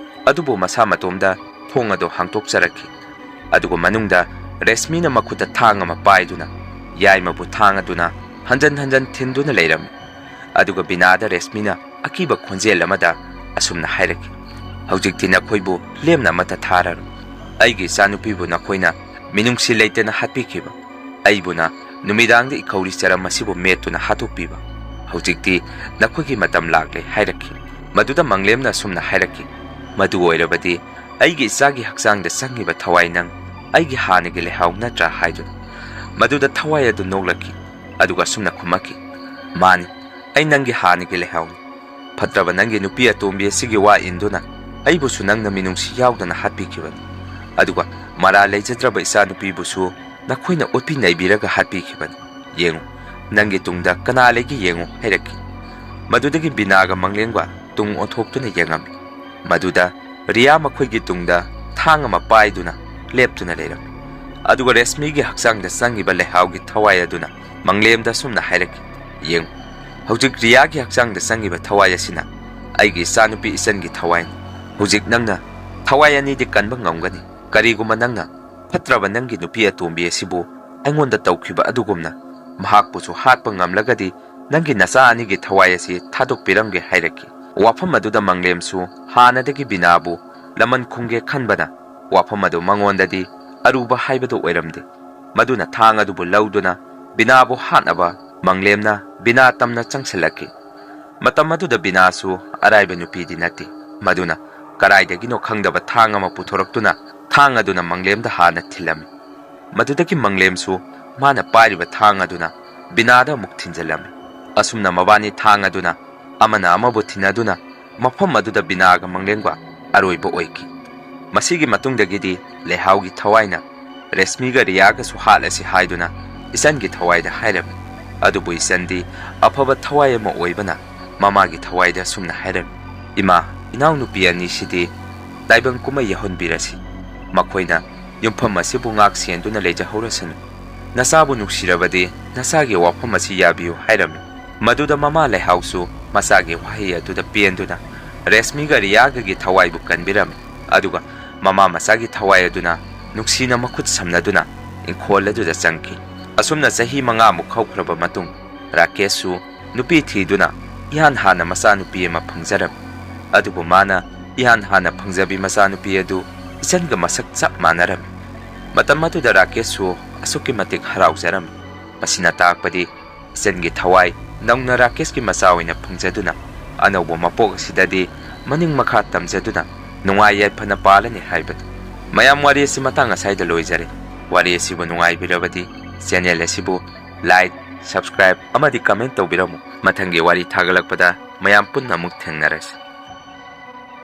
ꯑꯗꯨꯕꯨ ꯃꯁꯥ ꯃꯇꯣꯝꯗ ꯊꯣꯡ ꯑꯗꯨ ꯍꯥꯡꯗꯣꯛꯆꯔꯛꯈꯤ꯫ ꯑꯗꯨꯒ ꯃꯅꯨꯡꯗ ꯔꯦꯁꯃꯤꯅ ꯃꯈꯨꯠꯇ ꯊꯥꯡ ꯑꯃ ꯄꯥꯏꯗꯨꯅ ꯌꯥꯏꯃꯕꯨ ꯊꯥꯡ ꯑꯗꯨꯅ ꯍꯟꯖꯟ ꯍꯟꯖꯟ ꯊꯤꯟꯗꯨꯅ ꯂꯩꯔꯝꯃꯤ꯫ ꯑꯗꯨꯒ ꯕꯤꯅꯥꯗ ꯔꯦꯁꯃꯤꯅ ꯑꯀꯤꯕ ꯈꯣꯟꯖꯦꯜ ꯑꯃꯗ ꯑꯁꯨꯝꯅ ꯍꯥꯏꯔꯛꯈꯤ, "ꯍꯧꯖꯤꯛꯇꯤ ꯅꯈꯣꯏꯕꯨ ꯂꯦꯝꯅ ꯑꯃꯠꯇ ꯊꯥꯔꯔꯣꯏ꯫ ꯑꯩꯒꯤ ꯏꯆꯥꯅꯨꯄꯤꯕꯨ ꯅꯈꯣꯏꯅ ꯃꯤꯅꯨꯡꯁꯤ ꯂꯩꯇꯅ ꯍꯥꯠꯄꯤꯈꯤꯕ, ꯑꯩꯕꯨꯅ ꯅꯨꯃꯤꯗꯥꯡꯗ ꯏꯈꯧꯔꯤ ꯆꯔꯝ ꯑꯁꯤꯕꯨ ꯃꯦꯠꯇꯨꯅ ꯍꯥꯠꯇꯣꯛꯄꯤꯕ, ꯍꯧꯖꯤꯛꯇꯤ ꯅꯈꯣꯏꯒꯤ ꯃꯇꯝ ꯂꯥꯛꯂꯦ" ꯍꯥꯏꯔꯛꯈꯤ꯫ ꯃꯗꯨꯗ ꯃꯪꯂꯦꯝꯅ ꯑꯁꯨꯝꯅ ꯍꯥꯏꯔꯛꯈꯤ, "ꯃꯗꯨ ꯑꯣꯏꯔꯕꯗꯤ ꯑꯩꯒꯤ ꯏꯆꯥꯒꯤ ꯍꯛꯆꯥꯡꯗ ꯆꯪꯉꯤꯕ ꯊꯋꯥꯏ ꯅꯪ ꯑꯩꯒꯤ ꯍꯥꯟꯅꯒꯤ ꯂꯩꯍꯥꯎ ꯅꯠꯇ꯭ꯔꯥ?" ꯍꯥꯏꯗꯨꯅ꯫ ꯃꯗꯨꯗ ꯊꯋꯥꯏ ꯑꯗꯨ ꯅꯣꯛꯂꯛꯈꯤ꯫ ꯑꯗꯨꯒ ꯑꯁꯨꯝꯅ ꯈꯨꯝꯃꯛꯈꯤ, "ꯃꯥꯅꯤ, ꯑꯩ ꯅꯪꯒꯤ ꯍꯥꯟꯅꯒꯤ ꯂꯩꯍꯥꯎꯅꯤ꯫ ꯐꯠꯇ꯭ꯔꯕ ꯅꯪꯒꯤ ꯅꯨꯄꯤ ꯑꯇꯣꯝꯕꯤ ꯑꯁꯤꯒꯤ ꯋꯥ ꯏꯟꯗꯨꯅ ꯑꯩꯕꯨꯁꯨ ꯅꯪꯅ ꯃꯤꯅꯨꯡꯁꯤ ꯌꯥꯎꯗꯅ ꯍꯥꯠꯄꯤꯈꯤꯕꯅꯤ꯫ ꯑꯗꯨꯒ ꯃꯔꯥꯜ ꯂꯩꯖꯗ꯭ꯔꯕ ꯏꯆꯥꯅꯨꯄꯤꯕꯨꯁꯨ ꯅꯈꯣꯏꯅ ꯑꯣꯠꯄꯤ ꯅꯩꯕꯤꯔꯒ ꯍꯥꯠꯄꯤꯈꯤꯕꯅꯤ꯫ ꯌꯦꯡꯉꯨ, ꯅꯪꯒꯤ ꯇꯨꯡꯗ ꯀꯅꯥ ꯂꯩꯒꯦ ꯌꯦꯡꯉꯨ" ꯍꯥꯏꯔꯛꯈꯤ꯫ ꯃꯗꯨꯗꯒꯤ ꯕꯤꯅꯥꯒ ꯃꯪꯂꯦꯝꯒ ꯇꯨꯡ ꯑꯣꯟꯊꯣꯛꯇꯨꯅ ꯌꯦꯡꯉꯝꯃꯤ꯫ ꯃꯗꯨꯗ ꯔꯤꯌꯥ ꯃꯈꯣꯏꯒꯤ ꯇꯨꯡꯗ ꯊꯥꯡ ꯑꯃ ꯄꯥꯏꯗꯨꯅ ꯂꯦꯞꯇꯨꯅ ꯂꯩꯔꯝꯃꯤ꯫ ꯑꯗꯨꯒ ꯔꯦꯁꯃꯤꯒꯤ ꯍꯛꯆꯥꯡꯗ ꯆꯪꯉꯤꯕ ꯂꯩꯍꯥꯎꯒꯤ ꯊꯋꯥꯏ ꯑꯗꯨꯅ ꯃꯪꯂꯦꯝꯗ ꯑꯁꯨꯝꯅ ꯍꯥꯏꯔꯛꯈꯤ, "ꯌꯦꯡꯉꯨ, ꯍꯧꯖꯤꯛ ꯔꯤꯌꯥꯒꯤ ꯍꯛꯆꯥꯡꯗ ꯆꯪꯉꯤꯕ ꯊꯋꯥꯏ ꯑꯁꯤꯅ ꯑꯩꯒꯤ ꯏꯆꯥꯅꯨꯄꯤ ꯏꯆꯟꯒꯤ ꯊꯋꯥꯏꯅꯤ꯫ ꯍꯧꯖꯤꯛ ꯅꯪꯅ ꯊꯋꯥꯏ ꯑꯅꯤꯗꯤ ꯀꯟꯕ ꯉꯝꯒꯅꯤ꯫ ꯀꯔꯤꯒꯨꯝꯕ ꯅꯪꯅ ꯐꯠꯇ꯭ꯔꯕ ꯅꯪꯒꯤ ꯅꯨꯄꯤ ꯑꯇꯣꯝꯕꯤ ꯑꯁꯤꯕꯨ ꯑꯩꯉꯣꯟꯗ ꯇꯧꯈꯤꯕ ꯑꯗꯨꯒꯨꯝꯅ ꯃꯍꯥꯛꯄꯨꯁꯨ ꯍꯥꯠꯄ ꯉꯝꯂꯒꯗꯤ ꯅꯪꯒꯤ ꯅꯆꯥ ꯑꯅꯤꯒꯤ ꯊꯋꯥꯏ ꯑꯁꯤ ꯊꯥꯗꯣꯛꯄꯤꯔꯝꯒꯦ ꯍꯥꯏꯔꯛꯈꯤ꯫ ꯋꯥꯐꯝ ꯑꯗꯨꯗ ꯃꯪꯂꯦꯝꯁꯨ ꯍꯥꯟꯅꯗꯒꯤ ꯕꯤꯅꯥꯕꯨ ꯂꯃꯟ ꯈꯨꯝꯒꯦ ꯈꯟꯕꯅ ꯋꯥꯐꯝ ꯑꯗꯨ ꯃꯉꯣꯟꯗꯗꯤ ꯑꯔꯨꯕ ꯍꯥꯏꯕꯗꯨ ꯑꯣꯏꯔꯝꯗꯦ꯫ ꯃꯗꯨꯅ ꯊꯥꯡ ꯑꯗꯨꯕꯨ ꯂꯧꯗꯨꯅ ꯕꯤꯅꯥꯕꯨ ꯍꯥꯠꯅꯕ ꯃꯪꯂꯦꯝꯅ ꯕꯤꯅꯥ ꯇꯝꯅ ꯆꯪꯁꯤꯜꯂꯛꯈꯤ꯫ ꯃꯇꯝ ꯑꯗꯨꯗ ꯕꯤꯅꯥꯁꯨ ꯑꯔꯥꯏꯕ ꯅꯨꯄꯤꯗꯤ ꯅꯠꯇꯦ꯫ ꯃꯗꯨꯅ ꯀꯔꯥꯏꯗꯒꯤꯅꯣ ꯈꯪꯗꯕ ꯊꯥꯡ ꯑꯃ ꯄꯨꯊꯣꯔꯛꯇꯨꯅ ꯊꯥꯡ ꯑꯗꯨꯅ ꯃꯪꯂꯦꯝꯗ ꯍꯥꯟꯅ ꯊꯤꯜꯂꯝꯃꯤ꯫ ꯃꯗꯨꯗꯒꯤ ꯃꯪꯂꯦꯝꯁꯨ ꯃꯥꯅ ꯄꯥꯏꯔꯤꯕ ꯊꯥꯡ ꯑꯗꯨꯅ ꯕꯤꯅꯥꯗ ꯑꯃꯨꯛ ꯊꯤꯟꯖꯤꯜꯂꯝꯃꯤ꯫ ꯑꯁꯨꯝꯅ ꯃꯕꯥꯅꯤ ꯊꯥꯡ ꯑꯗꯨꯅ ꯑꯃꯅ ꯑꯃꯕꯨ ꯊꯤꯟꯅꯗꯨꯅ ꯃꯐꯝ ꯑꯗꯨꯗ ꯕꯤꯅꯥꯒ ꯃꯪꯂꯦꯝꯒ ꯑꯔꯣꯏꯕ ꯑꯣꯏꯈꯤ꯫ ꯃꯁꯤꯒꯤ ꯃꯇꯨꯡꯗꯒꯤꯗꯤ ꯂꯩꯍꯥꯎꯒꯤ ꯊꯋꯥꯏꯅ ꯔꯦꯁꯃꯤꯒ ꯔꯤꯌꯥꯒꯁꯨ ꯍꯥꯠꯂꯁꯤ ꯍꯥꯏꯗꯨꯅ ꯏꯆꯟꯒꯤ ꯊꯋꯥꯏꯗ ꯍꯥꯏꯔꯝꯃꯤ꯫ ꯑꯗꯨꯕꯨ ꯏꯆꯟꯗꯤ ꯑꯐꯕ ꯊꯋꯥꯏ ꯑꯃ ꯑꯣꯏꯕꯅ ꯃꯃꯥꯒꯤ ꯊꯋꯥꯏꯗ ꯑꯁꯨꯝꯅ ꯍꯥꯏꯔꯝꯃꯤ, "ꯏꯃꯥ, ꯏꯅꯥꯎꯅꯨꯄꯤ ꯑꯅꯤꯁꯤꯗꯤ ꯇꯥꯏꯕꯪ ꯀꯨꯝꯃꯩ ꯌꯥꯎꯍꯟꯕꯤꯔꯁꯤ꯫ ꯃꯈꯣꯏꯅ ꯌꯨꯝꯐꯝ ꯑꯁꯤꯕꯨ ꯉꯥꯛ ꯁꯦꯟꯗꯨꯅ ꯂꯩꯖꯍꯧꯔꯁꯅꯨ꯫ ꯅꯆꯥꯕꯨ ꯅꯨꯡꯁꯤꯔꯕꯗꯤ ꯅꯆꯥꯒꯤ ꯋꯥꯐꯝ ꯑꯁꯤ ꯌꯥꯕꯤꯌꯨ" ꯍꯥꯏꯔꯝꯃꯤ꯫ ꯃꯗꯨꯗ ꯃꯃꯥ ꯂꯩꯍꯥꯎꯁꯨ ꯃꯆꯥꯒꯤ ꯋꯥꯍꯩ ꯑꯗꯨꯗ ꯄꯦꯟꯗꯨꯅ ꯔꯦꯁꯃꯤꯒ ꯔꯤꯌꯥꯒꯒꯤ ꯊꯋꯥꯏꯕꯨ ꯀꯟꯕꯤꯔꯝꯃꯤ꯫ ꯑꯗꯨꯒ ꯃꯃꯥ ꯃꯆꯥꯒꯤ ꯊꯋꯥꯏ ꯑꯗꯨꯅ ꯅꯨꯡꯁꯤꯅ ꯃꯈꯨꯠ ꯁꯝꯅꯗꯨꯅ ꯏꯪꯈꯣꯜ ꯑꯗꯨꯗ ꯆꯪꯈꯤ꯫ ꯑꯁꯨꯝꯅ ꯆꯍꯤ ꯃꯉꯥꯃꯨꯛ ꯍꯧꯈ꯭ꯔꯕ ꯃꯇꯨꯡ, ꯔꯥꯀꯦꯁꯁꯨ ꯅꯨꯄꯤ ꯊꯤꯗꯨꯅ ꯏꯍꯥꯟ ꯍꯥꯟꯅ ꯃꯆꯥꯅꯨꯄꯤ ꯑꯃ ꯐꯪꯖꯔꯝꯃꯤ꯫ ꯑꯗꯨꯕꯨ ꯃꯥꯅ ꯏꯍꯥꯟ ꯍꯥꯟꯅ ꯐꯪꯖꯕꯤ ꯃꯆꯥꯅꯨꯄꯤ ꯑꯗꯨ ꯏꯆꯟꯒ ꯃꯁꯛ ꯆꯞ ꯃꯥꯟꯅꯔꯝꯃꯤ꯫ ꯃꯇꯝ ꯑꯗꯨꯗ ꯔꯥꯀꯦꯁꯁꯨ ꯑꯁꯨꯛꯀꯤ ꯃꯇꯤꯛ ꯍꯔꯥꯎꯖꯔꯝꯃꯤ꯫ ꯃꯁꯤꯅ ꯇꯥꯛꯄꯗꯤ ꯏꯆꯟꯒꯤ ꯊꯋꯥꯏ ꯅꯧꯅ ꯔꯥꯀꯦꯁꯀꯤ ꯃꯆꯥ ꯑꯣꯏꯅ ꯐꯪꯖꯗꯨꯅ ꯑꯅꯧꯕ ꯃꯄꯣꯛ ꯑꯁꯤꯗꯗꯤ ꯃꯅꯤꯡ ꯃꯈꯥ ꯇꯝꯖꯗꯨꯅ ꯅꯨꯡꯉꯥꯏ ꯌꯥꯏꯐꯅ ꯄꯥꯜꯂꯅꯤ ꯍꯥꯏꯕꯅꯤ꯫ ꯃꯌꯥꯝ, ꯋꯥꯔꯤ ꯑꯁꯤ ꯃꯇꯥꯡ ꯑꯁꯥꯏꯗ ꯂꯣꯏꯖꯔꯦ꯫ ꯋꯥꯔꯤ ꯑꯁꯤꯕꯨ ꯅꯨꯡꯉꯥꯏꯕꯤꯔꯕꯗꯤ channel ꯑꯁꯤꯕꯨ like, subscribe ꯑꯃꯗꯤ comment ꯇꯧꯕꯤꯔꯝꯃꯨ꯫ ꯃꯊꯪꯒꯤ ꯋꯥꯔꯤ ꯊꯥꯒꯠꯂꯛꯄꯗ ꯃꯌꯥꯝ ꯄꯨꯟꯅ ꯑꯃꯨꯛ ꯊꯦꯡꯅꯔꯁꯤ꯫